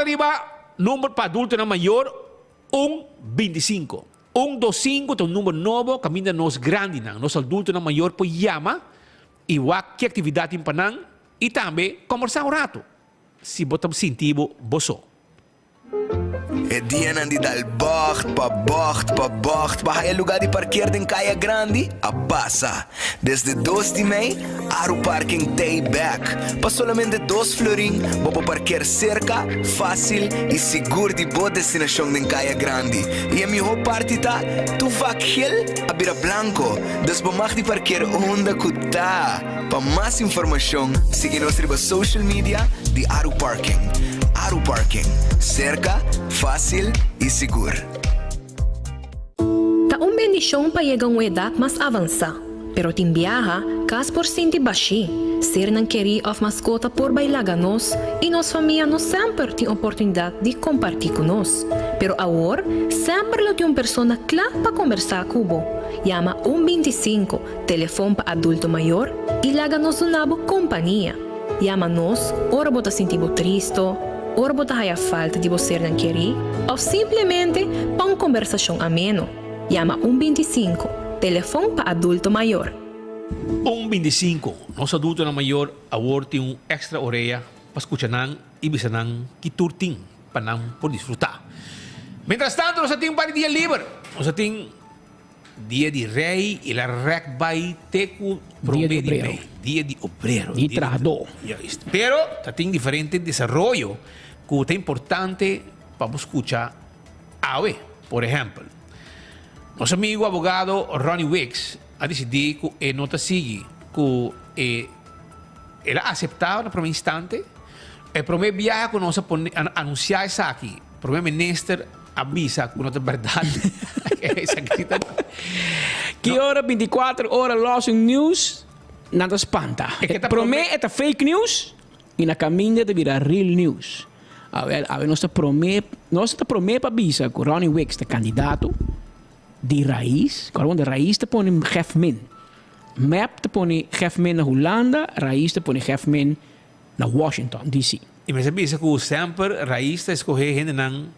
riba number pa adultonan mayor un bintisinko. Un dos sinku ta un number nobo kaminda nos grandinan, nos adultonan mayor por yama i wak ki aktividat tin pa nan i tambe kòmbersá un ratu si bo ta sinti bo bo so. E dianan di dal bògt pa bògt pa bògt pa haya lugá di parkeer den Kaya Grandi a pasa. Desde dos di mei, Aru Parking t'ei bèk. Pa solamente dos florin bo por parkeer serka, fásil i sigur di bo destinashon den Kaya Grandi. I e mihó parti ta, tur vak gel a bira blanko, dus bo mag di parkeer unda ku ta. Pa mas informashon, sigui nos riba social media di Aru Parking. Aru Parking, serka, fásil i sigur. Ta un bendishon pa yega un edat mas avansá, pero tin biaha kas por sinti bashí, sernan kerí òf maskota por bai laga nos i nos famia no semper tin oportunidat di kompartí ku nos. Pero awor semper lo tin un persona kla pa kombersá ku bo. Yama un bintisinko, telefon pa adulto mayor, i laga nos duna bo kompania. Yama nos ora bo ta sinti bo tristo, ora bo ta haya falta di bo sernan kerí òf simplemente pa un kombersashon ameno. Yama un bintisinko, telefon pa adulto mayor. Un bintisinko, Nos adultonan mayor awor tin un èkstra orea pa skucha nan i bisa nan ki tur tin pa nan por disfrutá. Mientrastanto nos a tin un par di dia liber. Nos a tin. Dia di Rei el a rèk bai te ku promé di mei. Dia di obrero. Di trahadó. Juist. Pero ta tin diferente desaroyo ku ta importante pa bo skucha awe. Por ehèmpel, nos amigu abogado Ronnie Wicks a disidí ku e no ta sigui ku e el a aseptá na promé instante. E promé biaha ku nos a pone a anunsiá esaki, promé minister A bisa ku no ta bèrdat. Esaki ta. Ki ora bintikuater ora los un news, nan ta spanta. E ke ta Promé e ta fake news i na kaminda e ta bira real news. Awel, awe nos ta promé, nos ta promé pa bisa ku Ronnie Wicks ta kandidato di Raiz. Kòrda bon, Raiz ta pone Gef Min. Mep ta pone Gef Min na Hulanda, Raiz ta pone Gef Min na Washington, DC. I mester bisa ku semper Raiz ta eskohé hendenan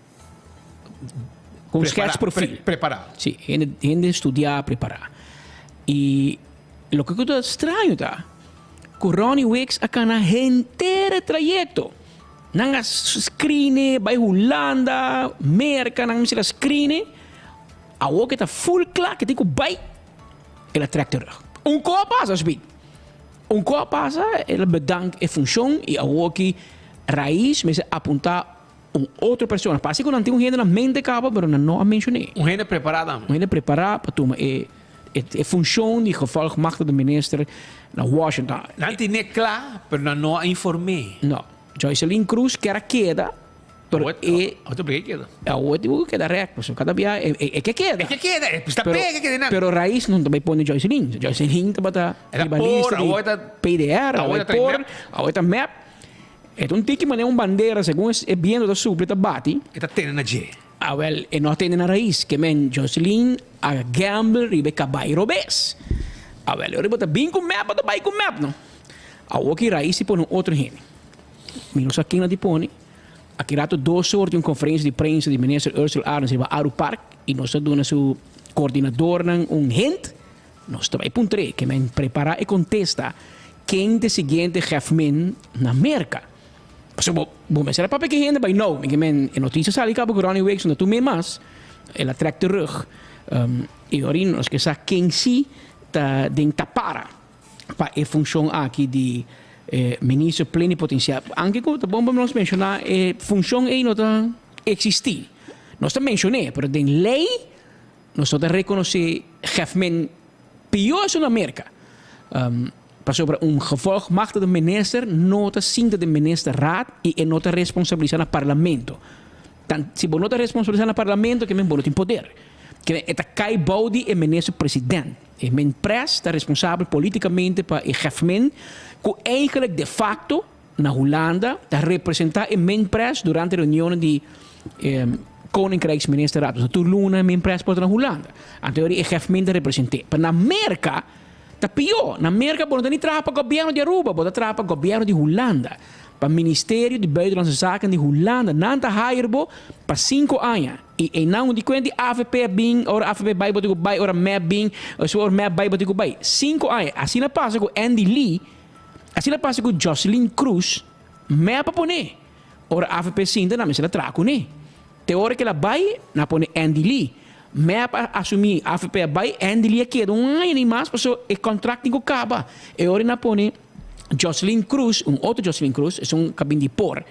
Ku un sketch profil. Prepará. Sí, hende hende studiá, prepará. I loke ku ta straño ta ku Ronnie Wicks a kana henter e trayekto. Nan a screen e bai Hulanda, Merka, nan mester a screen e. Awor ke ta full kla ke tin ku bai, el a trèk terug. Un ko a pasa, Speed. Un ko a pasa, el a bedank e funshon i awor ki Raiz mester apuntá un otro persona. Parse ku nan tin un hende na mente kaba, pero nan no a menshon'é. Un hende prepará tambe. Un hende prepará pa tuma e e funshon di gevolgmachtigde minister na Washington. Nan tin'é kla, pero nan no a inform'é. No. Joyceline Cruz kier a keda. Pero e. Awor ta por keda. Awor tin ku keda rèk, pasobra kada bia e ke keda. E ke keda, e ta pega e keda nan. Pero Raiz no ta bai pone Joyceline. Joyceline tabata riba lista di PDR, awor ta por, awor ta mep. E ta un tiki manera un bandera, segun e biento ta supla e ta bati. E ta tene na dje. Awel, e no a tene na Raiz, ke men Joyceline a gamble riba e kabai robes. Awel, ora bo ta bin ku mep, bo ta bai ku mep no. Awor ki Raiz si pone un otro hende. Mi no sa ken a di pone. Aki rato dos or tin un conferencia di prensa di Minister Ursula Arends riba Aru Park y nos ta duna su coordinadornan un hint. Nos ta bay puntr'é ke men prepara e contesta ken ta e siguiente hefmin na Merca. Pasobra bo bo mester a papia ki hende bay nou. Mi ke men e noticia sali caba cu Ronnie Wicks no ta tum'é mas. El a trek terug. Y ora nos ke sa ken si ta den tapara. pa e funcion aki di minister plenipotenciario. Anke cu ta bon pa nos menciona e funcion ey no ta existi. Nos ta mencion'e, pero den ley nos no ta reconoce hefmen pio esun na Merca. Pasobra un gevolgmachtigde minister no ta sinta den ministerraad y e no ta responsabilisa na parlamento. Tan si bo no ta responsabilisa na parlamento ke men bo no tin poder. Ke men e ta cay bou di e minister president. E Minpres ta responsabel politikamente pa e Gefmin, ku eigenlijk de facto na Hulanda ta representá e Minpres durante reunionnan di Koninkrijksministerraad. Pasobra tur luna e Minpres por ta na Hulanda. Anto e Gefmin ta represent'é. Pero na Merka ta pió. Na Merka bo no ta ni traha pa gobièrnu di Aruba, bo ta traha pa gobièrnu di Hulanda. Pa Ministerio di Buitenlandse Zaken di Hulanda. Nan ta hire bo pa 5 aña. Y einan un di cuenta di AVP a bin, ora AVP bay bo tin cu bay, ora MEP bin, ora MEP bay bo tin cu bay. 5 aña. Asina pasa cu Andy Lee, asina pasa cu Jocelyn Cruz, MEP a pone. Ora AVP sinta nan mester a traha cune. Te ora cu el a bay, nan a pone Andy Lee. MEP a asumi, AVP a bay, Andy Lee a keda un aña ni mas pasobra e contract tin cu caba. E ora nan a pone Jocelyn Cruz, un otro Jocelyn Cruz, esun cu a bin di por.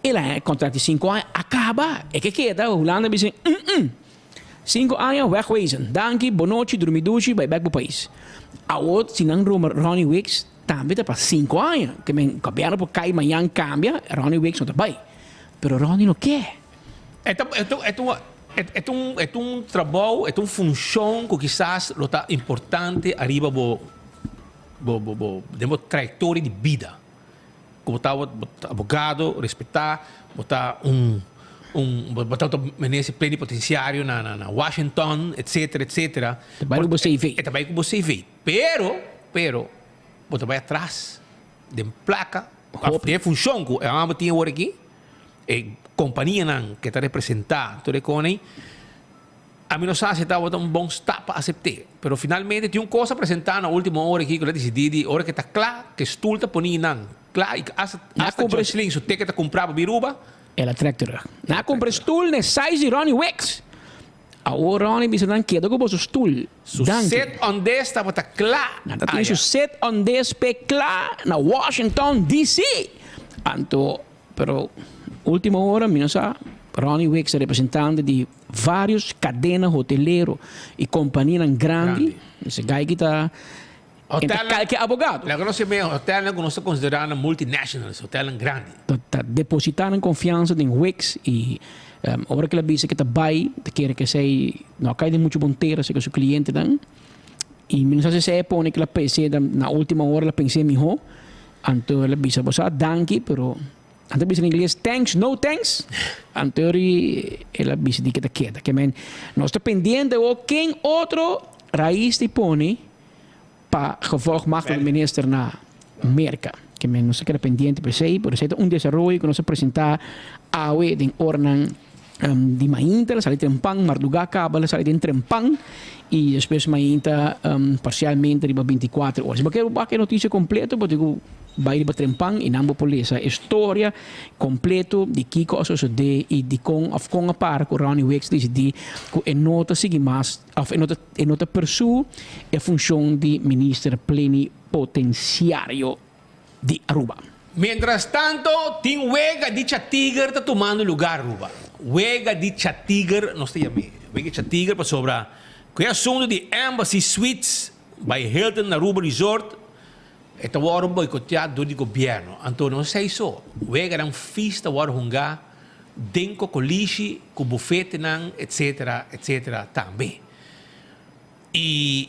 El a haña contract di 5 aña, a caba. E ke keda, Hulanda a bisa, mm-mm. 5 aña, wegwezen. Danki, bonochi, drumi dushi, bay bek bo pais. Awor, si nan ruma Ronnie Wicks, tambe ta pa 5 aña. Ke men, gobierno por cay mañan cambia, Ronnie Wicks no ta bay. Pero Ronnie no ke. E ta, e ta, e ta un, e ta un, e ta un trabou, e ta un funcion cu kisas lo ta importante ariba bo, bo, bo, bo, den bo trayectoria di bida. Ku bo ta abogado respetá, bo ta un un bo ta minister plenipotenciario na na Washington etcetera etcetera. Ta bai ku bo CV. E ta bai ku bo CV. Pero pero bo ta bai atras den plaka òf den e funshon ku e hòmber tin awor aki, e kompanianan ke ta representá tur e kos ei. Ami no sa si tabata un bon stap pa asept'é, pero finalmente tin un kos a presentá na último ora aki ku el a disidí di ora ke ta kla, ke stul ta poní nan kla i hasta hasta Jocelyn su ticket a kumprá pa bin Aruba. El a trèk terug. Nan a kumpra e stul na e size di Ronnie Wicks. Awor Ronnie bisa nan keda ku boso stul. Su Danki. sit on this tabata kla Nan ta tin aya. su sit on this p'e kla na Washington DC. Anto, pero último ora mi no sa, Ronnie Wicks ta representante di Varios cadena hotelero y companianan grandi, mester gai ki ta entre calke abogado. Laga nos sibi hotelnan cu nos ta considera nan multinationals, hotelnan grandi. Ta deposita nan confiansa den Wix y ora cu el a bisa cu ta bay, ta kere cu esey no a cay den mucho bon tera cerca su clientenan. Y mi no sa si esey a pone cu el a pense na ultima ora el a pense miho, anto el a bisa bo sa danki pero. Nan ta bisa na ingles thanks, no thanks. Anto ri el a bisa di ke ta keda. Ke men nos ta pendiente awor ken otro rais di pone pa gevolgmachtigde minister na Merka. Ke men nos ta keda pendiente pa esei, pero esei ta un desaroyo ku nos a presenta awe den oranan di mainta. El a sali trempan, mardugá kaba el a sali den trempan i despues mainta parsialmente riba 24 ora. Si bo ke wak e notisia kompleto bo tin ku Bai riba trempan i nan bo por lesa e storia kompleto di kiko a sosodé i dikon òf kon a para ku Ronnie Wicks disidí ku e no ta sigui mas òf e no ta e no ta persú e funshon di minister plenipotensiario di Aruba. Mientras tanto tin wega di chatiger ta tumando lugar Aruba. Wega di chatiger nos ta yam'é wega di chatiger pasobra ku e asunto di Embassy Suites by Hilton Aruba Resort E ta wòrdu boikoteá dor di gobièrnu. Anto no esei so, weganan fis ta wòrdu hungá den kokolishi ku bufetenan etsetera etsetera tambe. I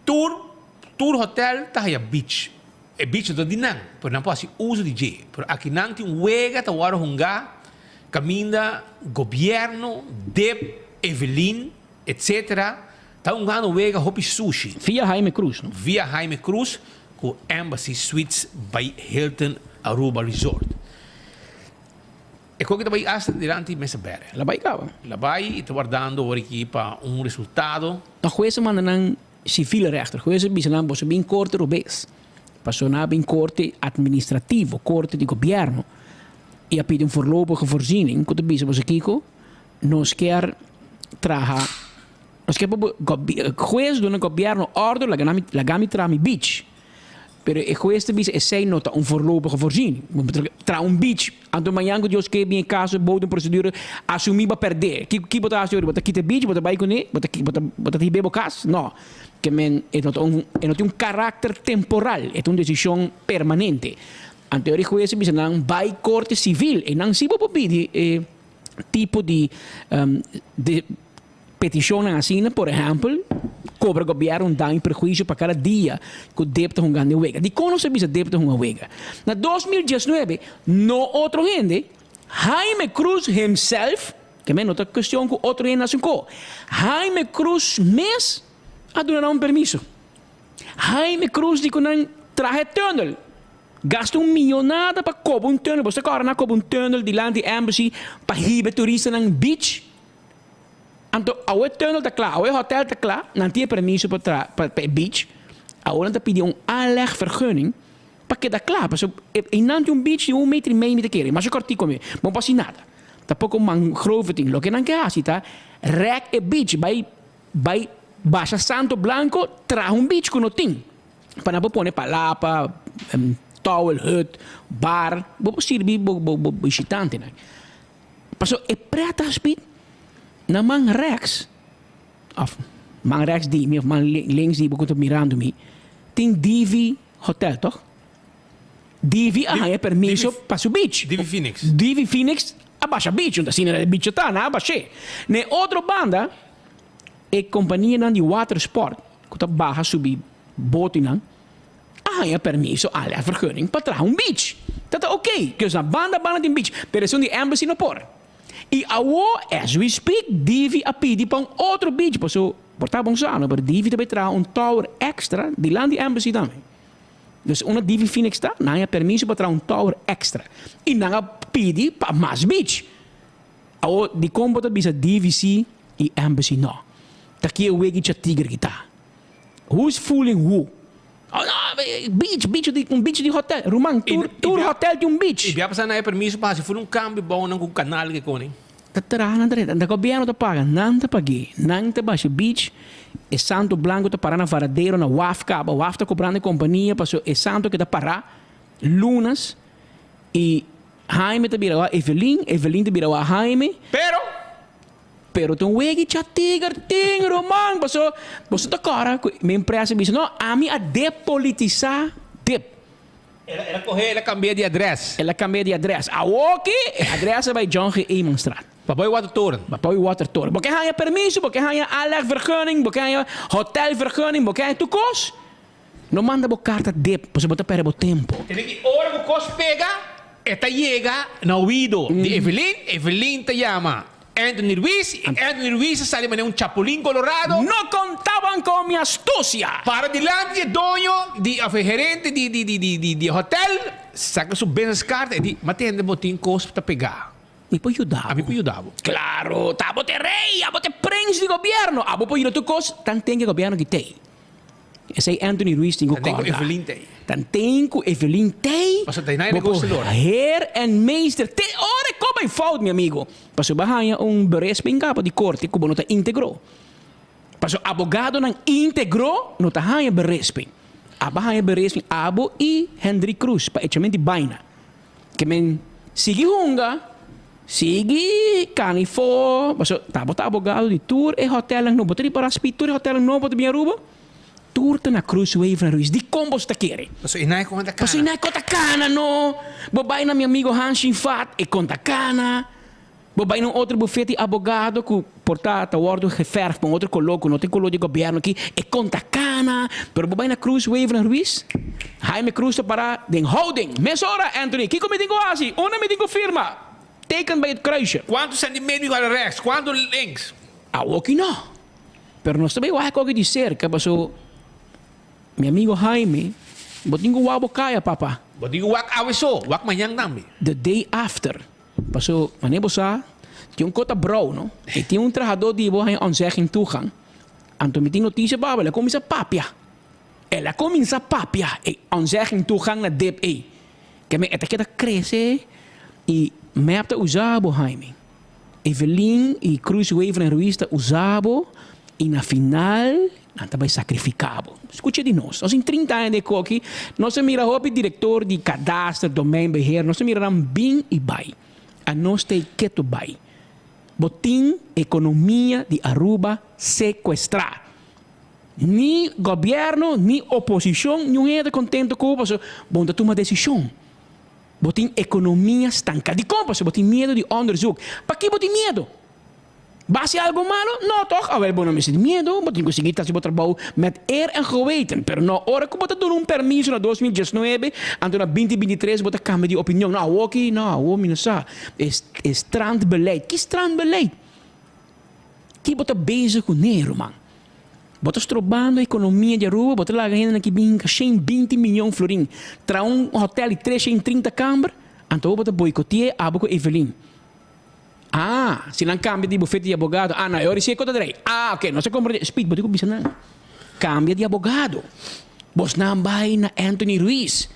tur tur hotèl ta haya beach. E beach no ta di nan, pero nan por hasi uso di dje. Pero aki nan tin wega ta wòrdu hungá kaminda gobièrnu, dip, Evelyn etsetera Ta un gano wega hopi sushi. Via Jaime Cruz, no? Via Jaime Cruz cu Embassy Suites by Hilton Aruba Resort. E koki ta bay hasta dilanti mesa bere. El a bay caba. El a bay y ta wardando ora aki pa un resultado. No hues a manda nan civiele rechter. Hues a bisa nan boso bin corte robes. Paso nan a bin corte administrativo, corte di gobierno y a pidi un voorlopige voorziening cu ta bisa boso kico nos kier traha. Nos ke pa hues duna gobierno ordo laga nan laga mi traha mi beach. Pero e hues ta bisa esei no ta un voorlopige voorziening. Bo ta traha un beach, anto mañan ku Dios ke bin e kaso bou den procedura asumi bo a perde. Ki ki bo ta hasi ora? Bo ta kita e beach, bo ta bai kuné, bo ta bo ta bo ta hib'é bo kas? No. Ke men e no ta un e no tin un karakter temporal, e ta un desishon permanente. Anto e hues a bisa nan bai korte sivil, einan si bo por pidi e tipo di di Petishonnan asina, por ehèmpel, kobra gobièrnu un daño i perhuisio pa kada dia ku deb ta hunga den wega. Dikon nos ta bisa deb ta hunga wega? Na 2019, no otro hende, Jaime Cruz himself, ke men no ta kuestion ku otro hende hasi un ko, Jaime Cruz mes a duna nan un permiso. Jaime Cruz di ku nan traha e tùnel. Gasta un millonada pa koba un tunnel. Bo sa kòrda nan a koba un tunnel dilanti embassy pa hiba e turistanan beach? Anto awe e tunnel ta kla, awe e hotel ta kla, nan tin e permiso pa tra pa e beach. Awor nan ta pidi un aanlegvergunning pa keda kla. Pasobra einan tin un beach di un meter y mei mi ta kere, masha kòrtiku mi, bo no por hasi nada. Tampoko mangrove tin. Loke nan ke hasi ta rèk e beach bai bai basha santo blanco traha un beach ku no tin. Pa nan por pone palapa, towel, hut, bar, bo por sirbi bo bo bishitantenan. Pasobra e prèt a spit na man rèks òf man rèks di mi òf man links di bo ku ta mirando mi tin Divi Hotel tòg? Divi a haña permiso pa su beach. Divi Phoenix. Divi Phoenix a basha beach, unda asina e beach ta, nan a bash'é. Na e otro banda e kompanianan di watersport ku ta baha subi botinan a haña permiso a vergunning pa traha un beach. Ta ta ok, kos na banda banda tin beach, pero esun di embassy no por. I awo as we speak Divi a pidi pa un otro beach, paso por ta bon sa no, pero Divi ta bay traha un tower extra dilanti embassy tambe. Dus unda Divi Phoenix ta, nan haña permiso pa traha un tower extra i nan a pidi pa mas beach. Awo dikon bo ta bisa Divi si i embassy no? Ta ki e wegi cha tigre ki ta? Who's fooling who? Oh no, beach, beach di, un beach di hotel. Ruman, tur, tur hotel tin un beach. I bia pasa nan e permiso pa hasi full un cambio bou nan cu canal ke koni. Ta traha nan ta renta. Ta gobierno ta paga, nan ta pag'é. Nan ta basha beach, e santo blanco ta para na Varadero, na waf caba. Waf ta cobrando e compania paso e santo keda para lunas y Jaime ta bira wak Evelyn, Evelyn ta bira wak Jaime. Pero! Pero ta un wegi cha tiger tin ruman paso boso ta kòrda ku mi empresa bisa no ami a depolitisá dip. El a kohe el a kambia di adrès. El a kambia di adrès. Awoki e adrès a bai John G. Eemanstraat. Pa bai Watertoren. Pa bai Watertoren. Bo ke haña permiso, bo ke haña aanlegvergunning, bo ke haña hotelvergunning, bo ke haña tur kos. No manda bo karta dip pasobra bo ta pèrdè bo tempu. Tene ki ora ku kos pega e ta yega na oido di Evelyn, Evelyn ta yama Anthony Ruiz i Anthony Ruiz ta sali manera un chapulin colorado. No contaban con mi astucia! Para dilanti di e doño di of e gerente di di di di di hotel, saka su business card e di, Ma tende bo tin kos ta pega. Mi por yuda bo. Ami por yuda bo. Claro, ta abo t'e rey, abo t'e prins di gobierno, abo por yuda tur kos, tanten ku e gobierno ki t'ei. Esei Anthony Ruiz tin ku Tanten ku kòrda. Evelyn t'ei. Tanten ku Evelyn t'ei. Pasobra ta e Bo por negoshi lora. Heer en meester te ora e koba e fout, mi amigo. Pasobra bo a haña un berisp in kaba di korte ku bo no ta íntegro. Pasobra abogadonan íntegro no ta haña berisping. Abo a haña berisping, abo i Hendrik Cruz, pa echamento di baina. Ke men sigui hunga, sigui kani fo, paso ta bo ta abogado di tur e hotelnan nobo. Bo ta ripará spi tur e hotelnan nobo ta bin Aruba? Tur ta na Cruz Wever Ruiz. Dikon boso ta kere? Paso i nai kon ta kana. Paso i nai kon ta kana no. Bo bai na mi amigo Hans Shinfat, e kon ta kana. Bo bai na un otro bufet di abogado ku por ta ta wòrdu geverf pa un otro koló ku no ta e koló di gobièrnu aki, e kon ta kana. Pero bo bai na Cruz Wever Ruiz, Jaime Cruz ta pará den houding. Mesora, Anthony, kiko mi tin ku hasi? Unda mi tin ku firma? Teken bij het kruisje. Kuantu sentimeter mi wòrdu rechts, kuantu links? Awoki no. Pero nos ta bai wak oki di serka paso mi amigo Jaime, bo tin ku wak bo kaya, papa. Bo tin ku wak awe so, wak mañan tambe. The day after. Paso, manera bo sa, tin un kota brou, no? I tin un trahadó di bo haña ontzegging toegang. Anto mi tin notisia pa bo, el a kuminsá papia. El a kuminsá papia e ontzegging toegang na dip ei. Ke men e ta keda krese i mep ta usa bo, Jaime. Evelyn i Cruz Wever en Ruiz ta usa bo i na final nan ta bai sakrifiká bo. Skucha di nos. Nos tin trinta aña den e koki, nos a mira hopi direktor di kadaster, domeinbeheer, nos a mira nan bin i bai. Anos ta e ketu bai. Bo tin ekonomia di Aruba sekuestrá. Ni gobièrnu, ni oposishon, niun hende ta kontento ku bo pasobra bo no ta tuma desishon. Bo tin ekonomia stanká. Dikon? Pasobra bo tin miedu di onderzoek. Pakiko bo tin miedu? Bo hasi algu malo? No tòg? Awel, bo no mester tin miedu. Bo tin ku sigui ta hasi bo trabou met eer en geweten. Pero no ora ku bo ta duna un permiso na 2019, anto na 2023 bo ta kambia di opinion. No, awoki, no, awo mi no sa. E e strandbeleid. Ki strandbeleid? Ki bo ta bezig kuné, ruman? Bo ta strobando economia di Aruba, bo ta laga hendenan ki bin hinca 120 miyon florin tra un hotel di 330 kamber, anto bo ta boicotea abo cu Evelyn. Ah, si nan cambia di bufete di abogado, ah no, e ora si e cos ta drei. Ah, ok, nos a comprende. Speed, bo tin cu bisa nan, cambia di abogado. Bosnan bay na Anthony Ruiz.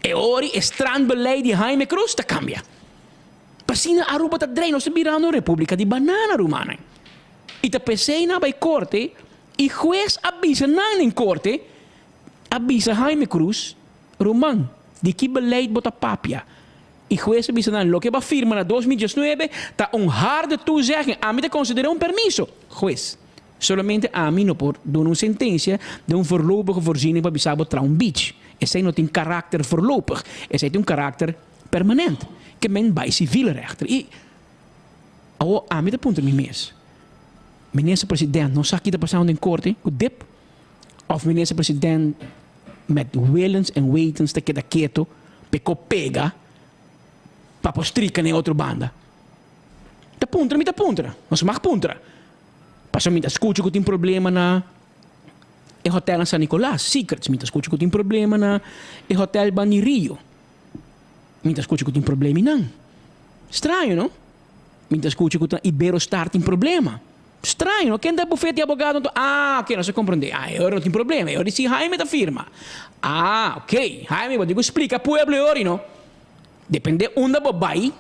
E ora e strandbeleid di Jaime Cruz ta cambia. P'asina Aruba ta drei, nos ta birando un republica di banana, rumannan. I ta p'esei nan a bai korte i hues a bisa nan den korte, a bisa Jaime Cruz, Ruman, di ki beleid bo ta papia? I hues a bisa nan, Loke bo a firma na 2019 ta un harde toezegging, ami ta konsider'é un permiso. Hues, solamente ami no por duna un sentensia den un voorlopige voorziening pa bisa bo traha un beach. Esei no tin karakter voorlopig, esei tin un karakter permanent. Ke men bai civielrechter. I Awor ami ta puntra mi mes, Minister President no sa ki ta pasando den korte ku dip? Of Minister President met willens en wetens ta keda keto p'e ko pega pa por strika na e otro banda? Ta puntra mi ta puntra, nos mag puntra. Pasobra mi ta skucha ku tin problema na e hotel na San Nicolas, Secrets, mi ta skucha ku tin problema na e hotel Bani Rio. Mi ta skucha ku tin probleminan. Straño, no? Mi ta skucha ku ta Iberostar tin problema. Straño, no? Ken ta e bufete di abogado anto? Ah, oke, nos a komprendé. Ah, e ora no tin problema. E ora di si Jaime ta firma. Ah, oke. Jaime, bo tin ku splika pueblo e ora, no? Depende unda bo bai,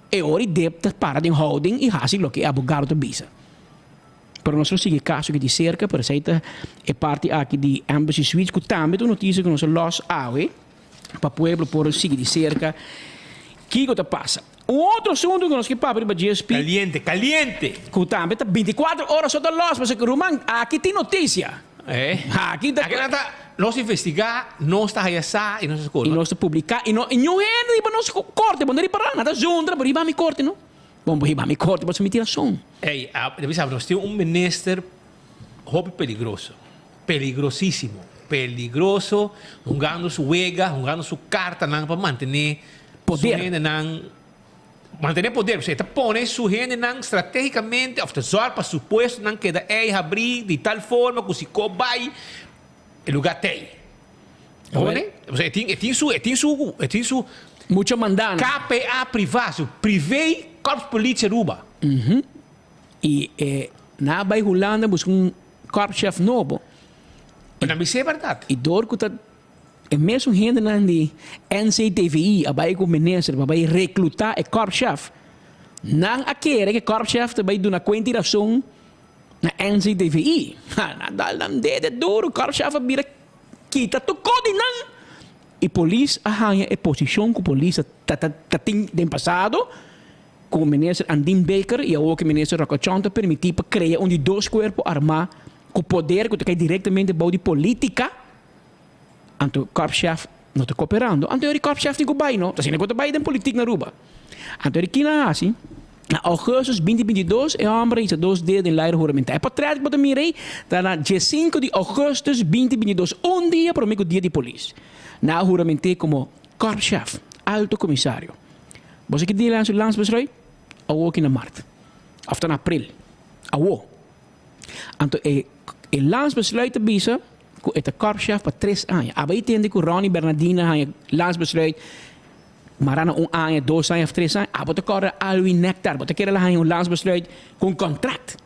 e ora i deb ta para den houding i hasi loke e abogado ta bisa. Pero nos lo sigui e kaso aki di serka, pero esei ta e parti aki di Embassy Suites ku tambe ta un notisia ku nos a lòs awe. pa pueblo por sigui di cerca kico ta pasa. Un otro asunto cu nos ke papia riba GSP. Caliente, caliente! Cu tambe ta binticuatro ora so ta los pasobra ruman aki tin noticia. Eh. Aki ta. Aki nan ta nos investiga, nos ta haya sa y nos ta scola. Y nos ta publica y no y niun hende riba nos corte bo no ripara nan ta zundra bo riba mi corte no. Bon bo riba mi corte pasobra mi tin rason. Ey, a bisa nos tin un minister hopi peligroso. Peligrosísimo, peligroso, hungando su wega, hungando su kartanan pa mantené su hendenan, mantené poder. E ta pone su hendenan stratégikamente òf ta zòrg pa su puestonan keda ei habrí di tal forma ku si ko bai e lugá t'ei. Hoor? E tin, e tin su, e tin su, e tin su Mucho mandana. KPA privá, su Privé Korpspolitie Aruba. I e nan a bai Hulanda buska un Korpschef nobo. Pero nan bis'é bèrdat. I dor ku ta e mesun hendenan di NCTVI a bai ku minister pa bai reklutá e korpschef, nan a kere ku e korpschef ta bai duna kuenta i rason na NCTVI. Ha, nan dal nan dede duru, korpschef a bira kita tur kos di nan. I polis a haña e posishon ku polis ta ta tin den pasado. Ku Minister Andin Baker i awor ku Minister Rocochon ta permití pa krea un di dos kuerpo armá ku poder ku ta kai direktamente bou di polítika, anto Korpschef no ta koperando. Anto e Korpschef tin ku bai no, ta asina ku ta bai den politik na Aruba. Anto e kina a hasi, na ougùstùs 2022 e hòmber a hisa dos dedo den laira huramentá. E potrèt ku bo ta mira ei ta na diesinku di ougùstùs 2022, un dia promé ku dia di polis. Nan a hurament'é komo Korpschef, Alto Komisario. Bo sa ki dia nan su landsbesluit? Awo aki na mart. Of ta na april. Awo. Anto e e landsbesluit ta bisa ku e ta korpschef pa tres aña. Aba i tende ku Ronnie Bernardina haña landsbesluit mara na un aña, dos aña of tres aña. Abo ta kòrda Alwin Nectar. Bo ta kere la haña un landsbesluit ku un kontrakt.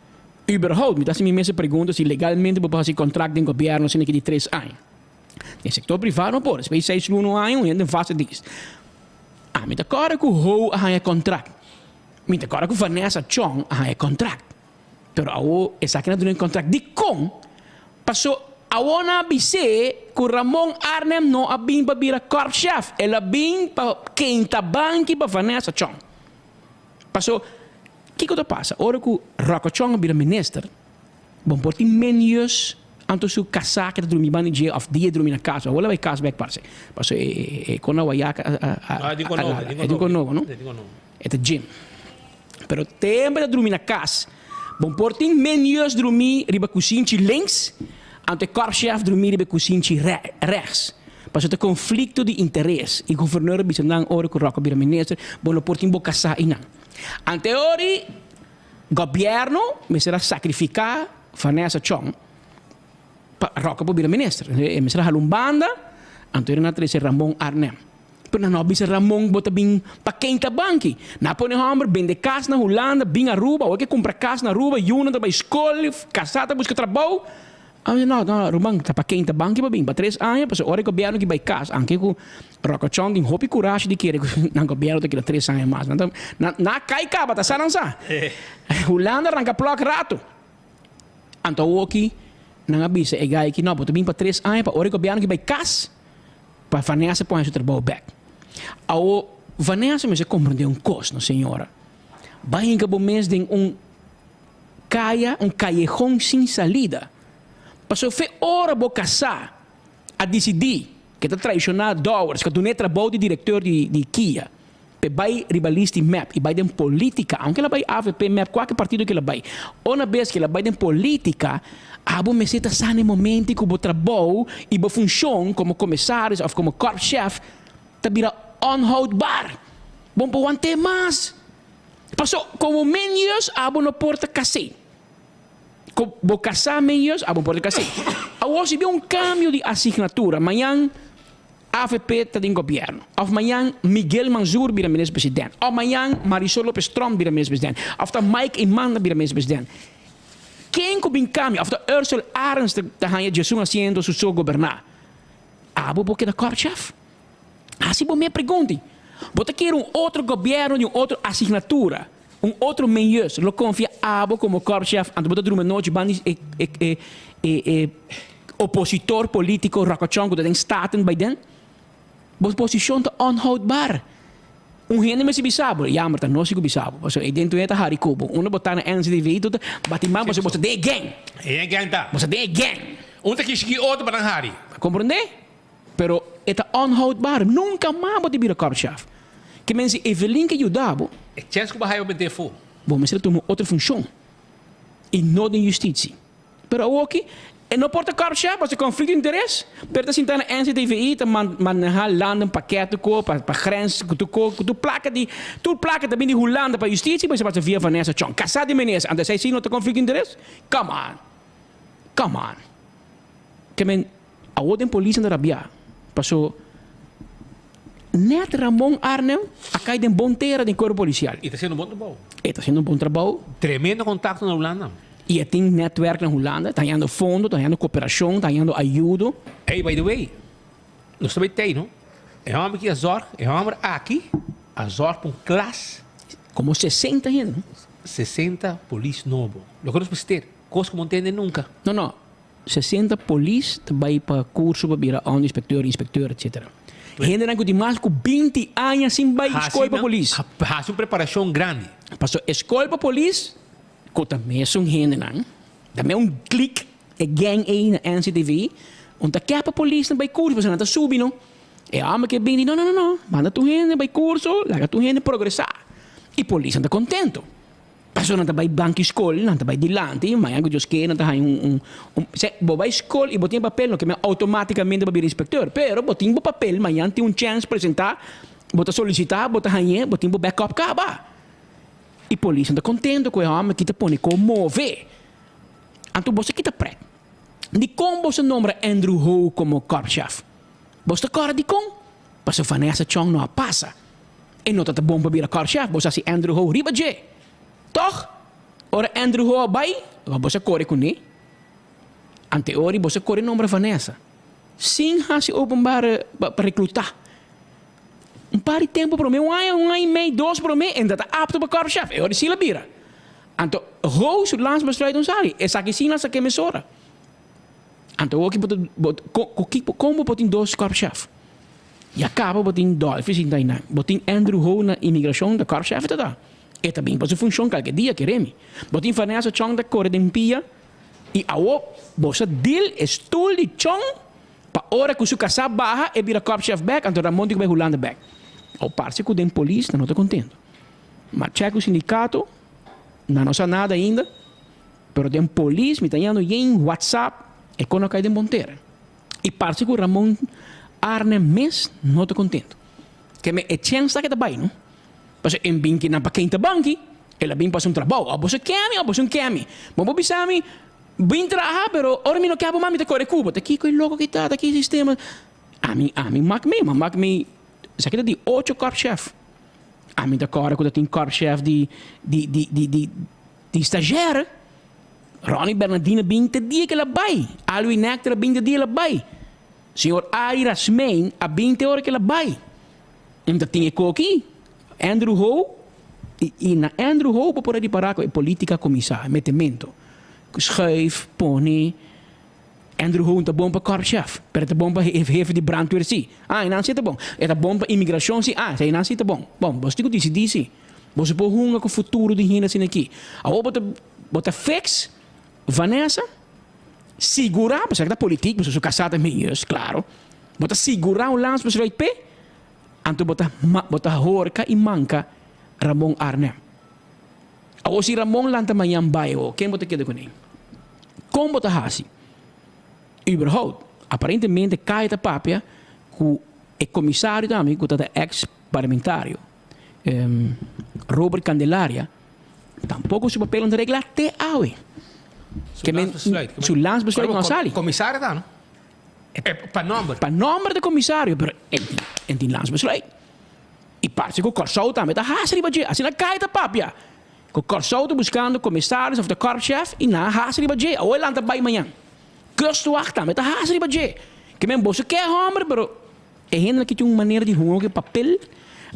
Überhaupt mi ta hasi mi mes e pregunta si legalmente bo por hasi kontrakt den gobièrnu asina ki di tres aña. Den sektor privá no por. Esei seis luna un aña un hende den vaste dienst. Ami ta kòrda ku Ho a haña kontrakt. Mi ta kòrda ku Vanessa Chong a haña kontrakt. Pero awor esaki nan duna e kontrakt. Dikon? Paso awor nan a bis'é ku Ramon Arnhem no a bin pa bira korpschef. El a bin pa keinta banki pa Vanessa Chong. Paso, kiko ta pasa? Ora ku Rocco Chong a bira minister, Bon por tin menjus anto su kasá ke ta drumi banda di dje òf dia drumi na kas. Awor lo bai kas bèk parse. Paso e kon na Wayaka a Ah, e tin kon nobo, e tin kon nobo, no? E ta gym. Pero tempu e ta drumi na kas, bon por tin menjus drumi riba kusinchi links anto e korpschef drumi riba e kusinchi rechts. Paso ta konflikto di interes i guvernor a bisa nan ora ku Rocco a bira minister, bo no por tin bo kasá einan. Ante ori. Gobierno mester a sacrifica Vanessa Chong. Pa Roque por bira minister. E mester a hala un banda, anto nan a trece Ramon Arnhem. Pero nan no a bisa Ramon bo ta bin pa ken ta banki. Nan a pone homber bende cas na Hulanda, bin Aruba, awor ke cumpra cas na Aruba, yunan ta bay scol, casa ta busca trabou. A bisa no, no, ruman, ta pa ken ta banki bo bin? Pa tres aña, pasobra ora e gobierno ki bay cas, anke cu Roque Chong tin hopi curashi di kere cu nan gobierno ta keda tres aña mas. Nan ta, nan a cay caba, ta sa nan sa. Hulanda ranca plok rato. Anto awoki nan a bisa e guy aki, no, bo ta bin pa tres aña pa ora e gobièrnu ki bai kas, pa Vanessa por haña su trabou bèk. Awo Vanessa mester komprendé un kos, no señora. Bai hinka bo mes den un kaya, un kayehon sin salida. Pasobra fe ora bo kasá a disidí ke ta traishoná Dowers, ke a dun'é trabou di direkteur di kia, P'e bai riba list di mep i bai den politica, aunke el a bai avp, mep, kualke partido ku el a bai, una bes ku el a bai den politica, abo mester ta sa na e momento ku bo trabou i bo funshon komo komisaris òf komo korpschef ta bira onhoudbaar. Bo no por want'é mas. Paso komo menius abo no por ta kas'é. Ku bo kasá menius abo no por ta kas'é. Awor si bin un kambio di asignatura, mañan Avp ta den gobierno. Of mañan Miguel Manzoor bira minister president. Of mañan Marisol Lopez Tromp bira minister president. Of ta Mike Eman ta bira minister president. Ken ku bin kambia? Of ta Ursel Arends ta ta haña djesun asiento su so goberná? Abo bo keda korpschef? Hasi bo mes pregunti. Bo ta kere un otro gobierno di un otro asignatura, un otro menyus lo konfia abo komo korpschef anto bo ta drumi anochi ban di e e e e e Opositor politico rocochon cu ta den Staten bay den, bo posicion ta onhoudbaar. Un hende mester bisa bo, jammer ta nos si cu bisa bo, pasobra ey den tur hende ta hari cu bo. Unda bo ta na NCTV tur ta bati man pasobra bo ta den e gang. Den e gang ta. Bo ta den e gang. Un ta kishiki otro pa nan hari. Comprende? Pero e ta onhoudbaar. Nunca mas bo ta bira korpschef. Ke men si Evelyn ke yuda bo. E chens cu bo haya bo bente afo. Bo mester tuma otro funcion y no den justitie. Pero awoki e no por ta korpschef pasobra konflikto di interes, pero ta sinta na NCTVI ta maneha landen pakèt tur ko pa grens ku tur ko ku tur plaka di tur plaka ta bin di Hulanda pa justisia pero esei pasa via Vanessa Chong kasá di minister anto esei si no ta konflikto di interes? Come on come on ke men awo den polis nan ta rabiá paso nèt Ramon Arnhem a kai den bon tera den kuerpo polisial. I ta hasiendo un bon trabou. E ta hasiendo un bon trabou. Tremendo kontakto na Hulanda. I e tin netwerk na Hulanda, ta hañando fondo, ta hañando koperashon, ta hañando ayudo. Hey, by the way, nos ta bay tei, no? E hòmber ki a zòrg, e hòmber aki a zòrg pa un klas. Komo sesenta hende, no? Sesenta polis nobo. Loke nos mester, kos ku bo no tende nunka. No, no. Sesenta polis ta bay pa kurso pa bira ònderspekteur, inspekteur, etsetera. Hendenan ku tin mas ku binti aña sin bay skol pa polis. Hasi un preparashon grandi. Pasobra e skol pa polis Ku ta mesun hendenan, ta me un klik e gang ei na NCTV, un ta kè pa polisnan bai kurso pasobra nan ta subi no. E hòmber ke bini, no no no no, manda tur hende bai kurso, laga tur hende progresá. I polisnan ta kontento, pasobra nan ta bai banki skol, nan ta bai dilanti, mañana ku Dios ke nan ta haña un un un, se bo bai skol i bo tin e papel no ke men outomátikamente bo bira inspektor, pero bo tin bo papel, mañana tin un chèns presentá, bo ta solisitá, bo ta hañ'é, bo tin bo bèkòp kaba. I polis no ta kontento ku e hòmber ki ta pone ko move. Anto boso kita prek. Dikon boso nombra Andrew Ho komo korpschef? Boso ta kòrda dikon? Pasobra Vanessa Chong no a pasa. E no ta ta bon pa bira korpschef, boso hasi Andrew Ho riba dje. Tòg, ora Andrew Ho a bai, boso a kore kuné. Ante ora boso a kore nombra Vanessa, sin hasi openbare pa reklutá. Un par di tempu promé, un aña, un aña i mei, dos promé, e no ta apto pa korpschef. E ora di sila bira. Anto Ho su landsbesluit un sali. Esaki sin nan sa ke mesora. Anto awor ki bo ta, bo, ko, ki, kon bo por tin dos korpschef? Ya kaba bo tin Dolfi sinta einan. Bo tin Andrew Ho na imigrashon ta korpschef e ta ta. E ta bin pa su funshon kalke dia, kere mi. Bo tin Vanessa Chong ta kore den pia. I awor bo sa dil e stul di Chong. Pa ora ku su kasá baha e bira korpschef bèk, anto Ramon tin ku bai Hulanda bèk. Au parse ku den polis nan no ta kontento. Ma chèk ku sindikato, nan no sa nada ainda, pero den polis mi ta yendo yen whatsapp e kon a kai den bon tera. I parse ku Ramon Arnhem mes no ta kontento. Ke me e chèns ta ke ta bai no. Pasobra e bin kinan pa keinta banki, el a bin pa hasi un trabou. Abo su kemi, abo su kemi. Bo por bisa mi. Bin traha, pero ora mi no ke bo mas mi ta kore ku bo. Ta kiko e loko ki ta, ta ki sistema. Ami, ami mak mi, ma mak mi, esaki ta di ocho korpschef. Ami ta kòrda ku ta tin korpschef di, di, di, di, di, di stagiaire. Ronnie Bernardino bin te dia ku el a bai. Alwin Nectar a bin te dia el a bai. Señor Arie Rasmijn a bin te ora ku el a bai. Mi ta tin e koki, Andrew Ho, i, i na Andrew Ho bo por a ripará ku e polítika a kuminsá, e metemento. Schuif, pone. Andrew Ho no ta bon pa korpschef, pero e ta bon pa hefe di brandweer sí. Ah, einan sí e ta bon. E ta bon pa imigrashon sí. Ah, einan sí ta bon. Bon, boso tin ku disidí sí. Boso por hunga ku futuro di hende asina aki. Awor bo ta, bo ta fix Vanessa, sigurá, pasobra ta politiek, pasobra su kasá ta Minjeus, klaro. Bo ta sigurá un landsbesluit p'e, anto bo ta, bo ta horka i manka Ramon Arnhem. Awor si Ramon lanta mañan bai awor, ken bo ta keda kuné? Kon bo ta hasi? Überhaupt, aparentemente Kaya ta papia ku e komisario tambe ku ta ta eks parlamentario, Robert Candelaria, tampoko su papel no ta regla te awe. Su landsbesluit. Su landsbesluit no a sali. Komisario ta no? Pa nomber. Pa nomber di komisario, pero e tin landsbesluit. I parse ku Kòrsou tambe ta hasi riba dje. Asina Kai ta papia. Ku Kòrsou ta buskando komisaris òf ta kòrpschef i nan a hasi riba dje. Awor e lanta bai mañan. Kustwacht tambe ta hasi riba dje. Ke men boso ke hòmber pero e hendenan aki tin un manera di hunga ku e papel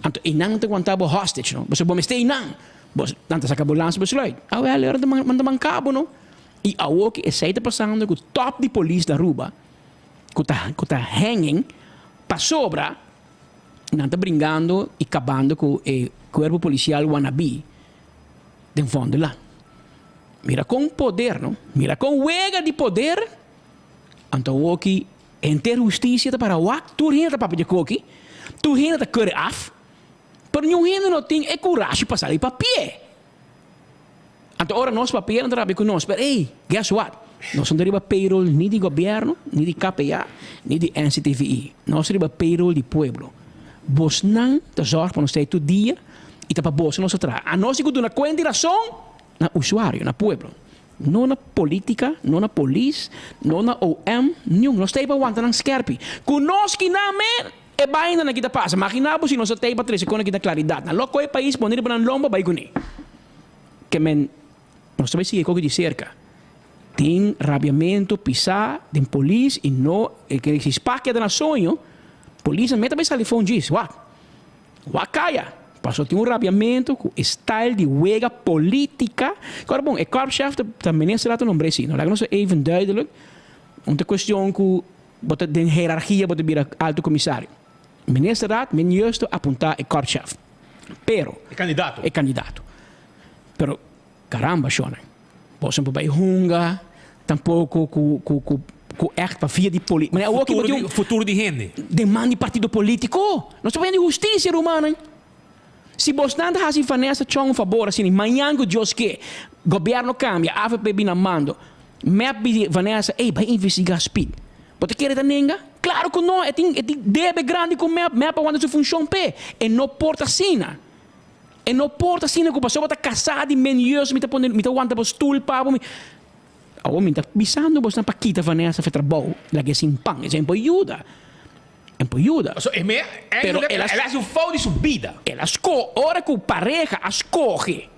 anto einan nan ta wanta bo hostage no. Pasobra bo mester einan. Bo nan ta saka bo lansa besluit. Awel e ora nan ta manka bo no. I awor ku esei ta pasando ku tòp di polis na Aruba ku ta ku ta hanging pasobra Nan ta bringando y cabando cu e cuerpo policial wannabe den Vondellaan. Mira con poder no, mira con wega di poder anto awoki henter husticia ta para wak, tur hende ta papia di koki, tur hende ta kere af, pero niun hende no tin e curashi pa sali papia. Anto ora nos papia nan ta rabia ku nos, pero ey, guess what? Nos no ta riba payroll ni di gobierno, ni di KPA, ni di NCTVI. Nos ta riba payroll di pueblo. Bosnan ta zorg pa nos ta ei tur dia y ta pa boso nos ta traha. Anos tin ku duna kuenta y rason na usuario, na pueblo. No na politica, no na polis, no na OM, niun. Nos ta ei pa wanta nan skerpi. Ku nos kinan me, E baina nan ki ta pasa. Magina bo si nos a tei pa trese kon aki na klaridat. Nan lo kohe pais pone riba nan lomba bai kuné. Ke men nos ta bai sigui e koki di serka. Tin rabiamentu pisá den polis i no e ke si spa keda na soño, polis nan meta bai sali fon djis. Wak. Wak kaya. Paso tin un rabiamentu ku e style di wega politika. Kòrda bon e korpschef ta minister laat e nombr'é si. No laga nos even duidelijk. Un ta kuestion ku. Bo ta den herargia bo ta bira alto comisario. Ministerraad men justo apunta e korpschef. Pero. E candidato. E candidato. Pero caramba shona. Boso no por bay hunga tampoco cu cu cu cu echt pa via di poli. Mane awo ki bo tin un. Futuro di hende. Den man di partido politico. Nos ta poniendo di husticia rumannan. Si bosnan ta haci Vanessa Chong un fabor asina mañan cu Dios ke gobierno cambia avp bin na mando. Mep bi Vanessa, ey bai investiga Speed. Bo ta kere ta nenga? Claro cu no, e tin e tin debe grandi cu mep, mep a wanta su funcion p'e. E no por ta asina. E no por ta asina cu pasobra bo ta casa di menjeus mi ta pone mi ta wanta bo stoel pa bo mi. Awor mi ta bisando bosnan pa kita Vanessa fe trabou, lag'e sin pan, esei por yuda. E por yuda. Pasobra e me Pero el a haci un fout di su bida. El a sco ora cu pareha a scoge.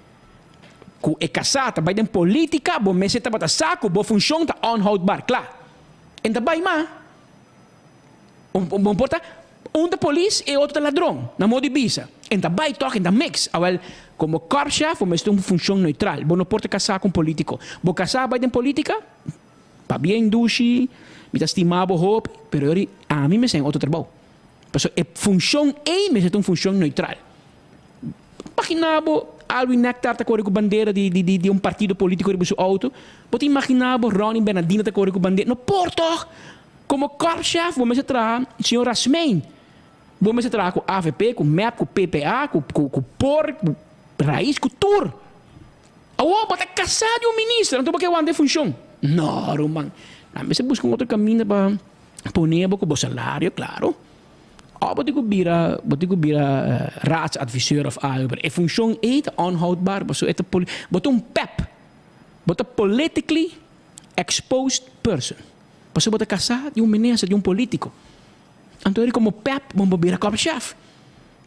Ku e kasá ta bai den polítika, bo mester tabata sa ku bo funshon ta onhoudbaar. Kla. E ta bai ma. Bo por ta, un ta polis e otro ta ladron, na modo di bisa. E ta bai tòg, e ta mix. Awèl, komo kòrpschef bo mester un funshon neutral. Bo no por ta kasá ku un polítiko. Bo kasá bai den polítika, pabia indushi, mi ta stima bo hopi, pero yori ami mester haña otro trabou. Pasobra e funshon ei mester ta un funshon neutral. Imagina bo Alwin Nectar ta kore ku bandera di di di un partido politico riba su auto. Bo ta imagina bo Ronnie Bernardino ta kore ku bandera. No por toch! Komo korpschef bo mester traha señor Rasmijn. Bo mester traha ku avp, ku mep, ku ppa, ku ku ku por, ku Raiz, ku tur. Awor bo ta kasá di un minister anto bo ke wanta e funshon. No ruman. Nan mester buska un otro kaminda pa pone bo ku bo salario, klaro. Òf bo tin ku bira, bo tin ku bira raadsadviseur òf algu, pero e funshon ei ta onhoudbaar pasobra e ta poli, bo ta un pep, bo ta politically Exposed person. Pasobra bo ta kasá di un minister, di un polítiko. Anto eri komo pèp bo no por bira korpschef.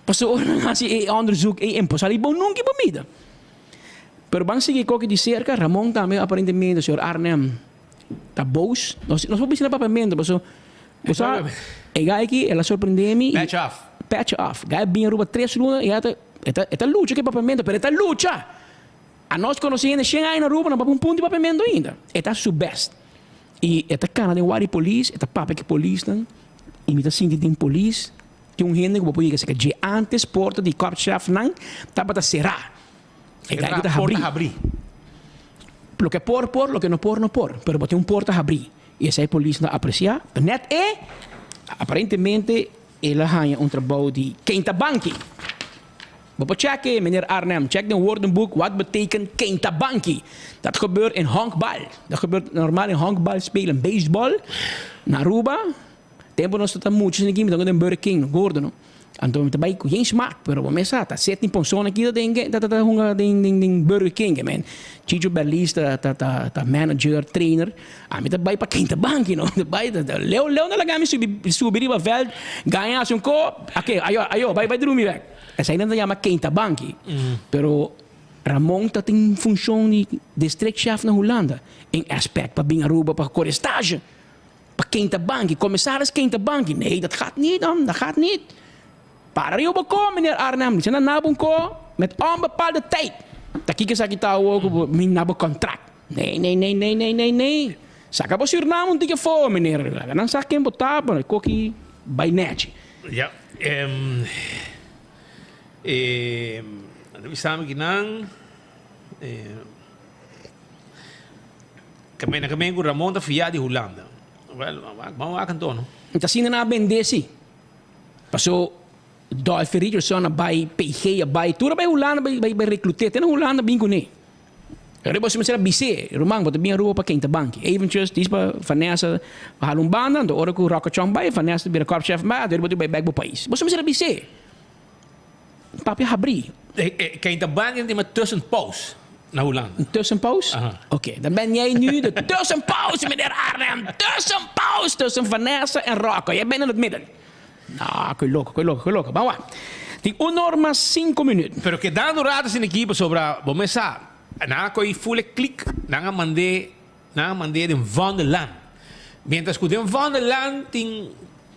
Pasobra ora nan hasi e onderzoek ei en por sali bo nunka bo mida. Pero ban sigui koki di serka, Ramon tambe aparentemente, señor Arnhem ta boos. Nos nos por bisa na papiamento pasobra bo sa e guy aki el a sorprende mi. Patch off. Patch off. Guy a bin Aruba tres luna y e ta e ta lucha ku e papiamento pero e ta lucha. Anos konosé hende shen aña na Aruba no papia un punto di papiamento ainda. E ta su best. Y e ta cana den wari polis, e ta papia cu e polisnan y mi ta sinti den polis tin un hende cu bo por yega cerca dje. Antes porta di korpschefnan tabata cera. E guy ta habri. Porta habri. Loke por por, loke no por no por. Pero bo tin un porta habri. Y esey polisnan ta aprecia. Net e, aparentemente el a haña un trabou di keinta banki. Bo por check e, meneer Arnhem. Check den woordenboek wat betekent keinta banki. Dat gebeurt in honkbal. Dat gebeurt normaal in honkbal spelen, baseball. Na Aruba, tempo nos ta mucha esaki mi ta den Burger King, gordo no. Anto mi ta bai ku geen smaak, pero bo mes sa, ta seti ponson aki ta den ta ta hunga den den den Burger King, man. Chicho Berlis ta ta ta ta manager, trainer. Ami ta bai pa keinta banki no. Ta bai ta leu leu na laga mi subi subi riba veld, gaña hasi un ko, oké, ayo ayo bai bai drumi bek. Esei nan ta yama keinta banki. Pero Ramon ta tin funshon di districtchef na Hulanda. En aspect pa bin Aruba pa kore stage. Pa keinta banki. Commissaris keinta banki. Nee, dat gaat niet dan. Dat gaat niet. Para riba bo ko, meneer Arnhem. Di na nabon ko met onbepaalde tijd. Ta kiko esaki ta awor ku bo mi na bo contract. Nee, nee, nee, nee, nee, nee, nee. Saka bo Suriname un tiki afó, meneer. Laga nan sa ken bo ta, pero e koki bai nechi. Ja, eh, nan bisa mi kinan, eh, kamen kamen ku Ramon ta fia di Hulanda. Wel, ban wak anto, no? Ta asina nan a bende si. Paso Dolphy Richardson a bai, PG a bai, tur a bai Hulanda bai bai bai recluté. Te na Hulanda bin kuné. Riba su mester a bis'é, Ruman, bo ta bin Aruba pa ken ta banki? Eventjes, dis pa Vanessa hala un banda, anto ora ku Rocka Chong bai, Vanessa ta bira korpschef bai, anto riba bo ta bai bek bo pais. Bo su mester a bis'é. Papia habrí. Ken ta banki nan tin tussenpoos na Hulanda. Een tussenpoos? Aha. Oké, dan ben jij nu de tussenpoos, meneer Arnhem. Tussenpoos tussen Vanessa en Rocco. Jij bent in het midden. No, koe loko, koe loko, koe loko. Ban wak. Tin un or mas sinku minüt. Pero kedando rato sin ekipo sobra bo mes sa. Nan a koe ful e klik, nan a mand'é, nan a mand'é den Vondelland. Mientras ku den Vondelland tin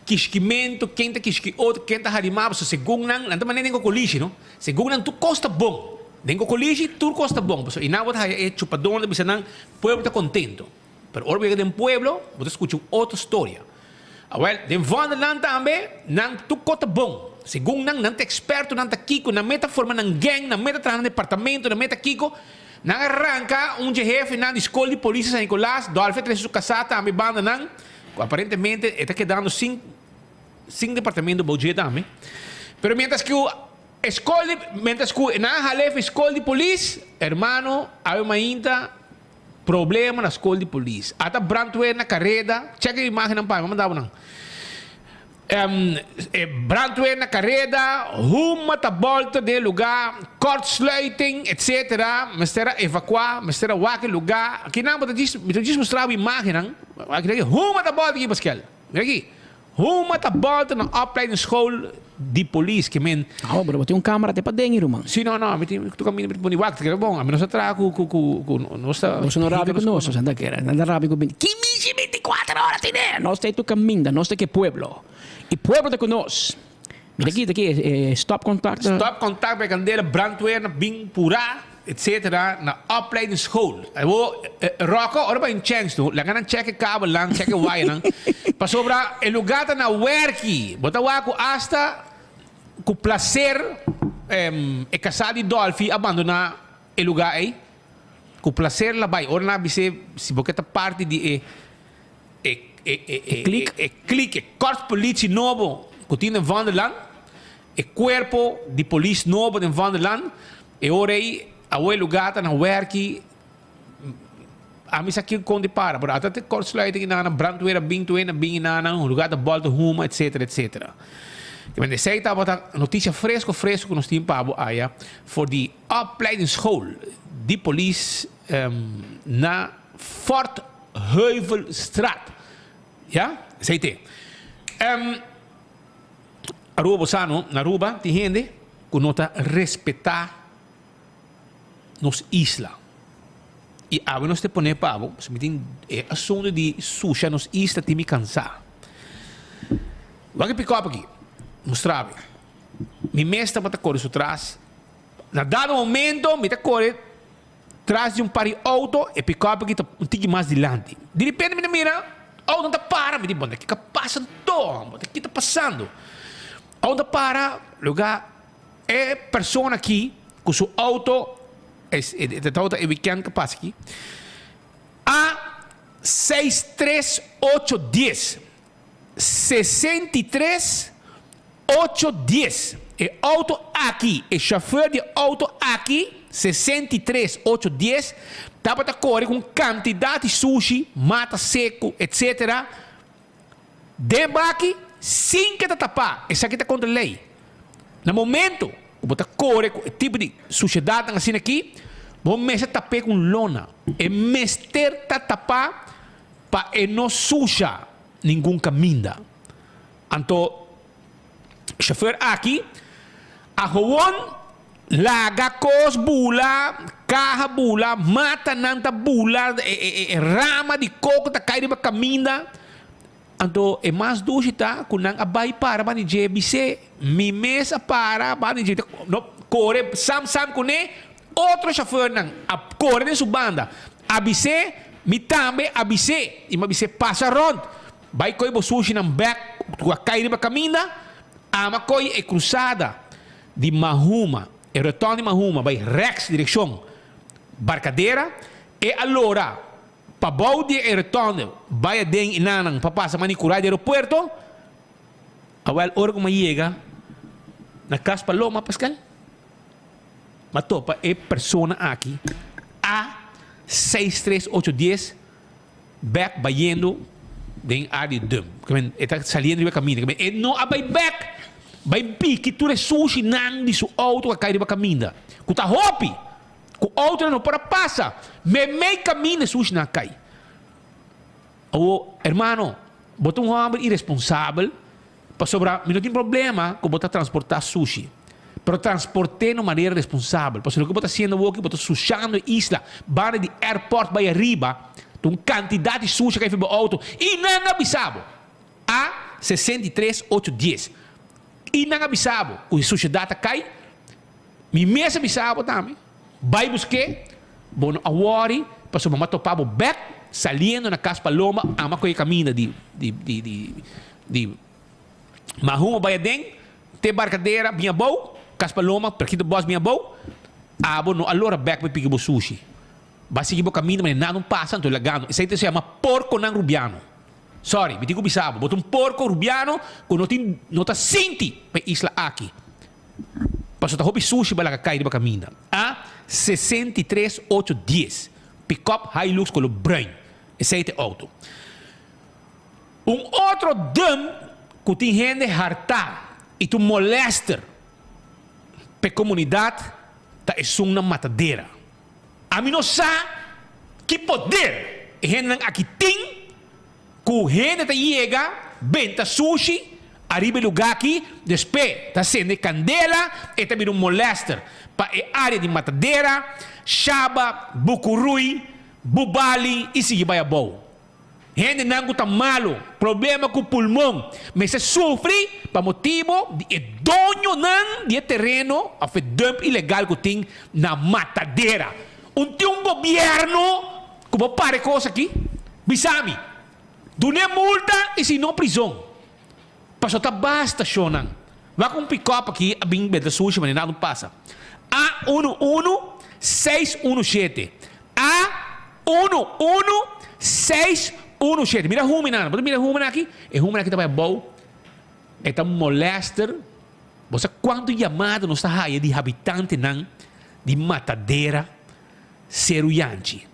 kishkimentu, ken ta kishki otro, ken ta harimá, pasobra segun nan, nan ta mand'é den kokolishi no. Segun nan tur kos ta bon. Den kokolishi tur kos ta bon, pasobra i nan bo ta haya e chupadónan ta bisa nan, pueblo ta kontento. Pero ora bo yega den pueblo, bo ta skucha un otro storia. Awel, den Vondelland tambe, nan tur kos ta bon. Segun nan, nan ta eksperto, nan ta kiko, nan meta forma nan gang, nan meta traha nan departamento, nan meta kiko. Nan a ranka un dje hefenan di skol di polis di San Nicolas, Dolfi a trese su kasá tambe banda nan, ku aparentemente e ta kedando sin sin departamento bou dje tambe. Pero mientras ku e skol di, mientras ku nan a hal'é for e skol di polis, hermano, awe mainta, Problema na skol di polis. Ata brandweer na kareda. Check e imagennan pa mi, manda bo nan. E brandweer na kareda, huma ta bolta den e lugá, kortsluiting, etcetera. Mester a evakuá, mester a wak e lugá. Akinan bo ta djis, mi ta djis mustra bo imagennan. Aki aki, huma ta bolta aki, Paskel. Mira aki. Huma ta bolta na opleidingsschool di polis ke men. Oh, pero bo tin un camera te paden i ruman. Si, no, no, mi tin tu caminda mi ta pone wak, ta keda bon. Ami no sa traha ku ku ku ku nos ta. Boso no rabia ku nos, nos anda kere, anda rabia ku binti. Ki mishi binticuatro ora tine? Nos ta e tu caminda, nos ta ke pueblo. I pueblo ta ku nos. Mira aki, ta aki e stopcontact. Stopcontact bij candela, brandweer na bin pura, etcetera, na opleidingsschool. Awor, Rocco, ora bo a chèns no, laga nan chèk e kabelnan, chèk e wayanan, pasobra e lugá ta na wèrki. Bo ta wak ku asta ku plaser e kasá di Dolfi a bandoná e lugá ei. Ku plaser la bai. Ora nan a bis'é si bo ke ta parti di e e e e e klik. E klik, e korpspolitie nobo ku tin den Vondelland, e kuerpo di polis nobo den Vondelland, e ora ei awor e lugá ta na wèrki. Ami sa kiko kon di para, pero ata te kortsluiting i nan, brandweer a bin tur hende a bin i nan, un lugá ta bòlta huma, etcetera, etcetera. Esei tabata notisia fresco fresco ku nos tin pa bo aya for di opleidingsschool di polis na Fort. Heuvelstraat. Ya, esei te. Um, Aruba bo sa no, na Aruba tin hende ku no ta respetá nos isla. I awe nos te pone pa bo, pasobra mi tin e asuntu di susha nos isla tin mi kansá. Wak e pikòp aki, mustra mi. Mi mes tabata kore su tras. Na dado momento mi ta kore tras di un par di outo, e pikòp aki ta un tiki mas dilanti. Di repente mi ta mira, outo ta para. Mi di, bon, ta kiko a pasa anto? Bon, ta kiko ta pasando? Outo ta para, luga e persona aki ku su outo, e tabata e wikènt ku a pasa aki, a seis tres ocho dies. 63 ocho dies. E auto aki, e chauffeur di e auto aki, 63 ocho dies, tabata kore ku un kantidat di sushi, mata seku, etc. Den baki sin ke ta tapá. Esaki ta kontra lei. Na momento ku bo ta kore ku e tipo di sushedatnan asina aki, bo mester tap'é ku un lona. E mester ta tapá pa e no susha ningun kaminda. Anto shofer aki a gewoon laga kos bula, kaha bula, matanan ta bula, e rama di koko ta kai riba kaminda. Anto e mas dushi ta ku nan a bai para banda di dje bis'é, Mi mes a para banda di dje, no kore sam sam kuné. Otro shofernan a kore den su banda, a bis'é, Mi tambe a bis'é. I mi a bis'é, Pasa rònt, bai koi bo sushinan bèk ku a kai riba kaminda. Ama koi e krusada di Mahuma, e rotònda di Mahuma bai rèks direkshon Barkadera. E a lora pa bou di e rotònda bai aden i nannan pa pasa Manicurá di aeropuerto. Awèl, ora ku mi a yega na Kas Paloma, Pascal, M'a topa e persona aki a seis tres ocho dies bek bayendo den área di dump. E ta saliendo riba kaminda. E no a bai bek bai biki tur e sushinan di su outo ku a kai riba kaminda. Ku ta hopi ku outonan no por a pasa meimei kaminda e sushinan a kai. Awor, hermano, bo ta un hòmber iresponsabel. Pasobra mi no tin problema ku bo ta transportá sushi, pero transport'é na un manera responsabel. Pasobra loke bo ta hasiendo awoki, bo ta sushando e isla. Banda di airport bai ariba, ta un kantidat di sushi kai for bo outo i nan a bisa bo, A 63 ocho dies, i nan a bisa bo ku e sushedat a kai. Mi mes a bisa bo tambe, bai busk'é, bo no a wòri, pasobra bo a topa bo bèk saliendo na Kas Paloma, ama ku e kaminda di di di di di Mahuma bai aden, te Barkadera bin abou, Kas Paloma, Perkito Bòs bin abou, abo no a lora bèk pa piki bo sushi. Bo a sigui bo kaminda manera nada no pasa, anto lagando. Esei ta se yama porkonan rubiano. Sorry, mi tin ku bisa bo, bo ta un porko rubiano ku no tin no ta sinti pa e isla aki. Pasobra ta hopi sushi bo a laga kai riba kaminda. A 63 ocho dies, pikòp Hilux kolor bruin. Esei ta e outo. Un otro dump ku tin hende hartá i ta un molèster pa e komunidat ta esun na Matadera. Ami no sa ki poder e hendenan aki tin Ku hende ta yega benta sushi ariba e lugá aki, despe ta sende kandela, e ta bira un molèster pa e área di Matadera, Shaba, Bukurui, Bubali i sigui bai abou. Hendenan ku ta malu, problema ku pulmon, mester sufri pa motibu di e doñonan di e tereno òf e dump ilegal ku tin na Matadera. Un tin un gobièrnu Ku bo para e kos aki? Bisa mi. Dun'é multa i si no prizon. Paso ta basta shonnan. Wak un pikòp aki a bin benta sushi manera nada no pasa. A unu unu seis unu shete. A unu unu seis unu shete. Mira huminan. Bo ta mira e huminan aki? E huminan aki ta bai abou. E ta molèster. Bo sa kuantu yamada nos ta haya di habitantenan di Matadera? Seru Yanchi,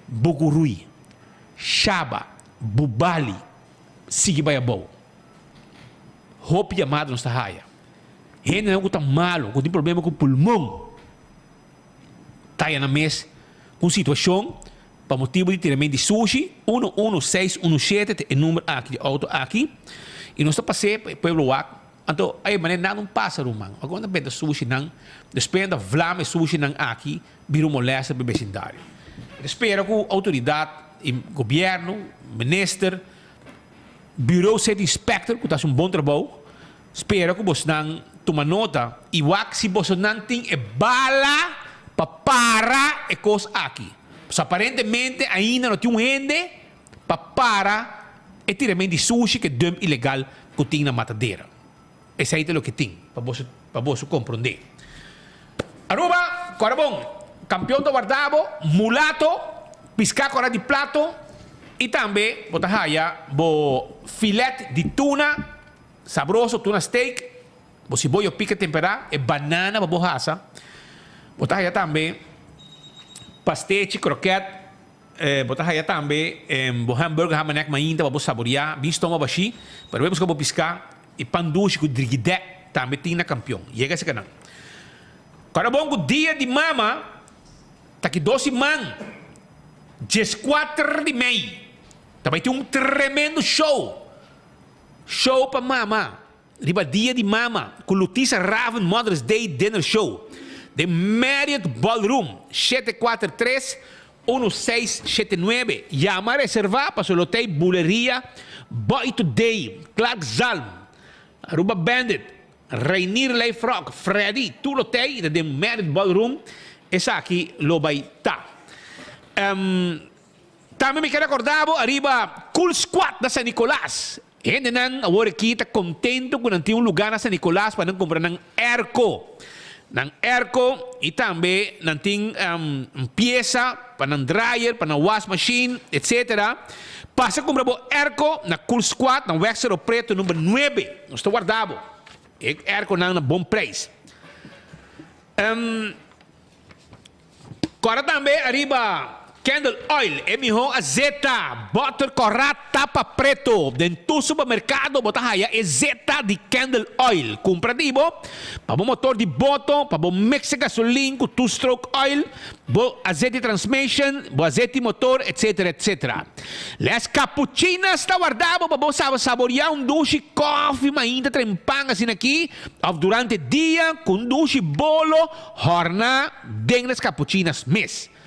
Bugurui, Shaba, Bubali, sigui bai abou. Hopi yamada nos ta haya. Hendenan ku ta malu, ku tin problema ku pulmon, ta haya nan mes ku un situashon. pa motibu di tirament di sushi, 11617 ta e number aki di auto aki, i nos ta pas'é pa e pueblo wak, anto ay manera nada un pasa ruman, wak nan benta sushinan, despues nan ta vlam e sushinan aki bira un molèster pa e besindario. Mi ta spera ku outoridat i gobièrnu, minister, Bureau City Inspector ku ta hasi un bon trabou, spera ku bosnan tuma nota i wak si bosonan tin e bala pa para e kos aki. Pasobra aparentemente ainda no tin un hende pa para e tirament di sushi ku e dump ilegal ku tin na Matadera. Esei ta loke tin pa boso pa boso komprondé. Aruba, kòrda bon, kampion ta warda bo, mulato, piská kòrda di plato i tambe bo ta haya bo filet di tuna sabroso, tuna steak, bo siboyo pika temperá, e banana pa bo hasa. Bo ta haya tambe pastechi, kroket. Bo ta haya tambe bo hamburger hamanek mainta pa bo saboreá, bin stoma bashí, pero bai buska bo piská i pan dushi ku drigidè tambe tin na Kampion. Yega esei kanan. Kòrda bon ku dia di mama ta ki dos siman, dieskuater di mei, ta bai tin un tremendo show, show pa mama. Riba Dia di Mama ku Lutisa Raven Mother's Day Dinner Show den Marriott Ballroom, 743 1679. Yama reserva paso lo tei Buleria, Boy Today, Clark Zalm, Aruba Bandit, Reinier Leifrok, Freddy, tur lo tei i ta den Marriott Ballroom. Esaki lo bai ta. Tambe mi ke rekorda bo ariba Cool Squad na San Nicolas. Hendenan awor aki ta contento cu nan tin un lugar na San Nicolas pa nan cumpra nan airco. Nan airco y tambe nan tin un pieza pa nan dryer, pa nan wash machine, etc. Pasa cumpra bo airco na Cool Squad na Weg Cerro Preto number nuebe. Nos ta warda bo. E airconan na bon prijs. Kòrda tambe ariba Candle Oil, e mihó azeta, bòter kòrá tapa preto. Den tur supermerkado bo ta haya e zeta di Candle Oil. Kumpra di bo pa bo motor di boto, pa bo mixe gasolin ku two stroke oil, bo azet di transmission, bo azet di motor, etc. Etc. Les Capuchinas ta warda bo pa bo saba saboria un dushi kòfi mainta trempan asina aki òf durante dia ku un dushi bolo Horna den Les Capuchinas mes.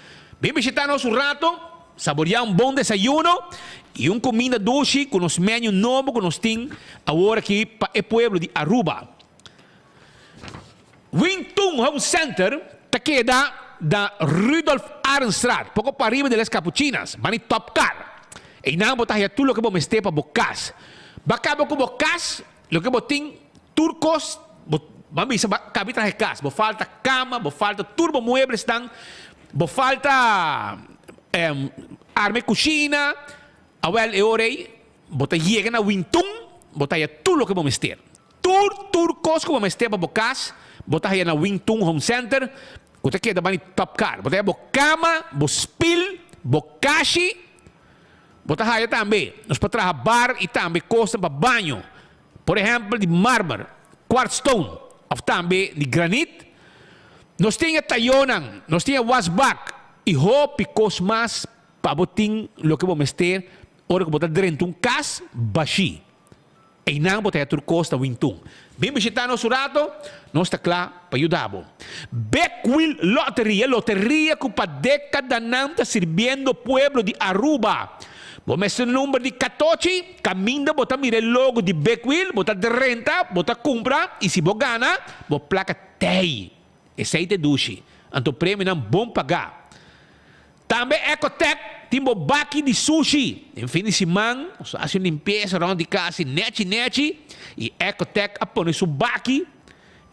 Bin bishita nos un rato, saboria un bon desayuno y un cuminda dushi cu nos menu nobo cu nos tin awor aki pa e pueblo di Aruba. Wing Tun Home Center ta keda na Rudolf Arendstraat, poco pariba di Les Capuchinas, bani Top Car. Eynan bo ta haya tur loke bo mester pa bo cas. Ba caba cu bo cas, Loke bo tin tur kos bo ban bisa ba kabi traha e kas bo falta kama bo falta tur bo mueblesnan bo falta arma e kushina awel e ora ei bo ta yega na Wintun bo ta haya tur loke bo mester tur tur kos ku bo mester pa bo kas bo ta haya na Wintun Home Center ku ta keda bani Top Car bo ta haya bo kama bo spil bo kashi. Bo ta haya tambe nos por traha bar i tambe kosnan pa baño, por ehèmpel di marmer, quartz stone òf tambe di granit. Nos tin e tayónan, nos tin e wasbak i hopi kos mas pa bo tin loke bo mester ora ku bo ta drenta un kas bashí. Einan bo ta haya tur kos ta wintun. Bin bishita nos un rato, nos ta kla pa yuda bo. Big Wheel Lottery, e loteria ku pa dekadanan ta sirbiendo pueblo di Aruba. Bo mester number di katochi, kaminda bo ta mira e logo di Big Wheel, bo ta drenta, bo ta kumpra i si bo gana, bo plaka tei. Esei ta e dushi. Anto premionan bon pagá. Tambe Ecotec tin bo baki di sushi. Den fin di siman nos a hasi un limpiesa rond di kas i nechi nechi i Ecotec a pone su baki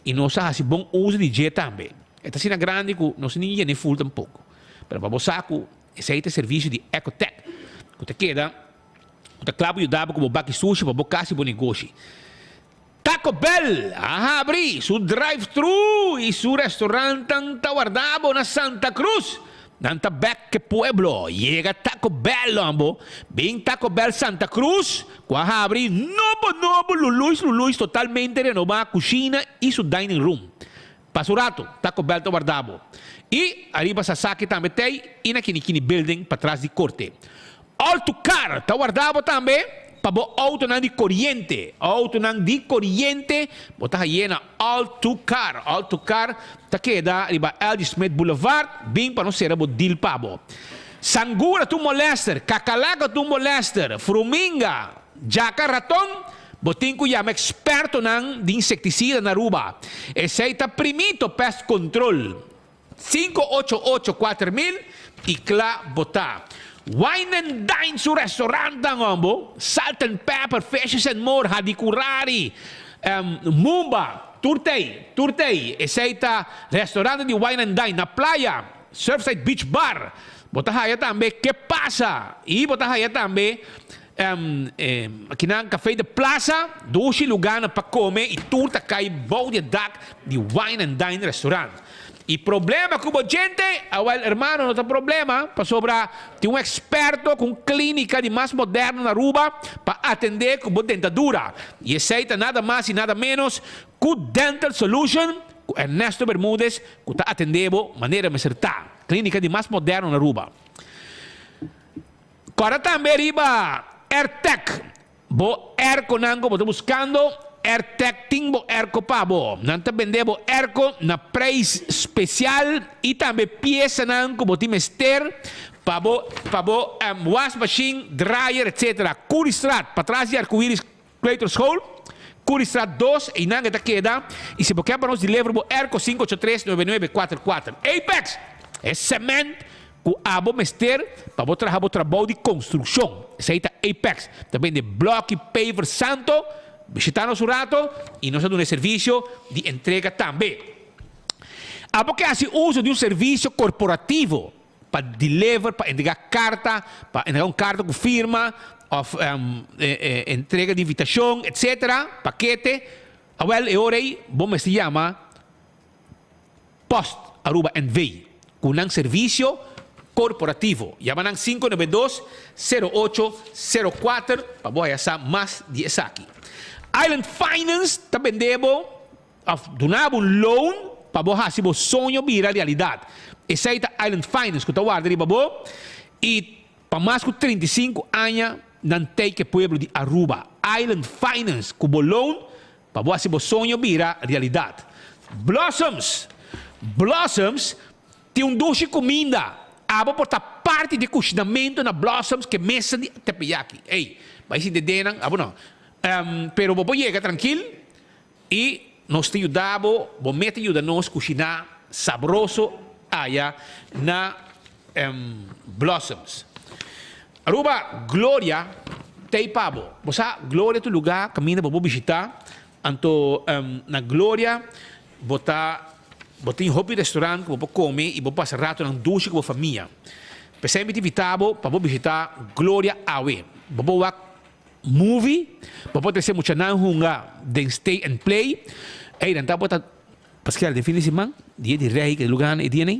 i nos a hasi bon uso di dje tambe. E ta asina grandi ku nos ni yena e ful tampoko. Pero pa bo sa ku esei ta e servisio di Ecotec ku ta keda ku ta kla pa yuda bo ku bo baki sushi pa bo kas i bo negoshi. Taco Bell a habri su drive-thru y su restaurantan ta warda bo na Santa Cruz. Nan ta bek ke pueblo. Yega Taco Bell hombo. Bin Taco Bell Santa Cruz cu a habri nobo nobo luluis luluis totalmente renoba cushina y su dining room. Pasa un rato, Taco Bell ta warda bo. Y ariba Sasaki tambe t'ey y na Kinikini Building patras di Corte. All to Car ta warda bo tambe pa bo autonan di coriente. Autonan di coriente bo ta haye na All to Car. All to Car ta keda riba LG Smith Boulevard. Bin pa nos cera bo deal pa bo. Sangura ta un molester, kakalaka ta un molester, fruminga, djaka, raton, bo tin ku yama ekspertonan di insektisida na Aruba. Esei ta Primito Pest Control, 588 4000 i kla bo ta. Wine and Dine su restaurantnan hombo, Salt and Pepper, Fishes and More, Hadicurari, Mumba, tur t'ei, tur t'ei. Esei ta restaurantnan di Wine and Dine na playa. Surfside Beach Bar, bo ta haya tambe Ke Pasa y bo ta haya tambe akinan Café de Plaza, dushi lugarnan pa come y tur ta cay bou di e dak di Wine and Dine Restaurant. Y problema cu bo djente? Awel hermano no ta problema pasobra tin un experto cu un clinica di mas moderno na Aruba pa atende cu bo dentadura y esey ta nada mas y nada menos cu Dental Solution Ku Ernesto Bermudez ku ta atendé bo manera mester ta. Klínika di mas moderno na Aruba. Kòrda tambe riba Airtec. Bo airconan ku bo ta buskando, Airtec tin bo airco pa bo. Nan ta bende bo airco na prijs spesial i tambe piesanan ku bo tin mester pa bo pa bo wasmachine, dryer etc. Curiestraat, patras di Arcoiris Kleuterschool, Curiestraat dos, einan e ta keda y si bo kier pa nos deliver bo airco 583 9944. Apex! E cement cu abo mester pa bo traha bo trabou di construccion. Esey ta Apex. Ta bende bloki, paver, santo. Bishita nos un rato y nos ta duna e servicio di entrega tambe. Abo ke haci uso di un servicio corporativo pa deliver, pa entrega karta, pa entrega un karta ku firma òf entrega di invitashon etsetera, pakete, awèl e ora ei bo mester yama Post Aruba NV ku nan servisio korporativo. Yama nan 592 08 04 pa bo haya sa mas di esaki. Island Finance ta bende bo. Of duna bo un loan pa bo hasi bo soño bira realidat. Esei ta Island Finance ku ta warda riba bo i pa mas ku 35 aña nan tei ku e pueblo di Aruba. Island Finance ku bo loan pa bo hasi bo soño bira realidat. Blossoms Blossoms tin un dushi kuminda. Abo por ta parti di e kushinamentu na Blossoms ku e mesa di teppanyaki. Ey, bai sinti denan, abo no. Pero bo por yega trankil. I nos ta yuda bo, bo meta yuda nos kushiná sabroso aya na Blossoms. Aruba, Gloria t'ei pa bo. Bo sa, Gloria ta un lugá kaminda bo por bishitá. Anto na Gloria bo ta bo tin hopi restaurant ku bo por kome i bo pasa ratonan dushi ku bo famia. P'esei mi ta invitá bo pa bo bishitá Gloria awe. Bo por wak Movie, bo por trese muchanan hunga den stay and play. Ey, nan tabata Paskel, den fin di siman, dia di rey ke lugar e dia nei,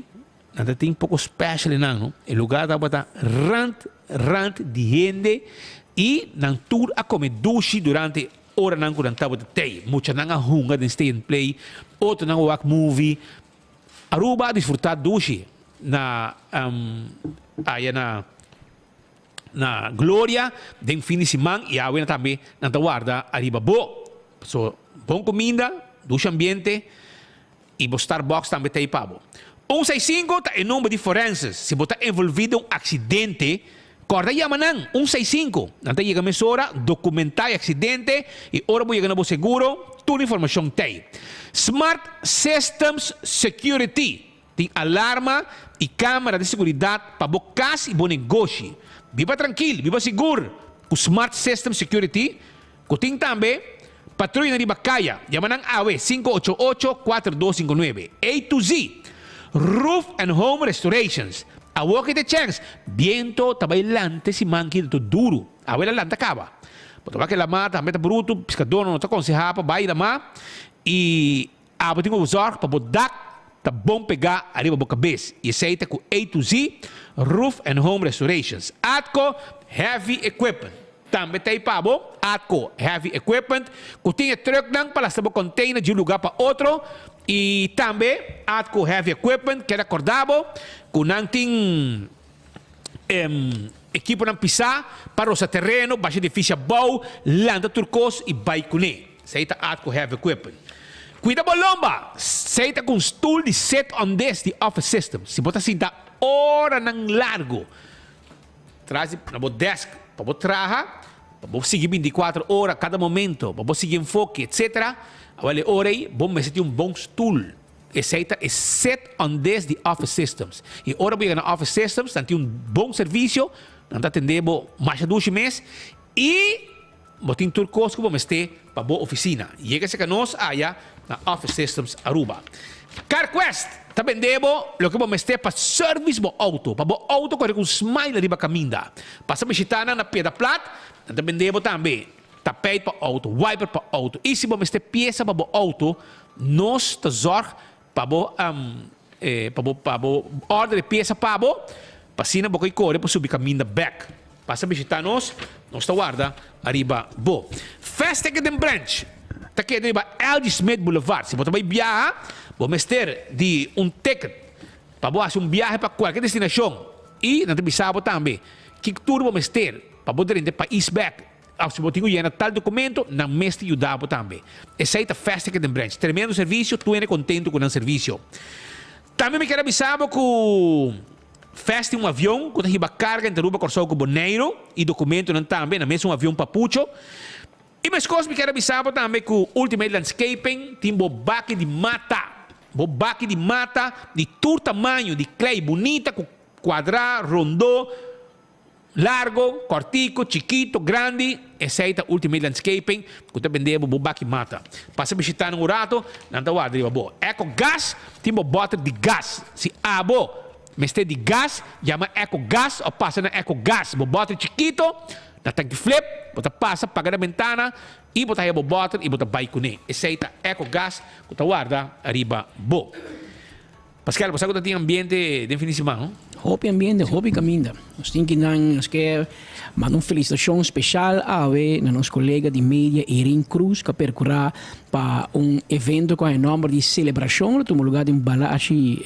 nan ta tin poko special einan, no. E lugar tabata rand, rand di hende y nan tur a come dushi durante oranan ku nan tabata tey. Muchanan a hunga den stay and play, otronan a wak movie. Aruba a disfruta dushi na aya na. Na Gloria den fin di siman y awe tambe nan ta warda ariba bo. So bon cuminda, dushi ambiente y bo Starbucks tambe ta ey pa bo. Un seis sinku ta e number di forenses. Si bo ta envolvi den un accidente, corda yama nan, un seis sinku. Nan ta yega mesora, documenta e accidente y ora bo yega na bo seguro, tur informacion ta ey. Smart Systems Security. Tin alarma i kamera di seguridat pa bo kas i bo negoshi. Biba trankil, biba sigur ku Smart System Security ku tin tambe patruyanan riba kaya. Yama nan awe 588 4259. A to Z Roof and Home Restorations. Awor ki ta e chèns? Biento ta bai lanta e siman ki ta duru. Awe la lanta kaba. Bo ta wak e lamá tambe ta brutu, piskadónan no ta konsehá pa bai lamá i. Abo tin ku zorg pa bo dak ta bon pegá ariba bo kabes i esei ta ku A to Z Roof and Home Restorations. Atco Heavy Equipment tambe ta ei pa bo. Atco Heavy Equipment ku tin e trucknan pa lastra bo container di un lugá pa otro. I tambe Atco Heavy Equipment keda korda bo ku nan tin ekiponan pisá pa rosa tereno, basha edifisio abou, lanta tur kos i bai kuné. Esei ta Atco Heavy Equipment. Kuida bo lomba! Esei ta ku un stul di sit on this di Office Systems. Si bo ta sinta oranan largu tras di na bo desk pa bo traha, pa bo sigui binticuatro ora kada momento, pa bo sigui enfoke, etcetera, awel e ora ei bo mester tin un bon stul. Esei ta e sit on this di Office Systems. I ora bo yega na Office Systems nan tin un bon servisio, nan ta atende bo masha dushi mes i bo tin tur kos ku bo mester pa bo ofisina. Yega serka nos aya na Office Systems Aruba. CarQuest ta bende bo loke bo mester pa service bo auto, pa bo auto kore ku un smile riba kaminda. Pasa bishita nan na Piedra Plat, nan ta bende bo tambe tapijt pa auto, wiper pa auto i si bo mester piesa pa bo auto, nos ta zorg pa bo pa bo pa bo order e piesa pa bo, pa asina bo kai kore pa subi kaminda bek. Pasa bishita nos, nos ta warda ariba bo. Fast Ticket den Branch ta keda riba LG Smith Boulevard. Si bo ta bai biaha, bo mester di un ticket pa bo hasi un biahe pa kualke destinashon i nan ta bisa bo tambe ki tur bo mester pa bo drenta e pais bek. Of si bo tin ku yena tal dokumento, nan mester yuda bo tambe. Esei ta Fast Ticket den Branch. Tremendo servisio, tur hende kontentu ku nan servisio. Tambe mi kier a bisa bo ku Fast tin un avion ku ta hiba karga entre Aruba, Kòrsou ku Boneiru i dokumentonan tambe, na mes un avion papucho. I meskos mi kier a bisa bo tambe ku Ultimate Landscaping tin bo baki di mata, bo baki di mata di tur tamaño, di klei bunita ku kuadrá, rondó, Largo, kòrtiku, chikito, grandi, esei ta Ultimate Landscaping ku ta bende bo bo baki mata. Pasa bishitá nan un rato, nan ta warda riba bo. Eco Gas tin bo bòter di gas. Si abo mester di gas, yama Eco Gas òf pasa na Eco Gas. Bo bòter chikito na tanki flip, bo ta pasa, paga na bentana i bo ta haya bo bòter i bo ta bai kuné. Esei ta Eco Gas ku ta warda riba bo. Pascal, bo sa ku ta tin ambiente den fin di siman, no? Hopi ambiente, hopi kaminda. Nos tin ki nan, nos ke manda un felisitashon speshal awe na nos kolega di media Irene Cruz ku a perkurá pa un evento ku a e nòmber di Selebrashon lo tuma lugá den Balashi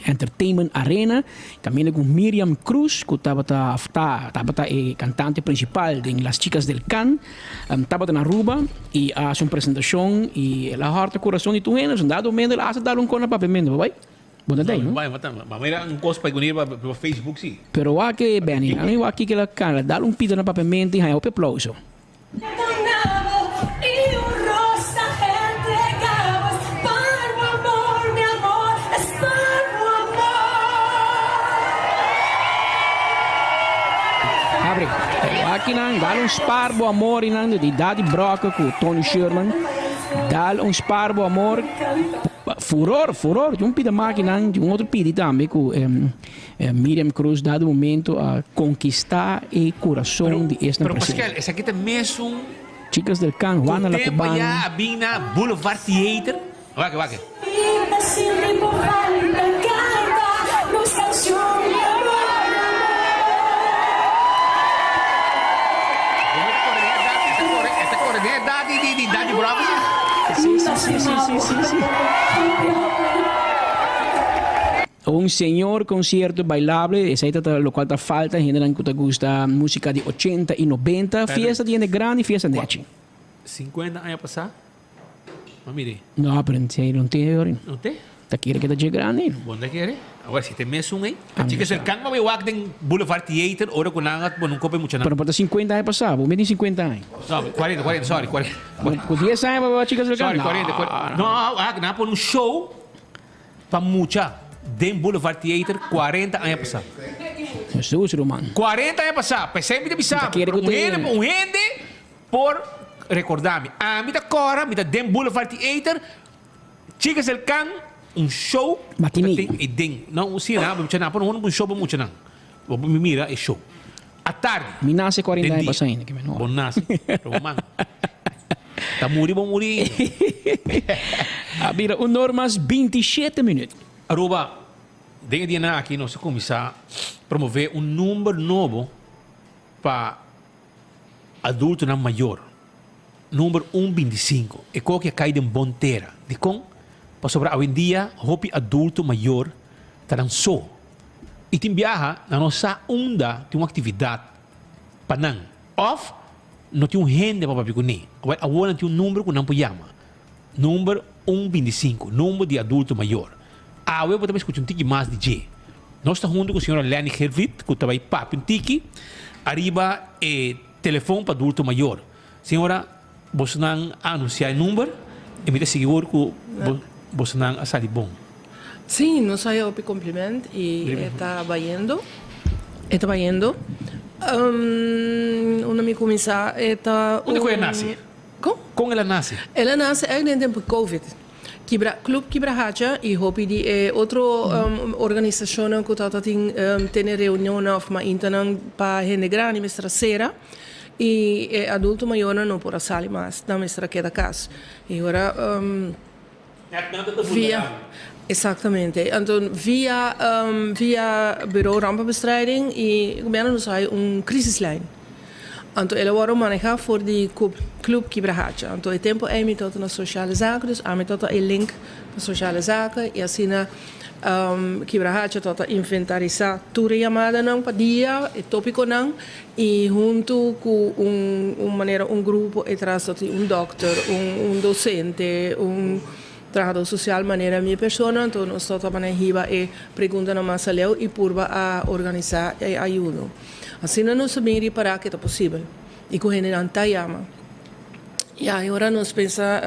Entertainment Arena. Kaminda ku Miriam Cruz ku tabata òf ta tabata e kantante prinsipal den Las Chicas del Can. Tabata na Aruba y a haci un presentacion y el a horta curason di tur hende. Un dado momento el a hasta dal un cona papiamento. Bo bay? Bo ta dey, no? Bay, ma mira un cos pa gunir pa Facebook si. Pero wak e Benny, a mi wak kico el a canta, dal un pita na papiamento y haya hopi aplauso. Habri. Aki nan dal un spar bo amor y nan di Daddy Brokke cu Tony Sherman. Dal un spar bo amor. Furor, furor. Di un pida maki nan, di un otro pidi tambe cu Miriam Cruz dado momento a conquista e curason di esnan Pero presente. Pascal, esaki ta mesun Chicas del Can, Juana la cu tempo Cubana. ya a bin na Boulevard Theater. Wak, wak. Un señor concierto bailable, esey ta locual ta falta hendenan cu ta gusta musica di ochenta y nobenta, fiesta di hende grandi, fiesta nechi. Cincuenta aña pasa? Ma mire. No, pero esey no te ori. No te? Ta kere ke ta dje grandi. Bo no ta kere? Awor si te mesun ey. Ta chika serkan pa bay wak den Boulevard Theater ora ku nan a pone un kopa e muchanan. Pero por ta 50 aña pasa, bo mete 50 aña. No, 40, 40, sorry, 40. Ku 10 aña pa bay wak chika serkan? Sorry, 40, 40. No, wak, nan a pone un show pa mucha den Boulevard Theater 40 aña pasa. Jesus, ruman. 40 aña pasa. P'esei mi ta bisa bo, un hende, un hende Por recorda mi. Ami ta cora, mi ta den Boulevard Theater, Chicas del Can, un show cu ta tin e den. No, si na, mucha nan, por un show pa mucha nan. Bo por mira e show. Atardi. Mi nace cuarenta aña pasa ainda, ke mi no. Bo nace, pero bo man. Ta muri bo muri. A bira un or mas 27 minuut. Aruba, den e dianan aki nos a cuminsa promove un number nobo pa Adultonan mayor, number un binti sinku, e koki a kai den bon tera. Dikon? Pasobra awendia hopi adulto mayor ta nan so y tin biaha nan no sa unda tin un actividad pa nan of no tin un hende pa papia cune. Awor awor nan tin un number cu nan por yama, number un 25, number di adulto mayor. Awe bo ta bay scucha un tiki mas di dje. Nos ta hunto cu señora Lenny Gervit cu ta bay papia un tiki ariba e telefon pa adulto mayor. Señora, bosonan a anuncia e number y mi ta sigur cu bosonan a sali bon. Sí, nos haya hopi compliment y e ta bayendo. E ta bayendo. Unda mi cuminsa e ta un. Unda cu el a nace? Con? Con el a nace? El a nace eigenlijk den tempo di covid. Kibra, Club Kibrahacha y hopi di e otro organisacionnan cu tabata tin tene reunionnan of maintanan pa hende grandi mester a cera. Y e adulto mayornan no por a sali mas, nan mester a keda cas. Y ora via, exactamente, anto via via Bureau Rampenbestrijding y gobierno nos a hay un crisislijn. Anto el a worde maneha for di Club Kibrahacha. Anto e tempo ey mi tabata na Sociale Zaken, dus ami tabata e link pa Sociale Zaken y asina Kibrahacha tabata inventarisa tur e yamadanan pa dia, e topiconan. I huntu ku un un manera un grupo e tras ta tin un dòkter, un un dosente, un trahadó sosial manera mi persona, anto nos ta tabata hiba e preguntanan mas aleu i purba a organisá e ayudo. Asina nos a bin ripará ke ta posibel i ku hendenan ta yama. Ya, e ora nos pensa,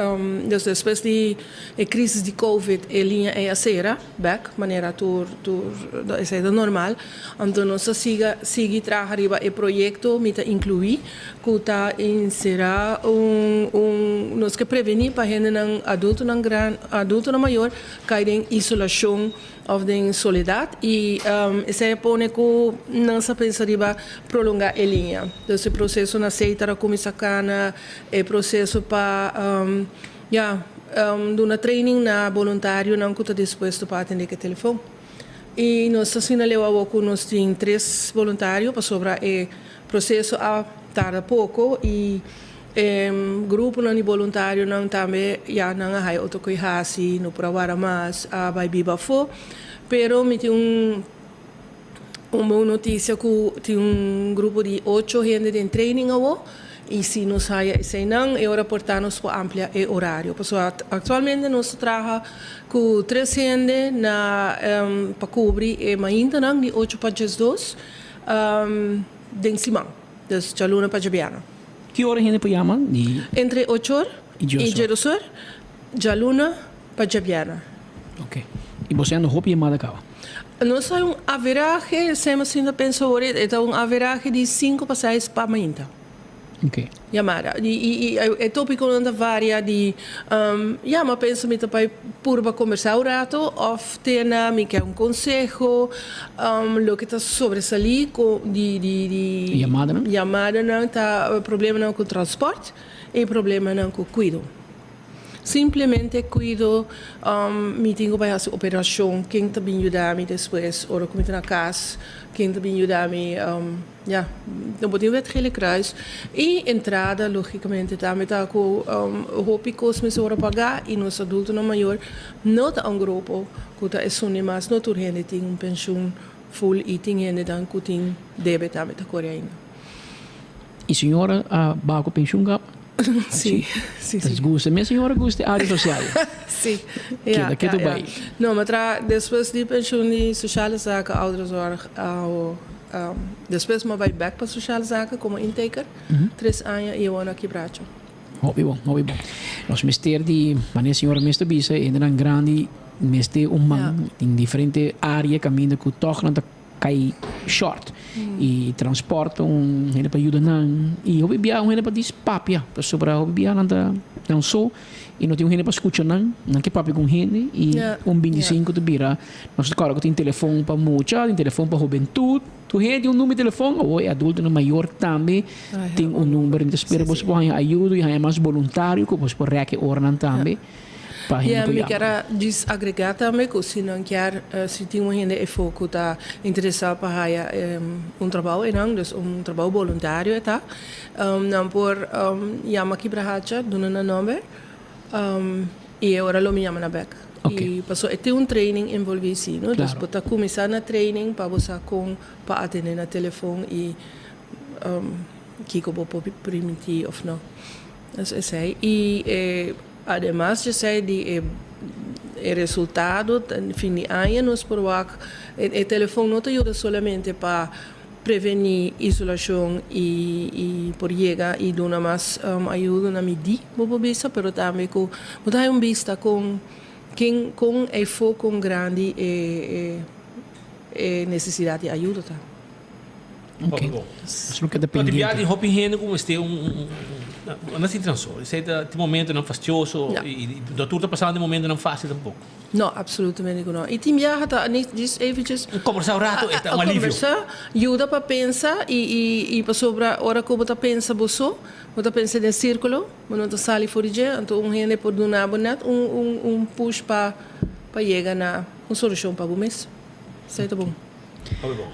dus despues di e crisis di covid e liña ei a cera bek, manera tur tur esei ta normal. Anto nos a siga sigui traha riba e proyecto mi ta inclui cu ta encera un un nos ke preveni pa hendenan adultonan gran adultonan mayor cay den isolacion Of den soledad y esey a pone cu nan sa pensa riba prolonga e liña. Dus e proceso na Setar a cuminsa cana, e proceso pa ya duna training na boluntarionan cu ta dispuesto pa atende cu e telefon. Y nos ta asina leu awo cu nos tin tres boluntario pasobra e proceso a tarda poco y E gruponan di boluntarionan tambe ya nan a haya otro koe hasi, no por a wara mas, a bai biba afó. Pero mi tin un un bon notisia ku tin un grupo di ocho hende den training awo i si nos haya eseinan e ora por ta nos por amplia e orario. Pasobra aktualmente nos ta traha ku tres hende na pa kubri e maintanan di ocho pa diesdos den siman, dus djaluna pa djabièrnè. Ki ora hende por yama? Di. Entre ocho or i djedos or, djaluna pa djabièrnè. Ok. I boso yanda hopi yamada kaba? Nos hay un averahe, esei mi sinta pensa awor, e ta un averahe di sinku pa seis pa mainta. Ok. Yamada. I i e topikonan ta varia di, ya, mi a pensa mi ta bai purba kombersá un rato òf tena mi ke un konseho, loke ta sobresalí ku di di di Yamadanan? yamadanan ta problemanan ku transpòrt i problemanan ku kuido. Simplemente kuido, mi tin ku bai hasi operashon, ken ta bin yuda mi despues ora ku mi ta na kas, ken ta bin yuda mi, ya, no bo tin Wit Gele Kruis. I entrada logikamente tambe ta ku hopi kos mester wòrdu pagá i nos adultonan mayor no ta un grupo ku ta esun di mas, no tur hende tin un penshun ful i tin hendenan ku tin debe tambe ta kore ainda. I señora a baha ku penshun kap? Sí, sí, sí. Gusta, mi señora gusta e área sosial. Sí, ja, Keda ketu ja, bai. ja. No, mi a traha despues di penshun di Sociale Zaken, Ouderenzorg, despues mi a bai bek pa Sociale Zaken komo intaker, tres aña i awor na Kibracho. Hopi bon, hopi bon. Nos mester di, manera señora mes ta bisa, e hendenan grandi mester un man den diferente área kaminda ku tòg nan ta kai short y transport un hende pa yuda nan y hopi bia un hende pa dis papia pasobra hopi bia nan ta nan so y no tin un hende pa scucha nan, nan ke papia cu un hende y un 25 ta bira nos ta corda cu tin telefon pa mucha tin telefon pa hubentud tur hende tin un number di telefon awor e adultonan mayor tambe tin un number mi ta spera boso por haña ayudo y haña mas boluntario cu boso por rek e oranan tambe. Pa hende Ya, por mi yama. kier a djis agregá tambe ku si nan kier, si tin un hende efo ku ta interesá pa haya un trabou einan, dus un trabou boluntario e ta, nan por yama Kibrahacha, duna nan nòmber i e ora lo mi yama nan bèk. I paso e tin un training envolví si, no? Dus bo ta kuminsá na training pa bo sa kon pa atendé na telefon i kiko bo por primintí òf no. Dus esei. I e ademas di esei di e e resultado fin di aña nos por wak e telefon no ta yuda solamente pa prevení isolashon i i por yega i duna mas ayudo na midí bo por bisa pero tambe ku bo ta haña un bista kon ken kon eyfo kon grandi e e e nesesidat di ayudo ta. Ok. Nos lo keda No, tin pendiente. biaha tin hopi hende ku mester un un un no sinti nan so. Esei ta tin momentonan fastioso Ja. i i no tur ta pasando den momentonan fásil tampoko. No, absolutamente ku no. I tin biaha ta ni djis eventjes Un kombersá un rato e ta un a alivio. kombersá, yuda pa pensa i i i pasobra ora ku bo ta pensa bo so, bo ta pensa den sírkulo, bo no ta sali for di dje, anto un hende por duna bo nèt un un un push pa pa yega na un solushon pa bo mes. Esei ta bon. Hopi bon.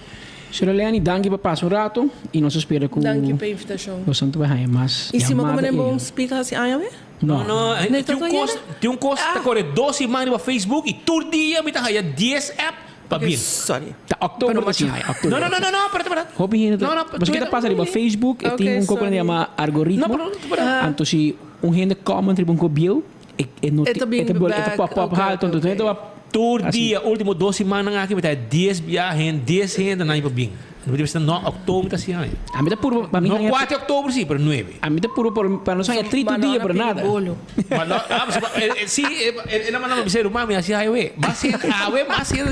Señora Lenny, danki pa pasa un rato y nos ta spera cu Danki pa e invitacion. nos ta bay haya mas Y si mo llamada como den y bon speak haci aña we? No. No, no, Nee, tin un tot cos, ayera? tin un cos ta core dos siman riba Facebook y tur dia mi ta haya 10 app pa Okay, bien. sorry. Ta october Pero ta sin haya, october. No, no, no, no, no, espera, espera. Hopi hende ta, No, no, pasobra ta pasa riba Facebook, e tin Okay, un coco sorry. yama algoritmo. No, pero, pero, Anto si un hende comment riba un co bieu, E e no E ta bin e ta bol- e ta back, pop pop oké, halto, oké, anto oké. ta wak Tur Así. dia, último dos simannan aki mi ta 10 bia hen, 10 hende nan pa bin. No debe ser no oktober ta así aña. A mi ta puro pa mi No haña 4 oktober sí, pero 9. a mi ta puro por pa nos haña tri tur dia, pero nada. Bolo. Ma no, ah, pues, eh, eh, sí, eh, eh, el a manda mi bisa, ruman, mi hasi highway. Mas hende, awe mas hende.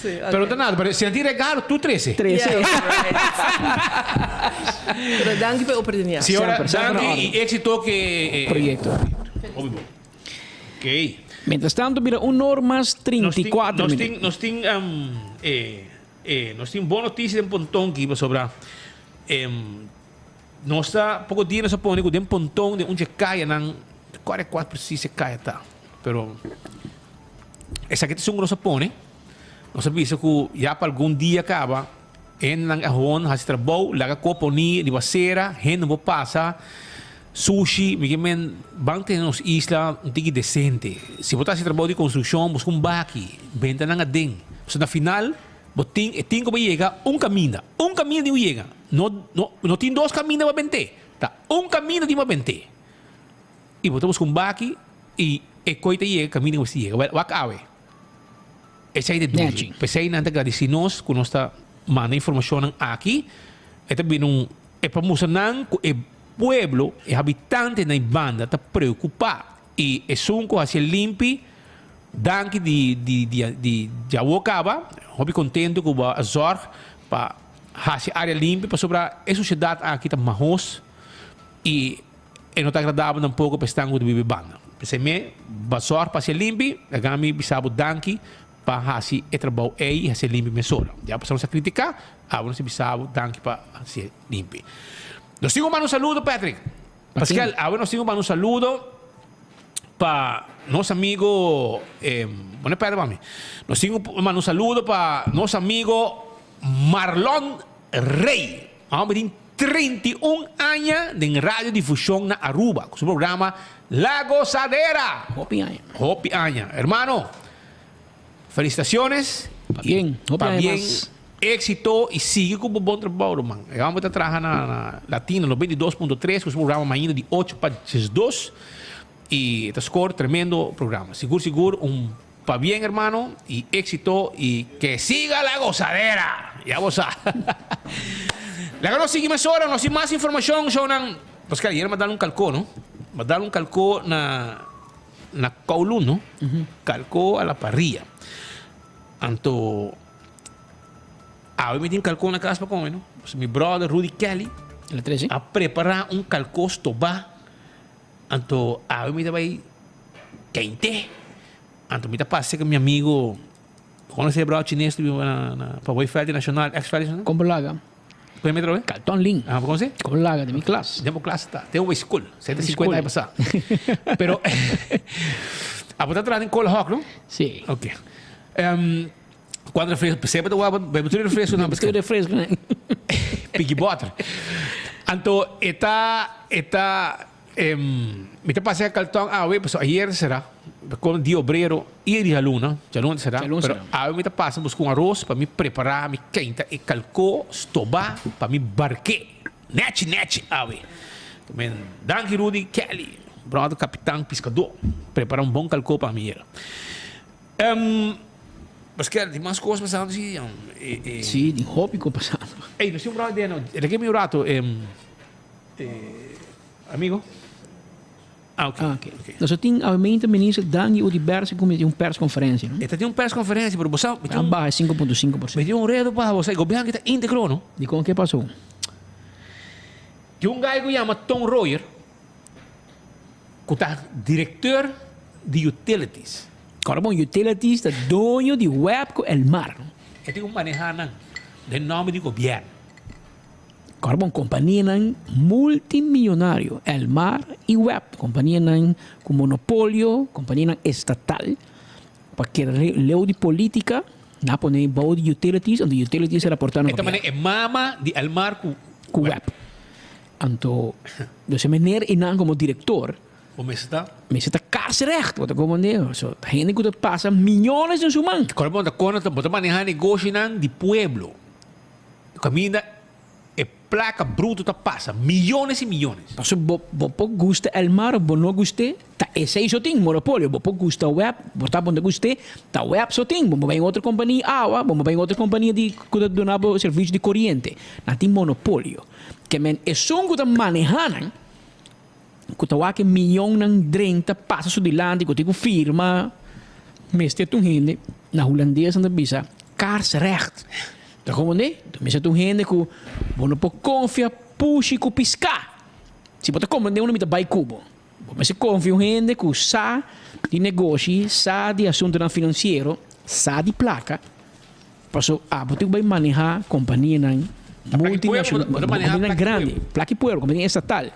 Sí, oké. Pero ta nada, pero si nan tin regalo, tur trese. Trese. Yeah, right. Pero danki pa e oportunidad. Sí, ora, Semper, semper danki na y orden. éxito ke eh, Proyecto. Hopi bon. Ok. Mientras tanto bira un or mas 34 Nos minuut. tin, nos tin, um, eh, eh, nos tin bon noticia den Ponton ki pasobra em, nos ta poko dia nos a pone ku den Ponton den un dje kayanan, kual e kual precies e kaya ta, pero esaki ta esun ku nos a pone. Nos a bisa ku ya pa algun dia kaba hendenan a hon hasi trabou, laga koe poni riba sera, hende no por pasa, sushi, mi ke men ban tene nos isla un tiki desente. Si bo ta hasi trabou di konstrukshon buska un baki, benta nan aden. Pasobra na final bo tin e tin ku bo yega un kaminda, un kaminda tin ku yega, no no no tin dos kaminda pa bent'é, ta un kaminda tin pa bent'é. I bo ta buska un baki i e koe ta yega kaminda ku bo mester yega. Wak awe. Esei ta duru. Nechi. P'esei nan ta gradisí nos ku nos ta manda informashonnan aki. E ta bini un e pa mustra nan ku e pueblo, e habitantenan di banda ta preokupá. I esun ku hasié limpi, danki di di di di djawo kaba. Hopi kontentu ku bo a zòrg pa hasi área limpi pasobra e susiedat aki ta mahos i E no ta agradabel tampoco pa esnan cu ta biba e banda. P'esei me ba zorg pa hacié limpi, laga mi bisa bo danki pa haci e trabou ey y hacié limpi mesora. Ya pasobra nos a critica, abo nos ta bisa bo danki pa hacié limpi. Nos tin cu manda un saludo, Patrick. Pascal, abo nos tin cu manda un saludo pa nos amigo, eh, pone pera pa mi. Nos tin cu manda un saludo pa nos amigo Marlon Rey. Homber tin 31 aña den radiodifusion na Aruba cu su programa La Gozadera. Hopi aña. Hopi aña. Hermano, felicitaciones. Pabien. Hopi aña Pabien, mas. Éxito y sigui cu bo bon trabou, ruman. E homber ta traha na, na Latino 92.3 cu su programa mainda di 8 pa 12 y ta score tremendo programa. Sigur sigur un Pabien hermano y éxito y que siga la gozadera! Ya bo sa. Laga nos sigui mesora, nos tin mas informacion shownan. Paske ayer m'a dal un calco no. M'a dal un calco na na Kowloon no. Calco a la parrilla. Anto awe mi tin calco na cas pa come no. Pasobra mi brother Rudy Kelly El a trece? a prepara un calco stoba. Anto awe mi ta bai keinte. Anto mi ta pasa cerca mi amigo, conoce e brother chines tu biba na na pa boy Velde Nacional, ex Velde Nacional? Como laga? Con mi otra Carlton Lin. Ah, conoce? Como laga de mi klas. Den bo klas ta. Den bo school. 150 aña pasa. Pero abo ta traha den Cola Hawk, no? Sí. Ok. Um, cuando refresco, sempre ta waba, bebe tur refresco na Tur refresco. Piggy butter. Anto e ta e ta Mi ta pasa e kalton awe, pasobra ayer sera. Kon di obrero i di djaluna, djaluna ta será, Djaluna pero será. awe mi ta pasa buska un aros pa mi prepará mi keinta e kalkó stobá pa mi barké nèchi nèchi awe. Men danki Rudy Kelly, bròder kapitan piskadó, prepará un bon kalkó pa mi yera. Em, Paskel, tin mas kos pasando si? E, e. Sí, tin hopi kos pasando. Ey, nos tin un bròder den, reken mi un rato, em, e, amigo. Ah, ok. Ah, ok. Nos a tin awe minister Dangui Oduber si cuminsa tin un persconferencia, no? E ta tin un persconferencia, pero bo sa, mi tin A un, baha 5.5%. mi tin un redo pa bo sa, e gobierno aki ta integro, no? Dicon ke pasó? Tin un guy cu yama Ton Royer, cu ta directeur di utilities. Cora bon, utilities ta doño di web cu Elmar, no? E tin cu maneha nan den nomber di gobierno. Kòrda kompanianan multimillonario, Elmar i web, kompanianan ku monopolio, kompanianan estatal, pa keda leu di politika, nan a pone bou di utilities, anto utilities a raportá na E ta gobièrnu. mane e mama di Elmar ku Ku web. Anto, dus e meneer einan komo direktor. Bo mester ta. Mester ta kaarsrecht, bo ta komprendé? So, ta hende ku ta pasa miyones den su man. Kòrda bo ta kono bo ta manehá negoshinan di pueblo. Kaminda e plaka bruto ta pasa, miyones i miyones. Pasobra bo bo por gusta Elmar of bo no gust'é, ta esei so tin, monopolio. Bo por gusta web, bo ta bo no gust'é, ta web so tin. Bo por bai un otro kompania awa, bo por bai un otro kompania di ku ta duna bo servisio di koriente. Nan tin monopolio. Ke men esun ku ta manehá nan, ku ta wak e miyonnan drenta pasa su dilanti, ku tin ku firma, mester ta un hende, na hulandes nan ta bisa kaarsrecht. Ta komo ne? Ta mester ta un hende ku bo no por konfia pushi ku piská. Si bo ta komprendé unda mi ta bai ku bo. Bo mester konfia un hende ku sa di negoshi, sa di asuntunan finansiero, sa di plaka, paso abo tin ku bai manehá kompanianan multinashonal, kompanianan grandi, plaka i pueblo, kompania estatal,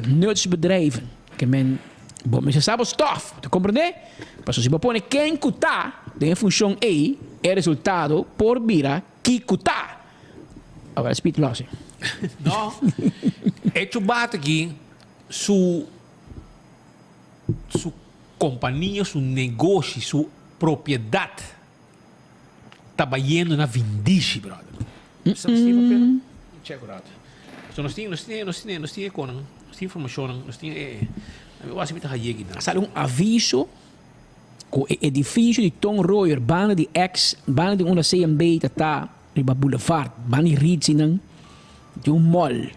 nutsbedrijven, ke men bo mester sa bo stòf, bo ta komprendé? Paso si bo pone ken ku ta den e funshon ei, e resultado por bira ki ku ta. Awor speed lossing. No. E chubata aki su su kompania, su negoshi, su propiedat ta bayendo na vindishi, brother. Sa nos tin papel? Check un rato. So nos tin, nos tin, nos tin, nos tin e konan, nos tin informashonnan, nos tin e, mi wak si mi ta haye aki nan. A sali un aviso ku e edifisio di Ton Royer banda di ex, banda di unda CMB ta ta riba Boulevard, banda di Ritzinan, tin un mall.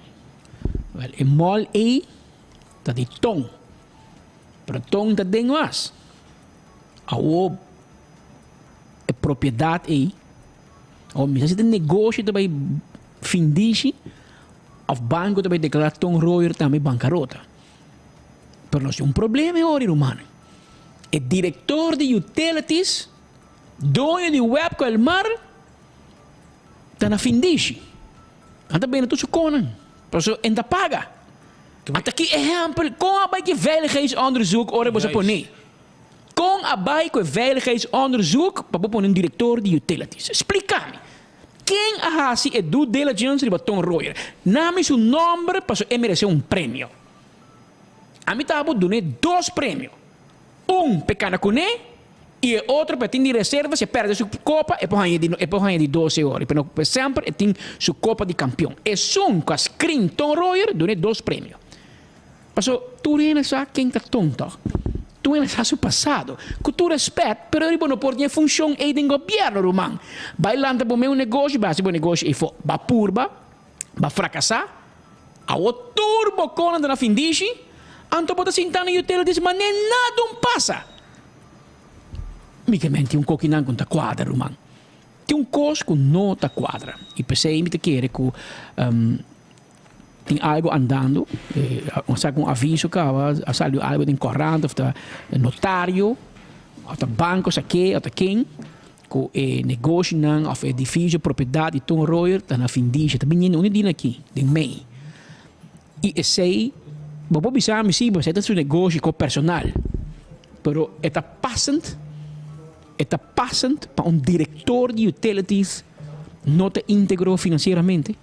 Wel, e mall ei ta di Ton, pero Ton ta den was. Awo e propiedat ei, awo mi sa si ta negoshi ta bai findishi of banko ta bai deklará Ton Royer tambe bankarota. Pero nos tin un problema e ora, rumannan. E direktor di utilities, doño di Webco Elmar, ta na findishi. Nan ta bende tur su konan, pasobra e no ta paga. Ata ki ehèmpel, kon a bai ki veiligheidsonderzoek ora boso pone? Kon a bai ku e veiligheidsonderzoek pa bo pone un direktor di utilities? Splika mi. Ken a hasi e due diligence riba Ton Royer? Nami su nomber pasobra e merese un premio. Ami ta bo dun'é dos premio. Un p'e kana kuné i e otro p'e tin di reserva si e pèrdè su kopa e por haña di e por haña di doce ora. Pero pe semper e tin su kopa di kampion. Esun ku a screen Ton Royer dun'é dos premio. Paso tur hende sa ken ta Ton tòg. Tur hende sa su pasado. Ku tur rèspèt pero riba no por tin e funshon ei den gobièrnu ruman. Bai lanta bo mes un negoshi bai hasi bo negoshi ei fo. Ba purba. Ba frakasá, awor tur bo konan ta na findishi, anto bo ta sintá na utilities ma ne nada un pasa. Mi ke men tin un kokinan ku no ta kuadra ruman. Tin un kos ku no ta kuadra i p'esei mi ta kere ku tin algu andando, a saka un aviso kaba, a sali algu den korant of ta notario of ta banko sa ke of ta ken. Ku e negoshinan òf e edifisio propiedat di Ton Royer ta na findisha, ta biniendo un di dina aki den mei. I esei, bo por bisa mi si, esei ta su negoshi ko personal, pero e ta passend, e ta passend pa un direktor di utilities no ta integro finansieramente?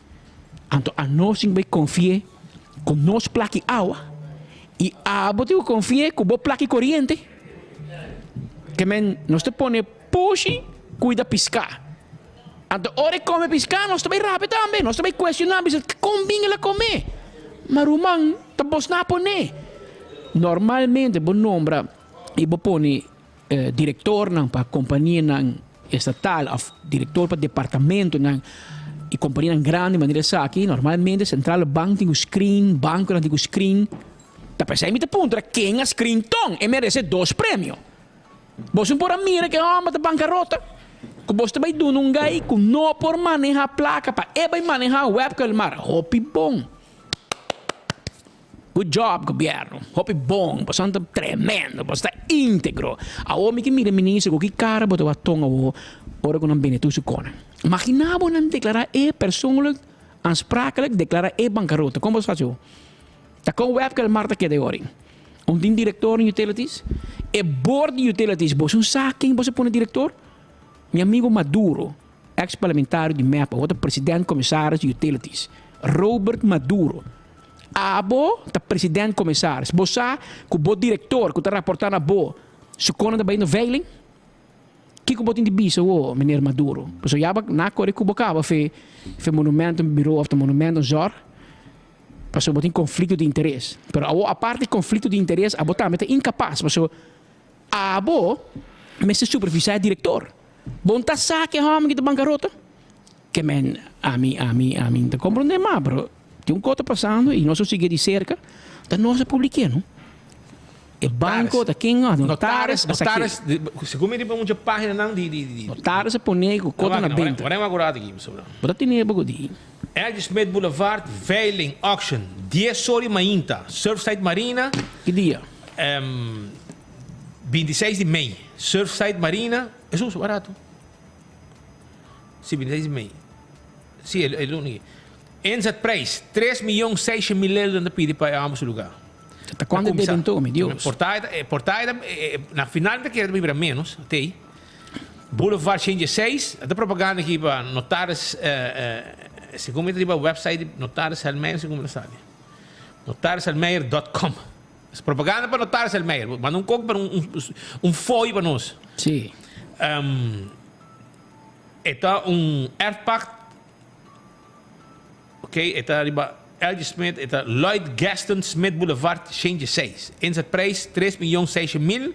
Anto anos tin ku bai konfi'é ku nos plaki awa i abo tin ku konfi'é ku bo plaki koriente? Ke men nos ta pone pushi kuida piská. Anto ora e kome piská nos ta bai rabia tambe, nos ta bai kuestioná bisa kon bin el a kome. Ma ruman ta bos na pone. Normalmente bo nombra i bo pone direktornan pa kompanianan estatal òf direktor pa departamentonan i kompanianan grandi manera esaki normalmente sentrale bank tin ku screen, bankonan tin ku screen. Ta p'esei mi ta puntra ken a screen ton e merece dos premio. Boso por a mira ku e hòmber ta bankarota? Ku boso ta bai duna un gai ku no por maneha plaka pa e bai maneha web Kelmar? Hopi bon. Good job gobièrnu. Hopi bon. Boso ta tremendo. Boso ta íntegro. Awor mi ke mira minister ku ki kara bo ta wak ton awor ora ku nan bini tur su konan. Magina bo nan deklará e persoonlijk aansprakelijk deklará e bankarota. Kon boso hasi awor? Ta kon web Kelmar ta keda e ora ei? Un tin director den utilities? E board di utilities boso un sa ken boso pone director? Mi amigo Maduro, ex parlamentario di mep, awor ta president commissaris di utilities. Robert Maduro. Abo ta president commissaris. Bo sa cu bo director cu ta raporta na bo su kona ta bay na veiling? Kiko bo tin di bisa awor, meneer Maduro? Pasobra ya bo na kore cu bo caba fe fe monumentenbureau of ta monumentenzorg. Pasobra bo tin konflikto di interes. Pero awor aparte di konflikto di interes abo tambe ta inkapas pasobra abo mester supervisá e direktor. Bo no ta sa ke hòmber ki ta bankarota? Ke men ami ami ami no ta komprondé mas pero tin un kos ta pasando i nos a sigui di serka ta nos a publik'é no. E banko ta ken notaris a sak'é. Notaris segun mi riba mucha paginanan di di. Notaris a pone ku kota na benta. Bo ta tene bo ku di. L.G. Smith Boulevard, Veiling, Auction, dies or di mainta, Surfside Marina. Ki dia? 26 di mei, Surfside Marina, esun su barato. Si, 26 di mei. Si, e luna aki. Inzetprijs, tres miyon seisha mil euro nan ta pidi pa e ambos lugar. Ta cuanto e debe anto, mi Dios? Por ta, por ta, na final mi ta kere ta bira menos, tei. Boulevard 106, ta propaganda aki pa notaris, segun mi ta riba website di Notaris Helmeijer, segun mi ta sabi. Notarishelmeijer.com. Es propaganda pa Notaris Helmeijer. Manda un kok pa un, un fooi pa nos. Sí. E ta un erfpacht. Ok, e ta riba LG Smith, e ta Lloyd Gaston Smith Boulevard 106. Inzetprijs tres milyon seisha mil,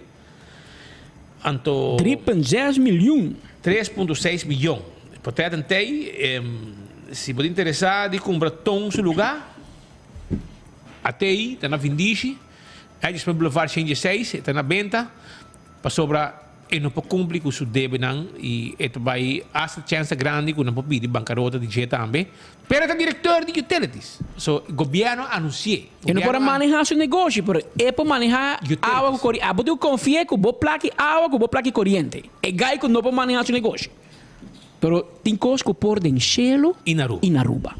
anto. 3.6 milyon. 3.6 milyon. Portret en tei, si bo ta interesa di kumpra ton su luga, atei ta na Vindishi, LG Smith Boulevard 106, e ta na benta, pasobra. E no por cumpli cu su debenan y e ta bay hasta chance ta grandi cu nan por pidi bancarota di dje tambe. Pero e ta director di utilities. So gobierno a anunci'e. E no por a maneha su negoshi pero e por maneha awa cu coriente. Abo tin cu confia cu bo plaki awa cu bo plaki coriente. E guy cu no por maneha su negoshi. Pero tin cos cu por den cielo Y na Aruba. y na Aruba.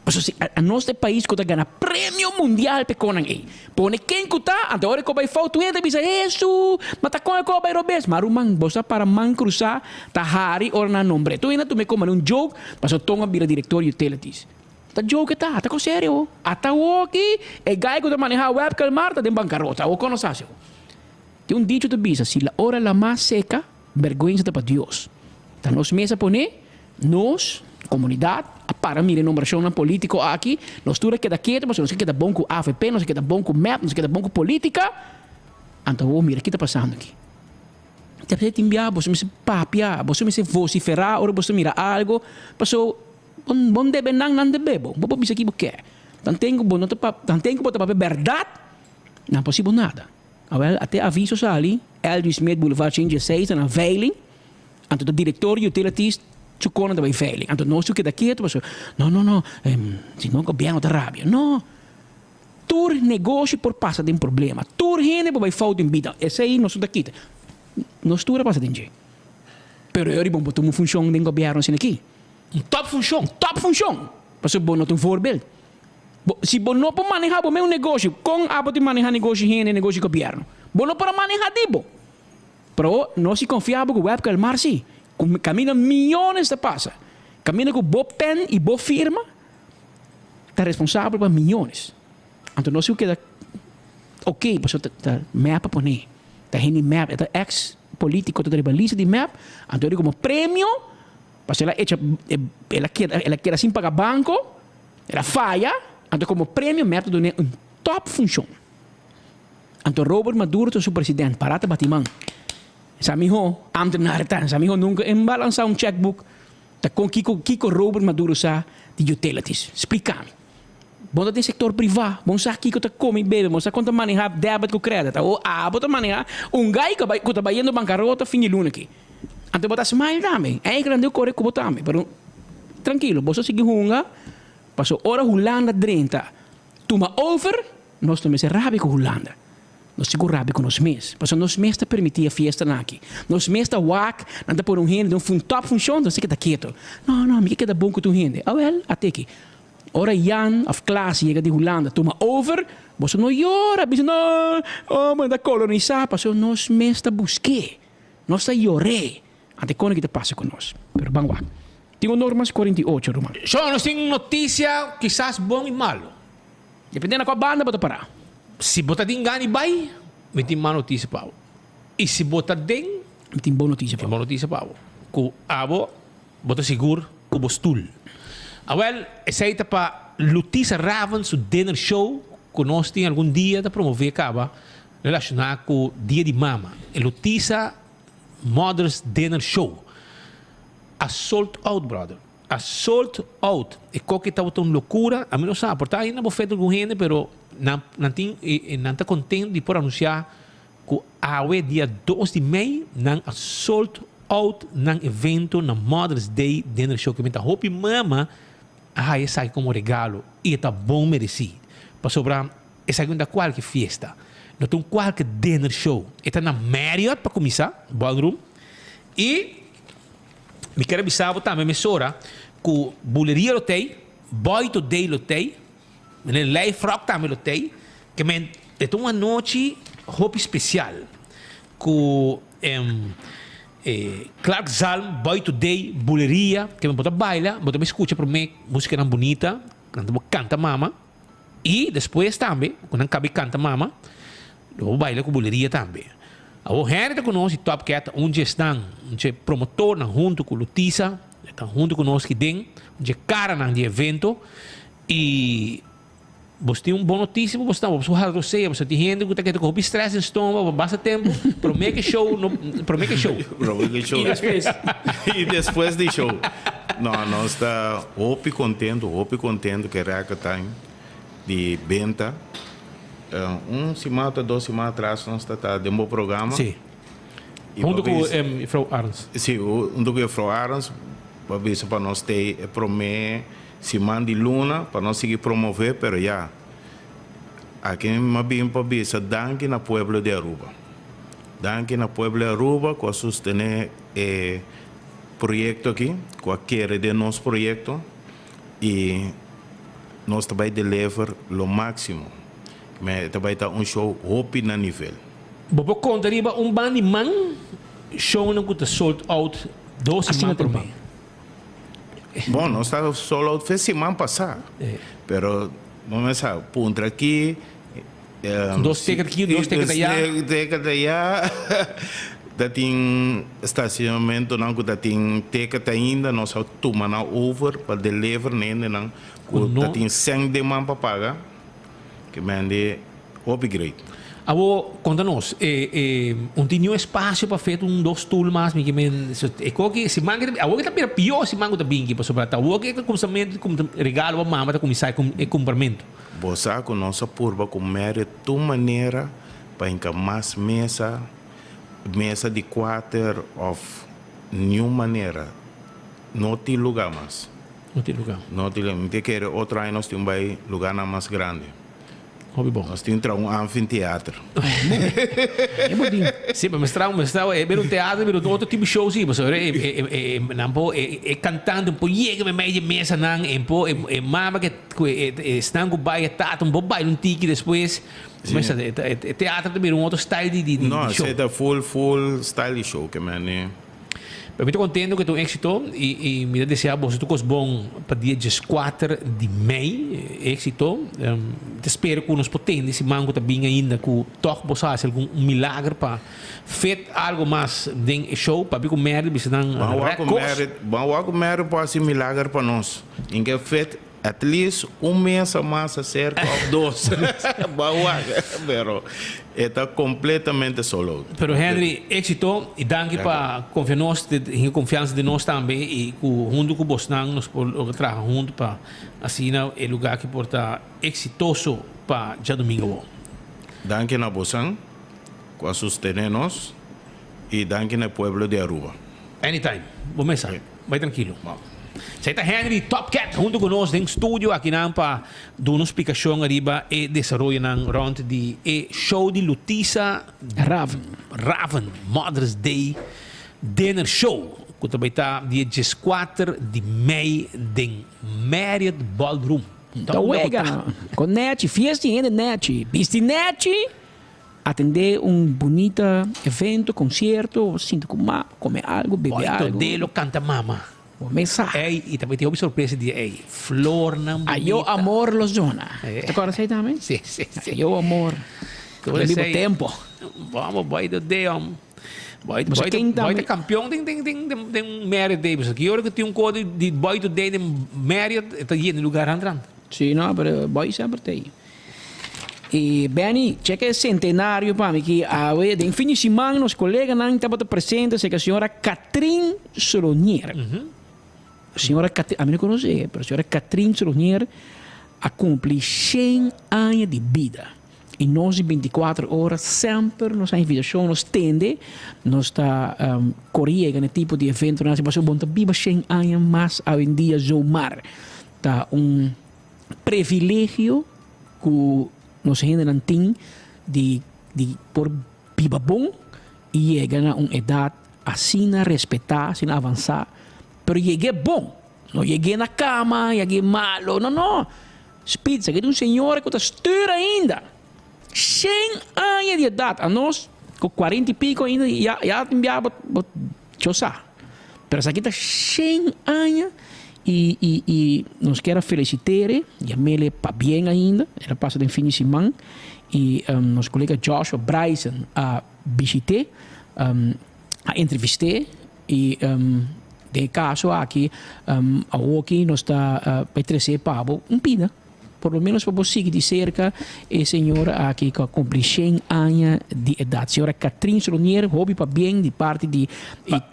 Pasobra si a nos ta e pais cu ta gana premio mundial p'e conan ey. Pone ken cu ta, anto ora cu a bay fout un hende ta bisa, Hesu, ma ta con e cu a bay robes. Ma ruman, bo sa para man crusa ta hari ora nan nombre. Tur hende a tuma e como un joke, pasobra Ton a bira director di utilities. Ta joke e ta, ta cos serio. Ata awoki e guy cu ta maneha Web Kelmar ta den bancarota. Awor con nos haci awor? Tin un dicho ta bisa, si la ora lama seca, Bergwensa ta pa Dios. Ta nos mes a pone, nos, komunidat, a para mira e nombrashonnan polítiko aki, nos tur a keda ketu pasobra nos ke keda bon ku avp, nos ke keda bon ku mep, nos ke keda bon ku polítika. Anto awor mira ki ta pasando aki. Ta p'esei tin bia boso mester papia, boso mester vosiferá ora boso mira algo, paso bo bo no debe nan, nan debe bo. Bo por bisa ki bo ke. Tanten ku bo no ta tanten ku bo ta papia bèrdat, nan por hasi bo nada. Awel, a te aviso sali, Eldry Smith Boulevard 116 ta na veiling, anto ta director di utilities su kona ta bai veiling. Anto nos tur keda ketu pasobra, no, no, no, si no gobierno ta rabia. No, tur negoshi por pasa den problema, tur hende por bai fout den bida, esei nos no ta kita. Nos tur a pasa den dje. Pero e ora bo tuma un funcion den gobierno asina aki. Un top funcion. Un top funcion! Pasobra bo no ta un voorbeeld. Bo, si bo no por maneha bo mes negoshi, kon abo tin maneha negoshi hende, negoshi gobierno? Bo no por a maneha di bo. Pero nos si konfia bo ku Webke Elmar si, ku kaminda miyones ta pasa, kaminda ku bo pen i bo firma ta responsabel pa miyones. Anto nos si ku keda ok, pasobra ta ta mep a pone, ta hende mep, e ta ex. politico ta riba lista di mep, anto eri como premio, pasobra el a echa, el a keda, el a keda sin paga banco, el a faya, anto como premio mep ta dun'é un top funcion. Anto Robert Maduro ta su president, para ta bati man. Sa miho ambtenaar ta, sa miho nunca en balansa un checkbook. Ta con kico kico Robert Maduro sa di utilities? Splica mi. Bo ta den sector priva, bo no sa kico ta come y bebe, bo no sa con ta maneha debit cu credit. Awor abo ta maneha un guy cu cu ta bayendo bancarota fin di luna aki. Anto bo ta smile tambe. Eigenlijk nan debe core cu bo tambe, pero trankilo, boso sigui hunga, paso ora Hulanda drenta tuma over, nos no mester rabia cu Hulanda. Nos tin ku rabia ku nos mes, pasobra nos mes ta permití e fiestanan aki. Nos mes ta wak, nan ta pone un hende den un top funshon, nos ta keda ketu. No, no, mi ke keda bon ku tur hende. Awel, at'e aki. Ora Jan òf Klaas yega di Hulanda tuma over, boso no yora, bisa, no, oh, nan ta kolonisá, pasobra nos mes ta busk'é. Nos ta yor'é. Ante kon aki ta pasa ku nos. Pero ban wak. Tin un Normas 48, ruman. Shon, nos tin notisia kisas bon i malu. Depende na kua banda bo ta pará. Si bo ta tin gana di bai, mi tin mal notisia pa bo. I si bo ta den. Mi tin bon notisia pa bo. Bon notisia pa bo. Ku abo bo ta sigur ku bo stul. Awel, esei ta pa Lutisa Raven su dinner show ku nos tin algun dia ta promové kaba relashoná ku Dia di Mama. E Lutisa Mother's Dinner Show a sold out, brother. A sold out. E koki tabata un locura. Ami no sa, por ta ainda bo feta algun hende, pero nan nan tin nan ta contento di por anuncia cu awe dia dos di mei nan a sold out nan evento na Mother's Day dinner show. Kimen ta hopi mama a haya esaki como regalo y e ta bon mereci. Pasobra esaki no ta cualke fiesta, no ta un cualke dinner show. E ta na Marriott pa cuminsa, ballroom, y Mi ker a bisa bo tambe mesora ku buleria lo tei, boy to day lo tei, meneer Lijfrock tambe lo tei, ke men e ta un anochi hopi spesial ku Clark Zalm, boy to day, buleria, ke men bo ta baila, bo ta bai skucha prome musikanan bunita, nan ta bo kanta mama, i despues tambe ku nan kabi kanta mama, lo bo baila ku buleria tambe. Awor Henry ta ku nos i Top Cat ta un dje esnan, un dje promotornan huntu ku Lutisa, e ta huntu ku nos ki den, un dje karanan di evento. I bos tin un bon notisia pa bos ta, bos por hala rosea, pasobra tin hende ku ta keda ku hopi stress den stoma pa basta tempu, promé ke show no, promé ke show. Promé ke show. I despues. I despues di show. No, nos ta hopi kontentu, hopi kontentu ku e record time di benta. Un siman ota dos siman atras nos ta ta den bo programa. Sí. Hunto ku Juffrouw Arends. Sí, hunto ku Juffrouw Arends bo a bisa pa nos tei e prome siman di luna pa nos sigui promove pero ya aki mi a bin pa bisa danki na pueblo di Aruba. Danki na pueblo di Aruba ku a sostene e proyekto aki, ku a kere den nos proyekto i Nos ta bai deliver lo maximo. Me ta bai ta un show hopi na nivel. Bo por conta riba un ban di man shownan cu ta sold out dos siman prome. Bon, nos ta sold out fe siman pasa. Pero bo mes sa, puntra aki. Dos ticket aki, dos ticket aya. Dos ticket aya. Ta tin stacionamentonan cu ta tin ticket ainda, nos a tuma nan over pa deliver na hendenan cu ta tin cen den man pa paga, ke mende hopi great. Awor, konta nos, e e un tin niun espacio pa fet un dos stoel mas, mi ke men e koki siman ke ta awor ke ta bira pior siman ku ta binki pasobra ta awor ke e kumsamentu di kumsa regalo pa mama ta kuminsá e kumpramentu. Bo sa ku nos a purba ku Marriott tur manera pa hinka mas mesa, mesa di kuater òf niun manera no tin lugá mas. No tin lugá. No tin lugá. Mi ta kere otro aña nos tin bai lugánan mas grandi. Hopi bon. Nos tin traha un anfiteater. E bo tin. Sí, pero mester traha, mester traha, e bira un teatro, bira un otro tipo di show sí, pasobra e, e, e, e, nan por, e, e cantante por yega meimei di e mesanan, e por, e, e mama ke, ku e, e, esnan ku bai, e tata, por baila un tiki despues. Sí. Mester, e, e, e teatro ta bira un otro style di, di, di, No, di show. esei ta full, full style di show ke men. Pero mi ta contento cu ta un exito y y mi ta desea boso tur cos bon pa dia 14 di mei. Exito. Mi ta spera cu nos por tende siman cu ta bin ainda cu toch boso haci algun un milager pa fit algo mas den e show. Papia cu Mary bisa nan Ban wak red cu cos. Mary, ban wak cu Mary por haci milager pa nos. In ke fit At least un mesa mas acerca of dos. Ba wak, pero e ta completamente sold out. Pero Henry, éxito y danki pa confia nos, hinca confiansa den nos tambe y cu hunto cu bosnan nos por logra traha hunto pa asina e lugar aki por ta exitoso pa djadomingo awor. Danki na bosan cu a sostene nos y danki na e pueblo di Aruba. Anytime, bo mesa. Bai trankilo. Esei ta Henry Top Cat hunto ku nos den studio akinan pa duna un splikashon ariba e desaroyonan rònt di e show di Lutisa Raven. Raven Mother's Day Dinner Show ku ta bai ta dia dieskuater di mei den Marriott Ballroom. Ta wega ku nèchi, fiesta di hende nèchi, bisti nèchi. Atendé un bunita evento, concierto, sinta cu mama, come algo, bebe Boy algo. Todelo canta mama. Bo mes sa. Ey, y ta tin hopi sorpresa di ey. Flornan bunita. Ayo amor los dona. Ta corda esey tambe? Si, si, si. Ayo amor. Tur Den bibo esey. tempo. Vamos, boy Todelo. Boy, Bo sa boy, ken boy tambe? ta campeon den, den, den, den, den Marriott Davis. Ki ora cu tin un co di, di Boy Todelo den Marriott, e ta yena lugar rand rand. Si, no, pero boy semper ta ey. Y Benny, checa e centenario pa mi ki awe den fin di siman nos coleganan tabata presente cerca señora Catrin Solonier. Señora Catrin, ami no conoce, pero señora Catrin Solonier a cumpli shen aña di bida. Y nos di 24 ora semper nos a invitacion, nos tende, nos ta corre yega na e tipo di eventonan así, pasobra bo no ta biba shen aña mas awendia zomaar. Ta un privilegio ku nos hendenan tin di di por biba bon i yega na un edat asina respetá, asina avansá, pero yeg'é bon, no yeg'é na kama, yeg'é malo, no no. Spitz, aki tin un señora ku ta stuur ainda, shen aña di edat, anos ku kuarenta i piko ainda ya ya tin bia bo bo chosá. Pero esaki ta shen aña y y y nos kier a feliciter'e y a mele pabien ainda, el a pasa den fin di siman y nos colega Joshua Bryson a bishit'e, a entrevist'e y den e caso aki awoki nos ta bay trece pa bo un pida. Por lo menos pa bo sigui di serka e señora aki ku a kumpli shen aña di edat. Señora Catrin Solonier, hopi pabien di parti di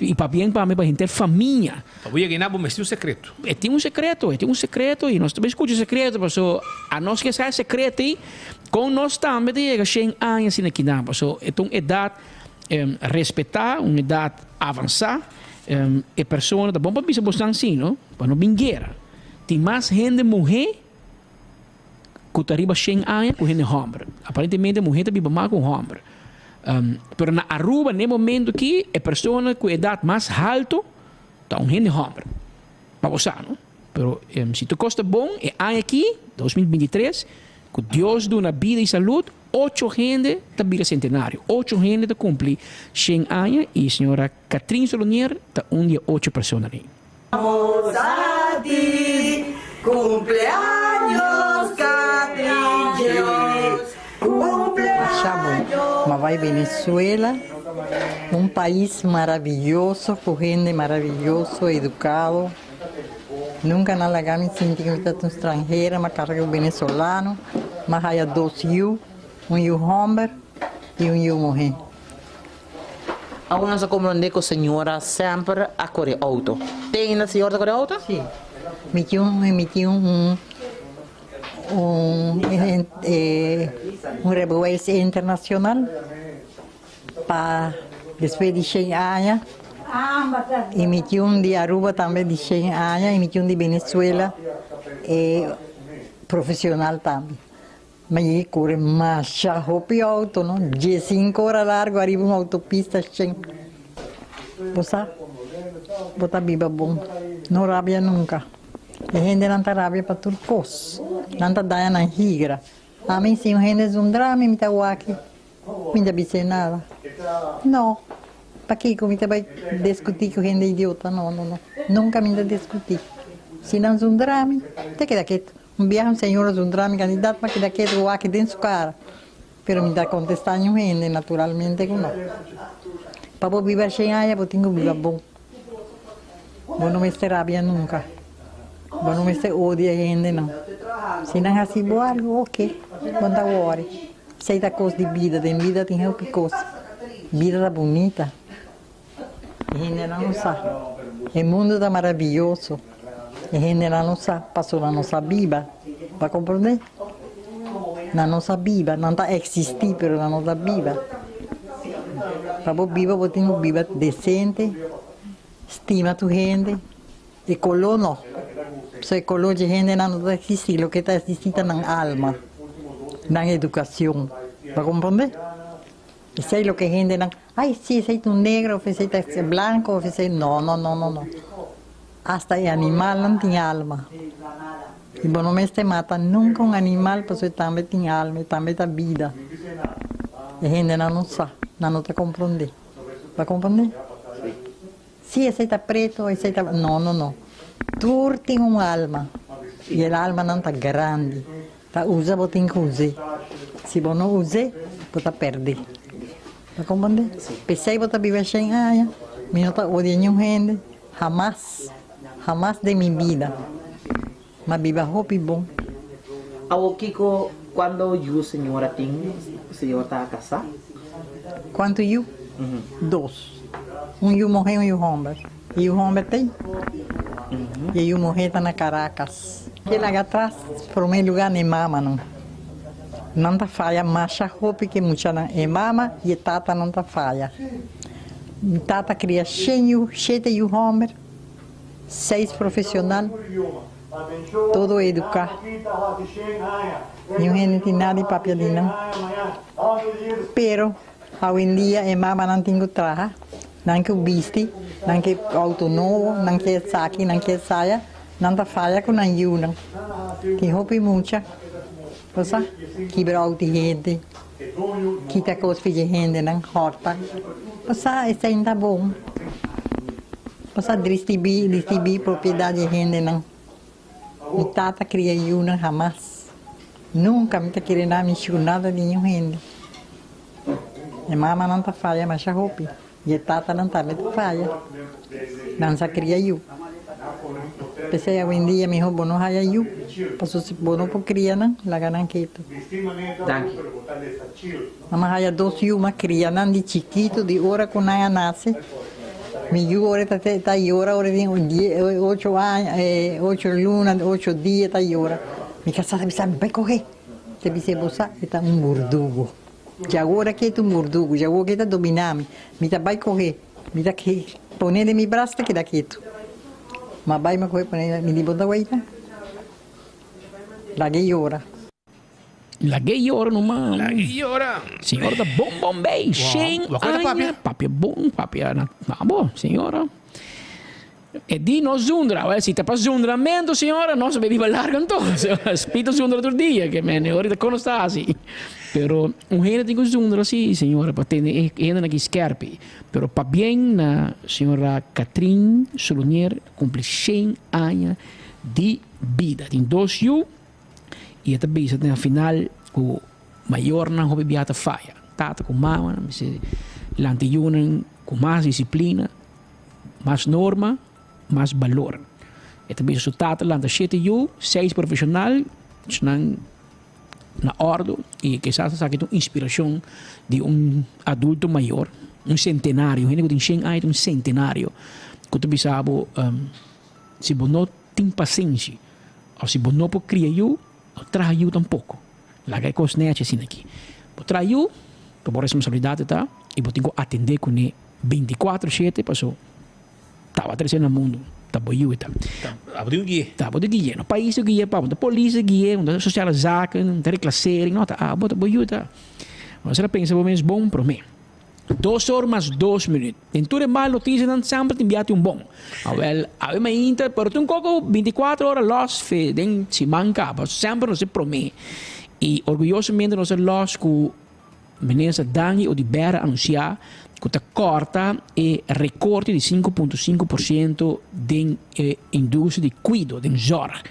i pabien pa mi pa henter famia. Pa bo yega einan bo mester un sekreto. E tin un sekreto, e tin un sekreto i nos ta bay skucha e sekreto paso anos ke sa e sekreto ei kon nos tambe ta yega shen aña asina kinan paso e ta un edat respetá, un edat avansá. E persona ta bon pa bisa bosnan si no, pa no bin guera. Tin mas hende muhé ku ta riba shen aña ku hende hòmber. Aparentemente muhé ta biba mas ku hòmber. Pero na Aruba n'e momento aki e persona ku edat mas haltu ta un hende hòmber. Pa bo sa no. Pero si tur kos ta bon e aña aki, 2023, ku Dios duna bida i salud, ocho hende ta bira sentenario. Ocho hende ta kumpli shen aña i señora Catrin Solonier ta un di e ocho personanan. Vamos a ti, cumpleaños Catrin Dios, cumpleaños. Ma bai Venezuela, un pais maravilloso, ku hende maravilloso, educado. Nunca nan laga mi sinti ku mi ta un stranhera, m'a casa ku venezolano, m'a haya dos yu, un yu homber i un yu muhé. Awor nos a comprende cu señora semper a core auto. Te ainda señor ta core auto? Si. Mi tin un, mi tin un, un, un rijbewijs internacional pa despues di shen aña. Y mi tin un di Aruba tambe di shen aña y mi tin un di Venezuela e profesional tambe. Ma e kore masha hopi auto no, diesinco ora largo ariba un autopista shen. Bo sa, bo ta biba bon, no rabia nunca. E hendenan ta rabia pa tur cos, nan ta daña nan higra. Ami si un hende zundra mi, mi ta wak, mi ta bis'é nada. No. Pakiko mi ta bai diskutí ku hende idiota? No, no, no. Nunka mi ta diskutí. Si nan zundra mi, ta keda ketu. Un biaha un señor a zundra mi kandidat, mi a keda ketu wak den su kara. Pero mi ta kontestá niun hende, naturalmente ku no. Pa bo biba shen aña bo tin ku biba bon. Bo no mester rabia nunka. Bo no mester odia hendenan. Si nan hasi bo algu, oke, bo no ta wòri. Esei ta kos di bida, den bida tin hopi kos. Bida ta bunita. E hendenan no sa. E mundu ta maraviyoso. E hendenan no sa pasobra nan no sa biba. Bo a komprondé? Nan no sa biba. Nan ta eksistí pero nan no ta biba. Pa bo biba bo tin ku biba desente, stima tur hende. E koló no. Pasobra e koló dje hendenan no ta eksistí. Loke ta eksistí ta nan alma, nan edukashon. Bo a komprondé? Esei loke hendenan, ay si esei ta un negro of esei ta blanco of esei, no no no no no. Hasta e animalnan tin alma. Y bo no mester mata nunca un animal pasobra e tambe tin alma, e tambe ta bida. E hendenan no sa, nan no ta comprende. Bo a comprende? Si esei ta preto, esei ta, no no no. Tur tin un alma y el almanan ta grandi. Ta usa bo tin ku us'é. Si bo no us'é, bo ta pèrdè. Ta komprendé? P'esei bo ta biba shen aña. Mi no ta odia niun hende, hamas, hamas den mi bida. M'a biba hopi bon. Awor kiko kuando yu señora tin? Señor ta kasá? Kuantu yu? Dos. Un yu muhé, un yu hòmber. E yu hòmber t'ei i e yu muhé ta na Caracas. Ke laga atras promé lugá na e mamanan. Nan ta faya masha hopi ke muchanan. E mama i e tatanan ta faya. Mi tata kria shen yu, shete yu hòmber, seis profesional, todo eduká. Niun hende tin nada di papia di nan. Pero awendia e mamanan tin ku traha. Nan ke bisti, nan ke auto nobo, nan ke esaki, nan ke esaya, nan ta faya ku nan yunan. Tin hopi mucha, bo sa, kibra auto di hende, kita kos fi di hendenan, hòrta. Bo sa, esei no ta bon. Bo sa dristibí, distibí propiedat di hendenan. Mi tata kria yunan hamas. Nunka mi ta kere na mi shu nada di niun hende. E mamanan ta faya masha hopi y e tatanan tambe ta faya. Nan sa cria yu. P'esey awendia miho bo no haya yu, paso si bo no por cria nan, laga nan ketu. Danki. Nan a haya dos yu, m'a cria nan di chikito, di ora cu nan a nace. Mi yu ora ta ta yora, ora tin die ocho aña, ocho luna, ocho dia ta yora. Mi casa ta bisa, bai coge. Ta bis'é, Bo sa, e ta un burdugu. Djawo ora ke ta un burdugu, djawo ke ta dominá mi. Mi ta bai kohe, mi ta pone den mi bras ta keda ketu. Ma bai mi a kohe pone, mi di, Bo ta weita? Lag'é yora. Lag'é yora numa. Lag'é yora. Señora ta bon bon bei. Shen aña. Papia bon, papia na bo, señora. E di no zundra. Wel, si ta pa zundramento, señora, nos a biba largo anto. Spito zundra tur dia, ke men ora ta kono sta hasi. Pero un hende tin ku zundra si, señora, pa tene e hendenan aki skerpi. Pero pabien na señora Catherine Solonier kumpli shen aña di bida. Tin dos yu i e ta bisa den final ku mayornan hopi bia ta faya. Tata ku mama nan mester lanta e yunan ku mas disiplina. Mas norma, mas balor. E ta bisa su tata lanta shete yu, seis profesional, nan na ordo y kisas esaki ta un inspiracion di un adulto mayor, un centenario, hende cu tin shen aña ta un centenario, cu ta bisa bo si bo no tin pasenshi of si bo no por cria yu, no traha yu tampoco. Laga e cos nechi asina aki. Bo traha yu, bo responsabilidad ta y bo tin cu atende cune. Binticuatro shete paso taba trece na mundo ta bo yu ta. Ta bo di guie. Ta bo di guie. No pais di guie pa bo. Ta polis di guie, no ta sociale zaken, no ta reclassering, no ta abo ta bo yu ta. Nos a pensa bo mes bon prome. Dos or mas dos minuut. Den tur e mal noticianan semper tin bia tin un bon. Awel awe mainta pero tin un koko binticuatro ora los fe den siman caba. Semper nos e prome. Y orguyosamente nos a los cu. Minister Dangui Oduber a anuncia cu ta corta e recorte di 5.5% den e industria di cuido, den zorg.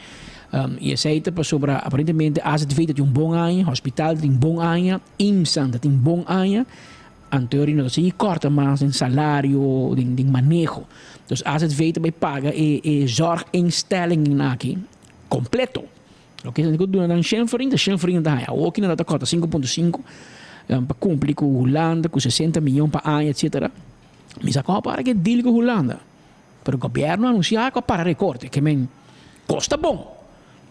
Y esey ta pasobra aparentemente AZV ta tin un bon aña, hospital ta tin bon aña, IMSAN ta tin bon aña, anto no ta sigui corta mas den salario, den maneho. Dus AZV ta bay paga e zorginstellingen aki completo. Loke esnan ku duna nan shen florin ta shen florin nan ta haña. Awoki nan ta kòrta 5.5 pa kumpli ku Hulanda ku 60 miyon pa aña etsetera. Mi sa kon a para ke deal ku Hulanda. Pero gobièrnu a anunsiá ku a para rekorte. Ke men kos ta bon.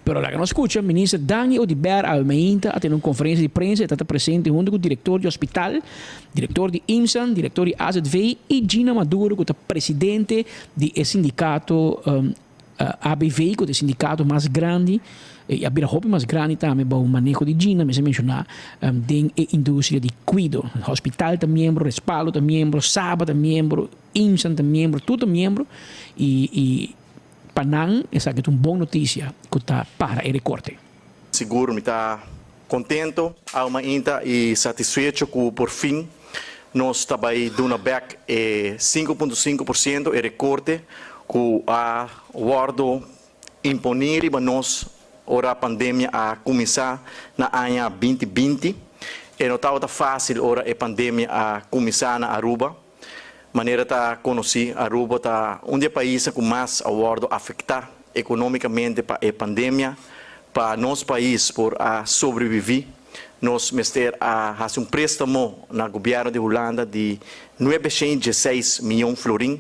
Pero laga nos skucha Minister Dangui Oduber awe mainta a tene un konferensia di prensa. E ta ta presente huntu ku direktor di hospital, direktor di IMSAN, direktor di AZV i Gina Maduro ku ta presidente di e sindikato ABV ku ta e sindikato mas grandi i a bira hopi mas grandi tambe bou maneho di Gina, mester menshoná den e industria di kuido. Hospital ta miembro, Respaldo ta miembro, Saba ta miembro, IMSAN ta miembro, tur ta miembro i i pa nan esaki ta un bon notisia ku ta para e rekorte. Sigur mi ta contento awe mainta y satisfecho cu por fin nos ta bay duna bek e 5.5% e recorte cu a wordo imponi riba nos ora pandemia a cuminsa na aña 2020. E no tabata facil ora e pandemia a cuminsa na Aruba. Manera ta conoci, Aruba ta un di e paisnan cu mas a wordo afecta economicamente pa e pandemia. Pa nos pais por a sobrevivi, nos mester a haci un prestamo na gobierno di Hulanda di 916 miyon florin.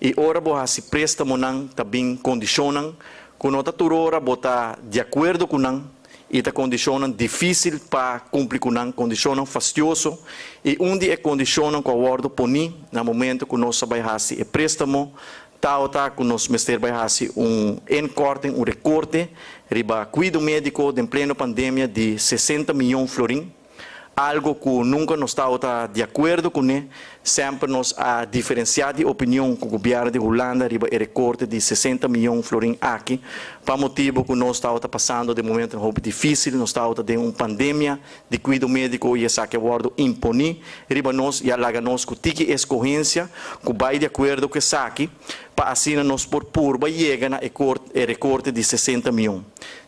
Y ora bo haci prestamonan ta bin condicionnan cu no ta tur ora bo ta di acuerdo cu nan. I ta kondishonnan difísil pa kumpli ku nan, kondishonnan fastioso, i un di e kondishonnan ku a wòrdu poní na momentu ku nos a bai hasi e préstamo tabata ku nos mester bai hasi un inkorting, un rekorte, riba kuido médiko den pleno pandemia di 60 mion florin. Algo ku nunka nos tabata di akuerdo kuné, semper nos a diferensiá di opinion ku gobièrnu di Hulanda riba e rekorte di 60 mion florin aki, pa motibu ku nos tabata pasando den momentunan hopi difísil, nos tabata den un pandemia di kuido médiko i esaki a wòrdu imponí riba nos i a laga nos ku tiki eskohensia ku bai di akuerdo ku esaki pa asina nos por purba yega na e rekorte di 60 mion.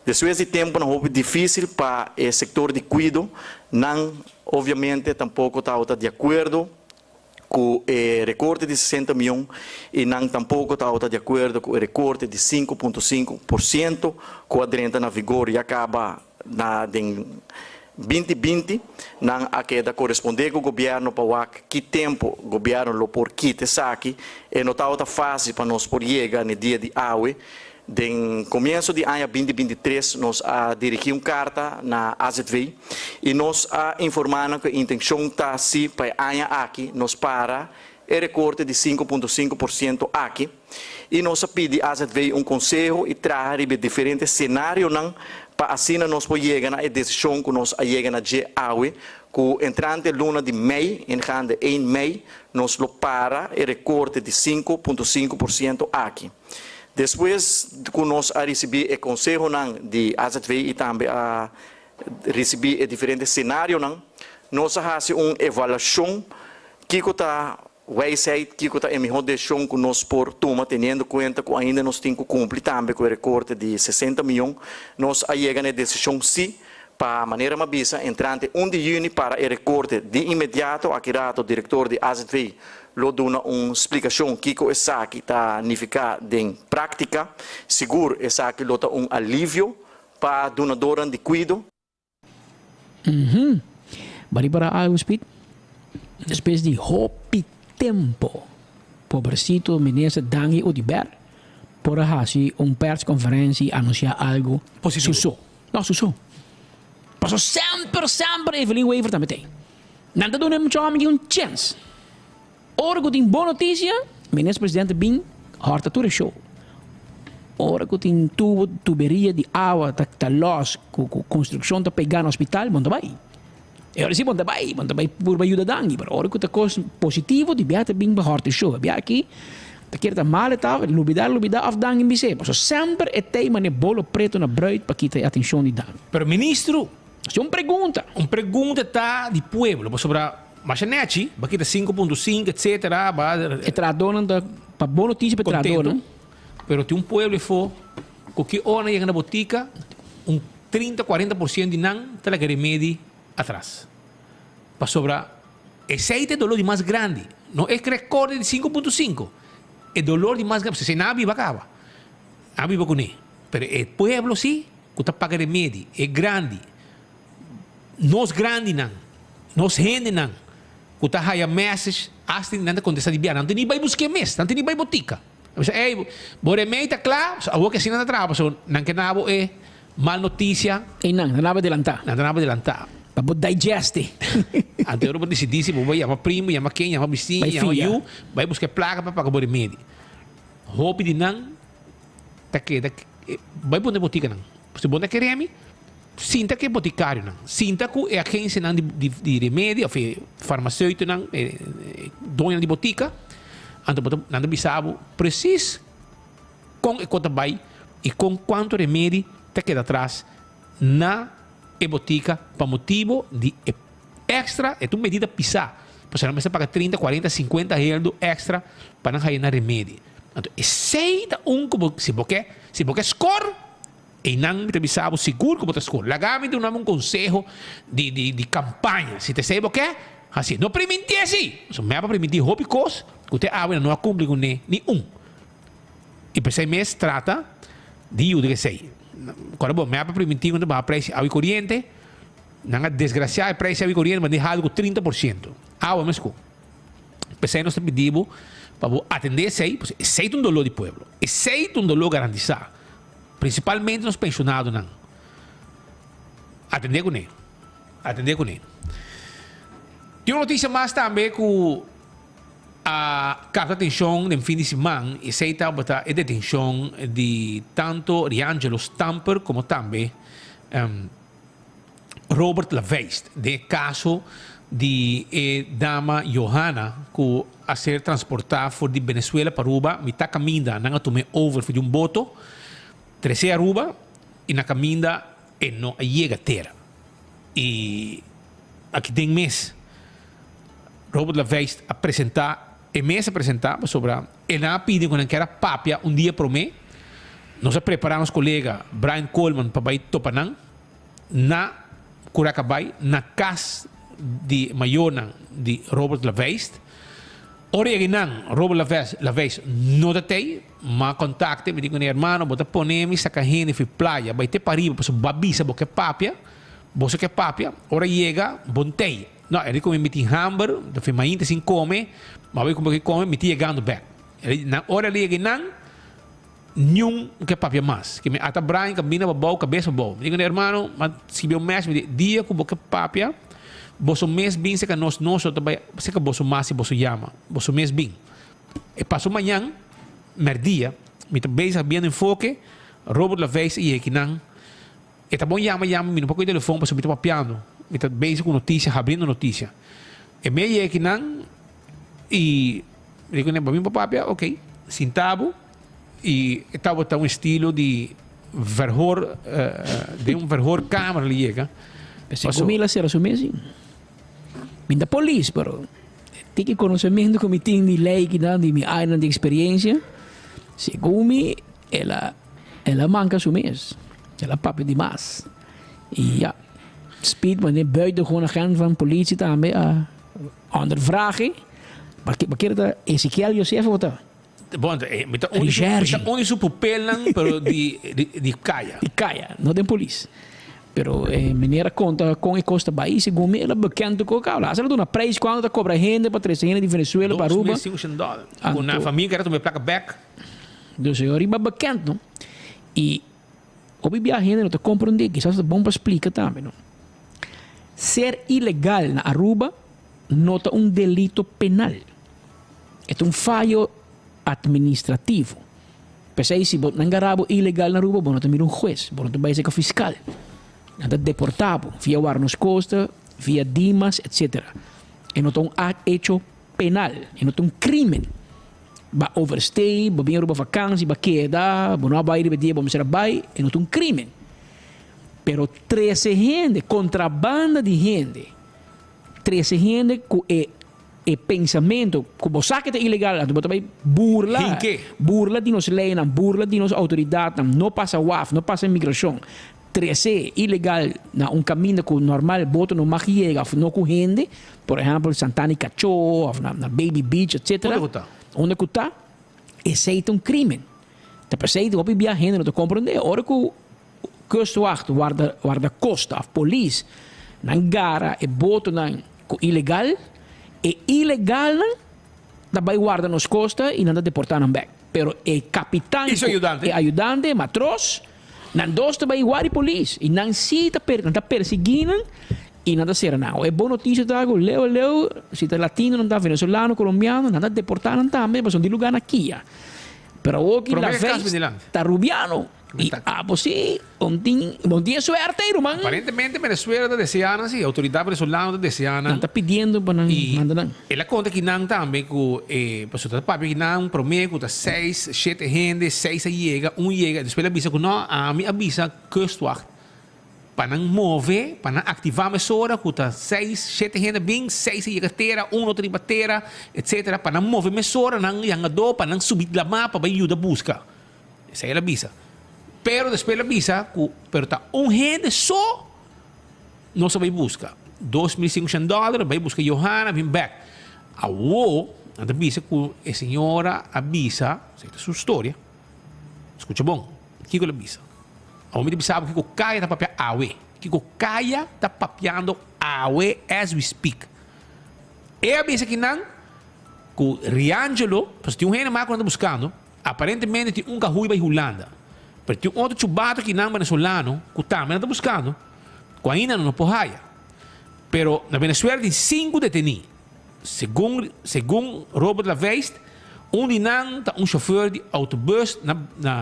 Despues di tempunan hopi difísil pa e sektor di kuido, nan obviamente tampoko tabata di akuerdo ku e rekorte di 60 mion i nan tampoko tabata di akuerdo ku e rekorte di 5.5% ku a drenta na vigor ya kaba na den 2020. Nan a keda korespondé ku gobièrnu pa wak ki tempu gobièrnu lo por kita esaki. E no tabata fásil pa nos por yega n'e dia di awe. Den komienso di aña 2023 nos a dirigí un karta na AZV i nos a informá nan ku e intenshon ta si pa e aña aki nos para e rekorte di 5.5% aki i nos a pidi AZV un konseho i traha riba e diferente senarionan pa asina nos por yega na e desishon ku nos a yega na dje awe ku entrante luna di mei, ingaande 1 mei, nos lo para e rekorte di 5.5% aki. Despues ku nos a risibí e konsehonan di AZV i tambe a risibí e diferente senarionan, nos a hasi un evaluashon kiko ta wijsheid, kiko ta e mihó desishon ku nos por tuma teniendo kuenta ku ainda nos tin ku kumpli tambe ku e rekorte di 60 mion. Nos a yega na e desishon si pa manera m'a bisa entrante 1 di yüni para e rekorte di inmediato. Aki rato direktor di AZV lo duna un splikashon kiko esaki ta nifiká den práktika. Sigur esaki lo ta un alivio pa dunadornan di kuido. Uhum. Bari para algo, Speed. Despues di hopi tempo, pobrecito minister Dangui Oduber por a haci un persconferencia y anuncia algo Positivo. Su so. No, su so. Paso semper, semper Evelyn Wever ta mete. Nan ta duna e mucha homi un chens. Ora cu tin bon noticia, minister presidente bin horta tur e show. Ora cu tin tubo, tuberia di awa ta, ta los, cu, cu construccion ta pega na hospital, bon ta bay. E ora si bon ta bay, bon ta bay purba yuda Dangui, pero ora cu ta cos positivo, di bia ta bin pa horta e show. E bia aki ta kier ta mal e ta, lubida, lubida of Dangui bis'e. Pasobra semper e tey mane bolo preto na bruid pa kita e atencion di Dangui. Pero ministro. Esei un pregunta. Un pregunta ta di pueblo, pasobra masha nechi, ba kita 5.5 etcetera, ba. E trahadónan ta pa bon notisia pa e trahadónan. Contento, pero tin un pueblo efo cu ki ora nan yega na botica, un 30, 40% di nan ta laga remedi atras. Pasobra esey ta e dolor di mas grandi, no e recorte di 5.5, e dolor di mas grandi, pasobra esey nan a biba caba, nan a biba cune, pero e pueblo si cu ta paga remedi, e grandi, nos grandinan, nos hendenan cu ta haya message, hasta nan ta contesta di bia, nan ta ni bay busque mes, nan ta ni bay botica. Nan bisa, ey, bo remedi ta cla, so awor cu asina nan ta traha, pasobra nan ke nabo e mal noticia. Ey nan, nan nabo adelanta. Nan ta nabo adelanta. Pa bo digeste. Anto ora bo dicidi si bo bay yama primo, yama ken, yama bisiña, yama yu, bay busca e placa pa paga bo remedi. Hopi di nan ta keda bai pone botikanan. Si bo ta kere mi, sinta ku e botikarionan, sinta ku e agensianan di di remedi òf e farmaseutonan, e doñonan di botika, anto bo ta nan ta bisa bo presis kon e kos ta bai i kon kuantu remedi ta keda atras na e botika pa motibo di e extra, e ta un medida pisá, pasobra nan mester paga trinta, kuarenta, sinkuenta heldu extra pa nan haya nan remedi. Anto esei ta un ku bo, si bo ke, si bo ke skor, einan mi ta bisa bo sigur ku bo ta skor. Laga mi duna bo un konseho di, di, di kampaña. Si ta esei bo ke, hasié. No primintí así. Pasobra mi a primintí hopi kos ku te awe nan no a kumpli kuné ni un. I p'esei mes trata di yuda ku esei. Kòrda bo, mi a primintí ku nan ta baha preis di awa i koriente. Nan a desgrasiá e preis di awa i koriente, mand'é haltu ku 30%. Awa mes ku. P'esei nos ta pidi bo pa bo atendé esei, pasobra esei ta un doló di pueblo. Esei ta un doló garantisá. Prinsipalmente nos penshonadonan. Atendé kuné. Atendé kuné. Tin un notisia mas tambe ku a kapta atenshon den fin di siman, esei tabata e detenshon di tanto Riangelo Stamper komo tambe Robert Laveist den e kaso di e dama Johanna ku a ser transportá for di Venezuela pa Aruba. Mitá kaminda nan a tum'é over for di un boto, tres'é Aruba i na kaminda e no a yega tera. I aki den mes Robert Laveist a presentá, e mes a presentá pasobra e nan a pidi ku nan kier a papia un dia promé. Nos a prepará nos kolega Brian Coleman pa bai topa nan. Na Curacabay, na cas di mayornan di Robert Laveist. Ora yega einan, Robert Laveist, Laveist no ta tey, m'a contacte, mi di cu ne, hermano, bo ta pone mi saca hende fi playa bay te pariba pasobra bo a bisa bo ke papia, boso ke papia, ora yega bo n'tey. No, el di cu mi, mi tin hamber, ta fi mainta sin come, m'a bay cumpra ke come, mi tin yegando bek. El di, na ora el yega einan, Niun ke papia mas. Ke mi ata Brian ka bina babou kabes babou. Mi di ku hermano, ma skibi un mes, mi di, dia ku bo ke papia, boso mes bin seka nos, nos lo ta bai seka boso mas si boso yama. Boso mes bin. E paso mañan, merdia, mi ta bezig biendo enfoke, Robert Laveis a yega kinan. E ta bon yama yama mi no por kohe telefon pasobra mi ta papiando. Mi ta bezig ku notisia, habriendo notisia. E me a yega kinan i mi di ku ne, bo bin pa papia? Ok. Sinta bo. I e tabata un estilo di verhoor, den un verhoorkamer li yega. P'esei ku mi la sera su mes. Mi ta polis, pero tiki konosementu ku mi tin di lei kinan, di mi añanan di eksperensia, segun mi el a el a manka su mes. El a papia di mas. I ya, speed manera buitengewoon agent van politie tambe a ondervraag e. Pakier ta Ezekiel Josefo bo ta? Bon, eh, mi ta un di su, mi ta un di su pupelnan, pero di, di, di kaya. Di kaya, no den polis. Pero eh, meneer a konta kon e kos ta bai, segun mi el a bekend ku kabla. Hasta el a duna prijs kuantu ta kobra hende pa trese hende di Venezuela pa Aruba. $2,500. Ku na famia kere tuma e plaka bek. Dus e riba bekend, no? I hopi biaha hende no ta komprondé, kisas ta bon pa splika tambe, no? Ser ilegal na Aruba no ta un delito penal. E ta un fayo administrativo. P'esei si bo nan gara bo ilegal na Aruba bo no ta mira un hues, bo no ta bai serka fiskal. Nan ta deporta bo via Warnos Costa, via Dimas, etc. E no ta un hecho penal, e no ta un crimen. Bo a overstay, bo bin Aruba vakansi, bo a keda, bo no a bai riba e dia bo mester a bai, e no ta un crimen. Pero trese hende, kontrabanda di hende, trese hende ku e e pensamentu ku bo sa ke ta ilegal, anto bo ta bai burla, Hinke. burla di nos leinan, burla di nos outoridatnan, no pasa waf, no pasa imigrashon, trese ilegal na un kaminda ku normal boto no mag yega òf no ku hende, por ehèmpel Santana i Kachó òf na na Baby Beach etsetera. Unda ku ta? Unda ku ta, esei ta un krimen. Ta p'esei hopi bia hende no ta komprondé. Ora ku Kustwacht, warda wardakosta of polis nan gara e botonan ku ilegal, e ilegalnan ta bai warda nos kosta i nan ta deportá nan bèk. Pero e kapitan I su ku ayudante? e ayudante, e matros, nan dos ta bai warda e polis i nan si ta per nan ta persiguí nan i nan ta sera nan. E bon notisia ta ku leu leu si ta latino nan ta, venezolano, kolombiano, nan ta deportá nan tambe pasobra di lugá na kia. Pero awor ki Promé la kas vez bini lanti. ta rubiano. I abo si, bon tin, bon tin e suerte ei, ruman. Aparentemente Venezuela ta desea nan si, autoridad venezolano ta desea nan. Nan ta pidiendo pa nan I manda nan. el a konta ki nan tambe ku e pasobra ta papia ki nan prome ku ta seis, shete hende, seis a yega, un yega, despues el a bisa ku no, ami a bisa kustwacht pa nan move, pa nan aktivá mesora ku ta seis, shete hende bin, seis a yega tera, un no ta riba tera, etsetera, pa nan move mesora nan yangadó pa nan subi lamá pa bai yuda buska. Esei el a bisa. Pero despues el a bisa ku pero ta un hende so nos a bai buska. 2500 dòler bai buska Johanna bin bèk. Awo nan ta bisa ku e señora a bisa, esei ta su storia, skucha bon kiko el a bisa. Awo mi ta bisa bo kiko Kaya ta papia awe. Kiko Kaya ta papiando awe as we speak. E a bisa kinan ku Riangelo, pasobra tin un hende mas ku nan ta buskando. Aparentemente tin un kahui bai Hulanda, pero tin otro chubato kinan venezolano ku tambe nan ta buskando, ku ainda nan no por haya. Pero na Venezuela tin sinku detení. Segun segun Robert Laveist, un di nan ta un shofer di autobus na na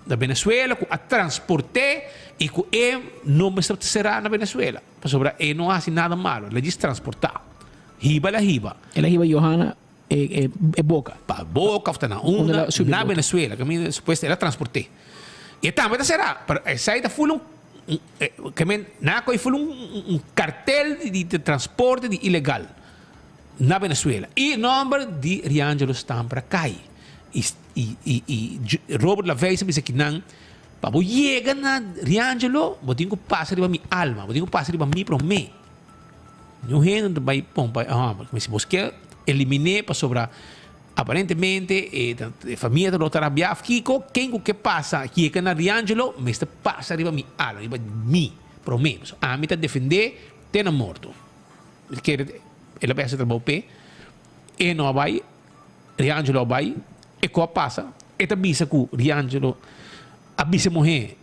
na Venezuela ku a transport'é i ku e no mester ta será na Venezuela, pasobra e no a hasi nada malo, el a djis transportá. Hiba el a hiba. El a hiba Johanna e e boca. Pa boca of ta na unda, na Venezuela, caminda supuesto el a transporté. Y e tambe ta será, pero esai ta full un, ke men nan a coge full un un cartel di di transporte di ilegal na Venezuela. Y nomber di Riangelo Stampra cay. Y y y y Robert Laveist a bisa kinan, pa bo yega na Riangelo, bo tin cu pasa riba mi alma, bo tin cu pasa riba mi prome. Niun hende no ta bai pon pa e hòmber. Como si bos ke elimin'é pasobra aparentemente e e famia ta lo ta rabiá òf kiko, ken ku ke pasa yega na Riangelo mester pasa riba mi ala, riba mi promé. Pasobra ami ta defendé te na morto. Mi ta kere el a bai hasi trabou p'e, e no a bai, Riangelo a bai, e ku a pasa, e ta bisa ku Riangelo a bisa e muhé.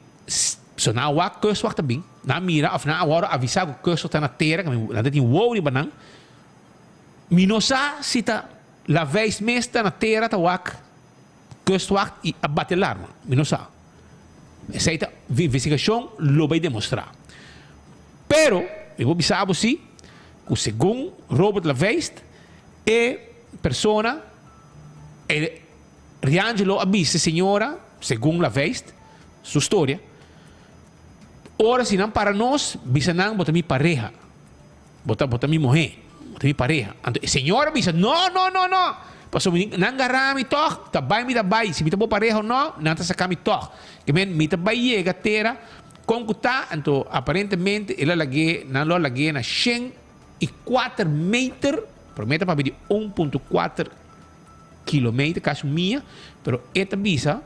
So nan a wak kustwacht ta bin, nan a mira of nan a wòrdu avisá ku kustwacht ta na tera, ku nan ta tin wou riba nan. Mi no sa si ta Laveist mes ta na tera ta wak kustwacht i a bati alarma. Mi no sa. Esei ta investigashon lo bai demostrá. Pero mi por bisa bo si ku segun Robert Laveist e persona e Riangelo a bisa e señora, segun Laveist su storia, Ora si nan para nos, bisa nan bo ta mi pareha, bo ta bo ta mi muhé, bo ta mi pareha. Anto e señora a bisa, No, no, no, no! Pasobra mi nan gara mi tòg, ta bai mi ta bai, si mi ta bo pareha o no, nan ta saka mi tòg. Ke men mi ta bai yega tera kon ku ta, anto aparentemente el a lag'é, nan lo a lag'é na 104 meter, promé ta papia di 1.4 kilometer, kasi un mia, pero e ta bisa,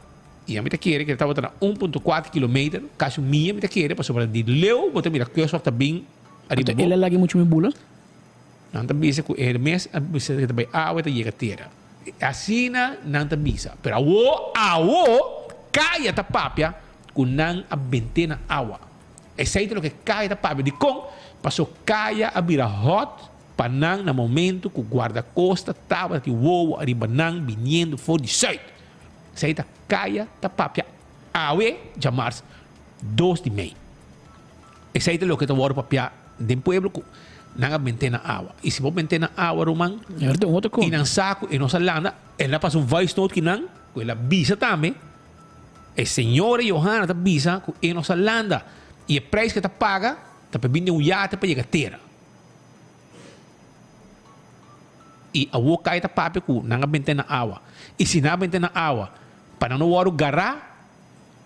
i ami ta kere ku e tabata na 1.4 kilometer, kasi un mia mi ta kere, pasobra di leu bo ta mira kustwacht ta bin ariba bo. El a laga muchu mi bula? Nan ta bisa ku e mes a bisa ku e ta bai awa e ta yega tera. Asina nan ta bisa. Pero awo, awo kaya ta papia ku nan a bent'é na awa. Esei ta loke kaya ta papia. Dikon? Paso kaya a bira hòt. Pa nan na momento ku guardakosta tabata tin wowo ariba nan biniendo for di sùit. Esei ta kaya ta papia awe djamars 2 di mei. Esei ta loke ta wòrdu papiá den pueblo ku nan a bent'é na awa. I si bo bent'é na awa ruman i nan sa ku e nos a landa, el a pasa un voice note ki nan ku el a bisa tambe. E señora Johanna ta bisa ku e nos a landa. I e prijs ku e ta paga ta pa e bin den un yate pa yega tera. I awor kai ta papia ku nan a bent'é na awa. I si nan a bent'é na awa, pa nan no wòrdu gará,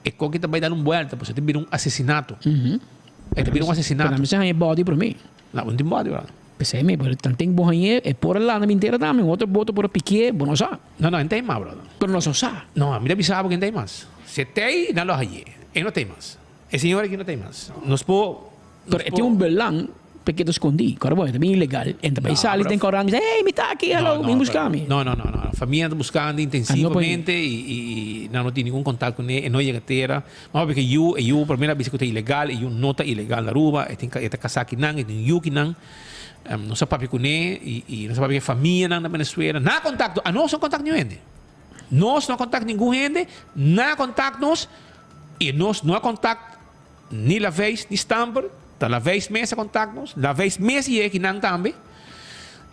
e koki ta bai dal un buèlta, pasobra e ta bira un asesinato. E ta bira un asesinato. Pero nan mester haña e bòdi promé. No, bo no tin bòdi, bròder. P'esei mi, pero tanten bo hañ'é, e por a landa mintera tambe, un otro boto por a piki'é, bo no sa. No, no, e no ta ei mas, bròder. Pero nos no sa. No, mi ta bisa bo ku e no ta ei mas. Si e ta ei, nan lo hañ'é. E no ta ei mas. E señor aki no ta ei mas. Nos por. Pero e tin un belang pa e keda skondí. Kòrda bo, e ta bin ilegal. E ta bai sali den koran bisa, Hey, mi ta aki, hello, bin buska mi. No, no, no, no. Famia ta buskando intensivamente i nan no tin ningun kontak kuné. E no yega tera. Mas pasobra e yu, e yu promé a bisa ku ta ilegal, e yu no ta ilegal na Aruba. E tin, e ta kasá kinan, e tin yu kinan. Nos a papia kuné i nos a papia ku e famianan na Venezuela. Nan a kontakto, anos no a kontak niun hende. Nos no a kontak ningun hende, nan a kontak nos i nos no a kontak Ni Laveis ni Stamper, ta Laveis mes a kontak nos, Laveis mes yega kinan tambe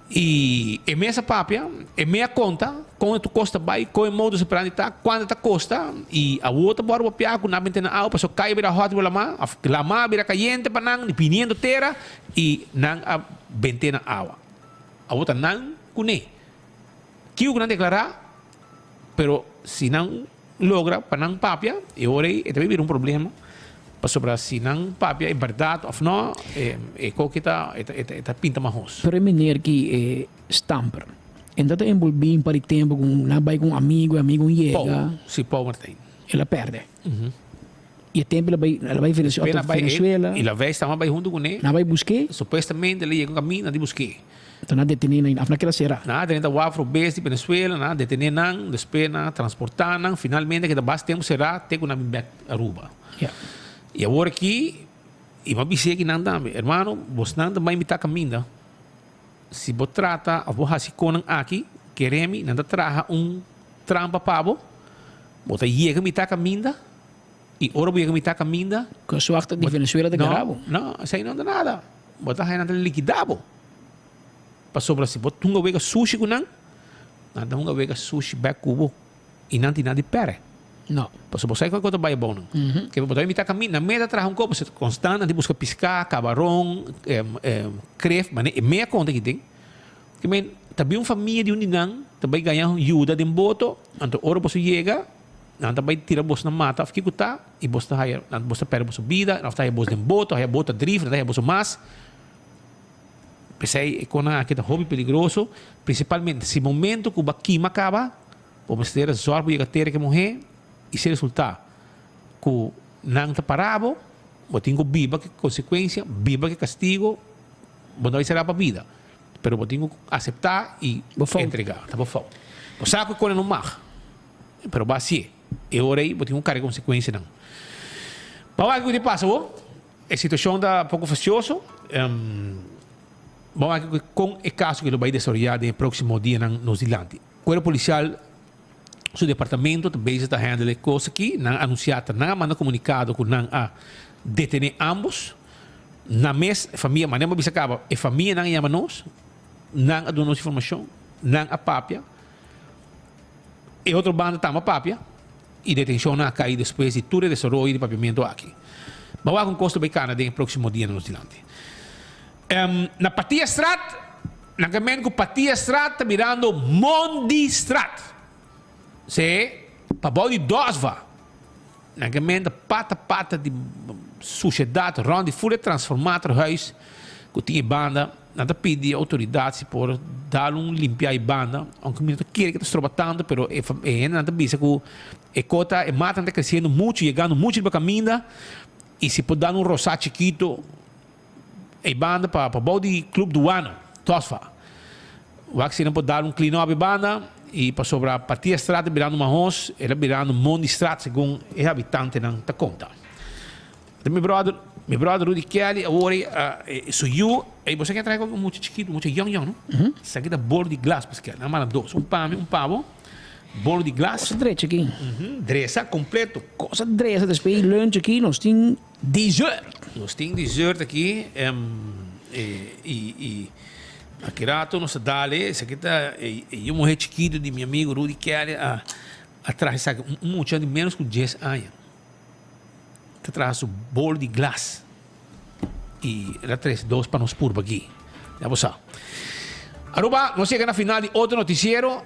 i e mes a papia, e me a konta kon e tur kos ta bai, kon e modus operandi ta, kuantu ta kosta i awor ta bòrdu papia ku nan binte na awa pasobra kai a bira hòt riba lamá òf lamá a bira kayente pa nan biniendo tera i nan a bent'é na awa. Awor ta nan kuné. Kiko ku nan deklará pero si nan. Logra pa nan papia, e ora ei e ta bira un problema, pasobra si nan papia e bèrdat òf nò, e koki ta e ta pinta mahos. Pero e meneer ki e stamper, e no ta enbolbí un par di tempu ku nan bai ku un amigu, e amigu yega. Paul, si Paul Martijn. El a pèrdè. I e tempu el a bai, el a bai Venezuela. I la vez tamba bai huntu kuné. Nan a bai busk'é. Supuestamente el a yega un kaminda di busk'é. Enton nan a detené nan, af nan keda será. Nan a drenta waf robes di Venezuela, nan a detené nan, despues nan a transportá nan, finalmente a keda bas tempu será te ku nan bin bèk Aruba. I awor aki, i mi a bis'é ki nan tambe, Hermano, bosnan ta bai mitá kaminda, si bo trata òf bo hasi konan aki, kere mi, nan ta traha un trampa pa bo, bo ta yega mitá kaminda, I ora bo yega mitá kaminda. Ku suakte di Venezuela ta gara bo. No, esei no ta nada. Bo ta haña nan ta likidá bo. Pasobra si bo hunga wega sushi ku nan, nan ta hunga wega sushi bèk ku bo. I nan tin nada di pèrdè. No. Pasobra bo sa kiko ta bai abou nan. Ke bo ta bai mitá kaminda, nan meta traha un kos, pasobra konstant nan tin buska piská, kabaron, kref, mane e mea konta ki tin. Ke men, ta bin un famia di un di nan ta bai gaña yuda den boto, anto ora boso yega, Nan ta bai tira bos na mata of kiko ta i bos ta haya nan bos ta perde boso bida of ta haya bos den boto haya boto ta drif nan ta haya boso mas. P'esei e konan aki ta hopi peligroso principalmente si momento ku bo a kima kaba bo mester a zòrg bo yega tera ke muhé i si resulta ku nan ta para bo bo tin ku biba ke konsekuensia biba ke kastigo bo no bai sera pa bida pero bo tin ku asepta i entrega ta bo fout bo sa ku e konan no mag. Pero bo hacié. E ora ei bo tin cu carga consecuencianan. Bo a wak kico ta pasa bo. E situacion ta poco fastioso. Bo a wak con e caso aki lo bay desaroya den e proximo dianan nos dilanti. Cuerpo Policial su departamento ta bezig ta handle e cos aki. Nan a anuncia ta nan a manda comunicado cu nan a detene ambos. Nan mes famia, manera bo a bisa caba, e famianan a yama nos, nan a duna nos informacion, nan a papia. E otro banda tamba papia y detencionnan a cay despues di tur e desaroyo di papiamento aki. Bo wak un cos ta bay cana den e proximo dianan nos dilanti. Na Patiastraat, nan ke men cu Patiastraat ta mirando Mondistraat. Se, pabao di Dosva. Nan ke men ta pata pata di sushedad rond di ful e transformatorhuis ku tin e banda. Nan ta pidi e outoridat si por dal un limpia e banda, aunke mi no ta kere ke ta stroba tantu, pero e e hendenan ta bisa ku e kota e matanan ta kresiendo muchu, yegando muchu riba kaminda i si por dal un rosá chikito e banda pa pa bou di Club Duano, Tosfa. Wak si nan por dal un clean up e banda y pasobra Patia Straat ta birando mahos, el a birando Mondi Straat segun e habitantenan ta conta. Ta mi brother, mi brother Rudy Kelly awor e su yu, ey bo sa ken a traha con un mucha chikito, un mucha yong yong no? Esaki ta bolo di glas paske nan manda dos, un pa mi, un pa bo, bolo di glas. Cosa drecha aki. Dresa completo. Cosa dresa, despues di lunch aki nos tin Dessert. Nos tin dessert aki y aki rato nos ta dale esaki ta e yu muher chikito di mi amigo Rudy Kelly a traha esaki un mucha di menos cu dies aña. Ta traha su bol di glas y el a trece dos pa nos purba aki. Ya bo sa. Aruba, nos yega na final di otro noticiero.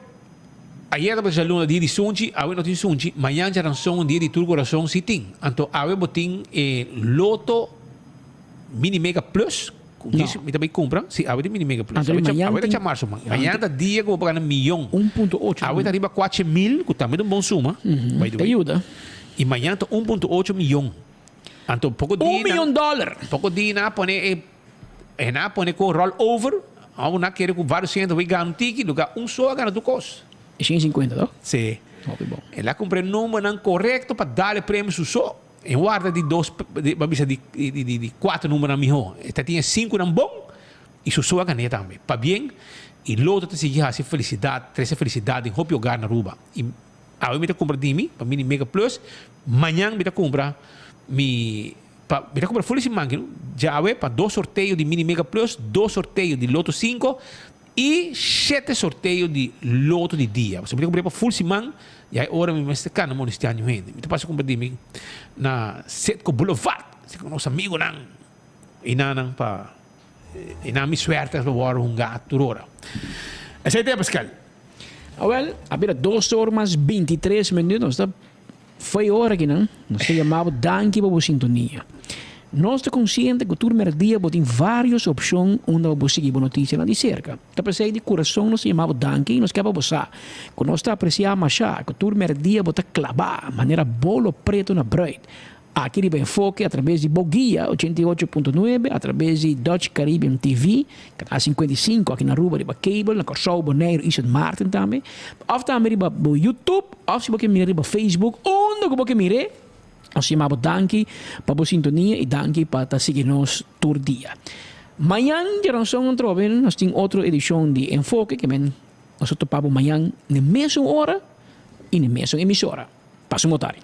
Ayer tabata djaluna dia di sunchi, awe no tin sunchi. Mañan djaranson dia di tur corazon si tin. Anto awe bo tin e Lotto Mini Mega Plus. No. Mi ta bay cumpra. Si, awe tin Mini Mega Plus. Anto Awe mañan awe ta tin djamarzo man. Mañan ta dia cu bo por gana miyon. 1.8 Awe ta riba cuache mil, cu tambe ta un bon suma, by the Ta way. yuda. Y mañan ta 1.8 miyon. Anto poco Un dia miyon dollar. Poco dia nan a pone e e nan a pone cu roll over. Awo nan a kere cu varios hende bay gana un tiki, lugar un so a gana tur cos. E 150 toch? Si. Hopi bon. El a cumpra e numbernan corecto pa dal e premio su so. En warda di dos, di, ba bisa di, di, di, di cuatro numbernan miho. E ta tin e cinconan bon y su so a gané tambe. Pabien y Lotto ta sigui haci felicidad, trece felicidad den hopi hogar na Aruba. Y awe mi ta cumpra di mi, pa Mini Mega Plus. Mañan mi ta cumpra mi, pa, mi ta cumpra full siman aki, no? Djawe pa dos sorteo di Mini Mega Plus, dos sorteo di Lotto cinco Y shete sorteo di loto di dia. Pasobra mi ta cumpra pa full siman y ay ora mi mester cana molestia niun hende. Mi ta pasa cumpra di mi na Citgo Boulevard si cu nos amigonan y nannan pa y nan mi suerte pa worde hunga tur ora. Esey ta e Pascal. Awel, a bira dos or mas bintitres minuut, nos ta Fo'i ora ki nan, nos ta yama bo danki pa bo sintonia. Nos ta konsiente ku tur mèrdia bo tin vários opshon unda bo por sigui bo notisianan di serka. Ta p'esei di kurason nos ta yama bo danki i nos ke pa bo sa ku nos ta apresiá mashá ku tur mèrdia bo ta klabá manera bolo pretu na brùit. Aki riba Enfoke atrabes di bo guia 88.9, atrabes di Dutch Caribbean TV, Canal 55 aki na Aruba riba cable, na Kòrsou, Boneiru i Sint Maarten tambe. Òf tambe riba bo YouTube òf si bo ke mira riba Facebook, unda ku bo ke mir'é. Nos yama bo danki pa bo sintonia i danki pa ta sigui nos tur dia. Mañan djaranson atrobe nos tin otro edishon di Enfoke ke men nos ta topa bo mañan n'e mesun ora i n'e mesun emisora. Pasa un bon tardi.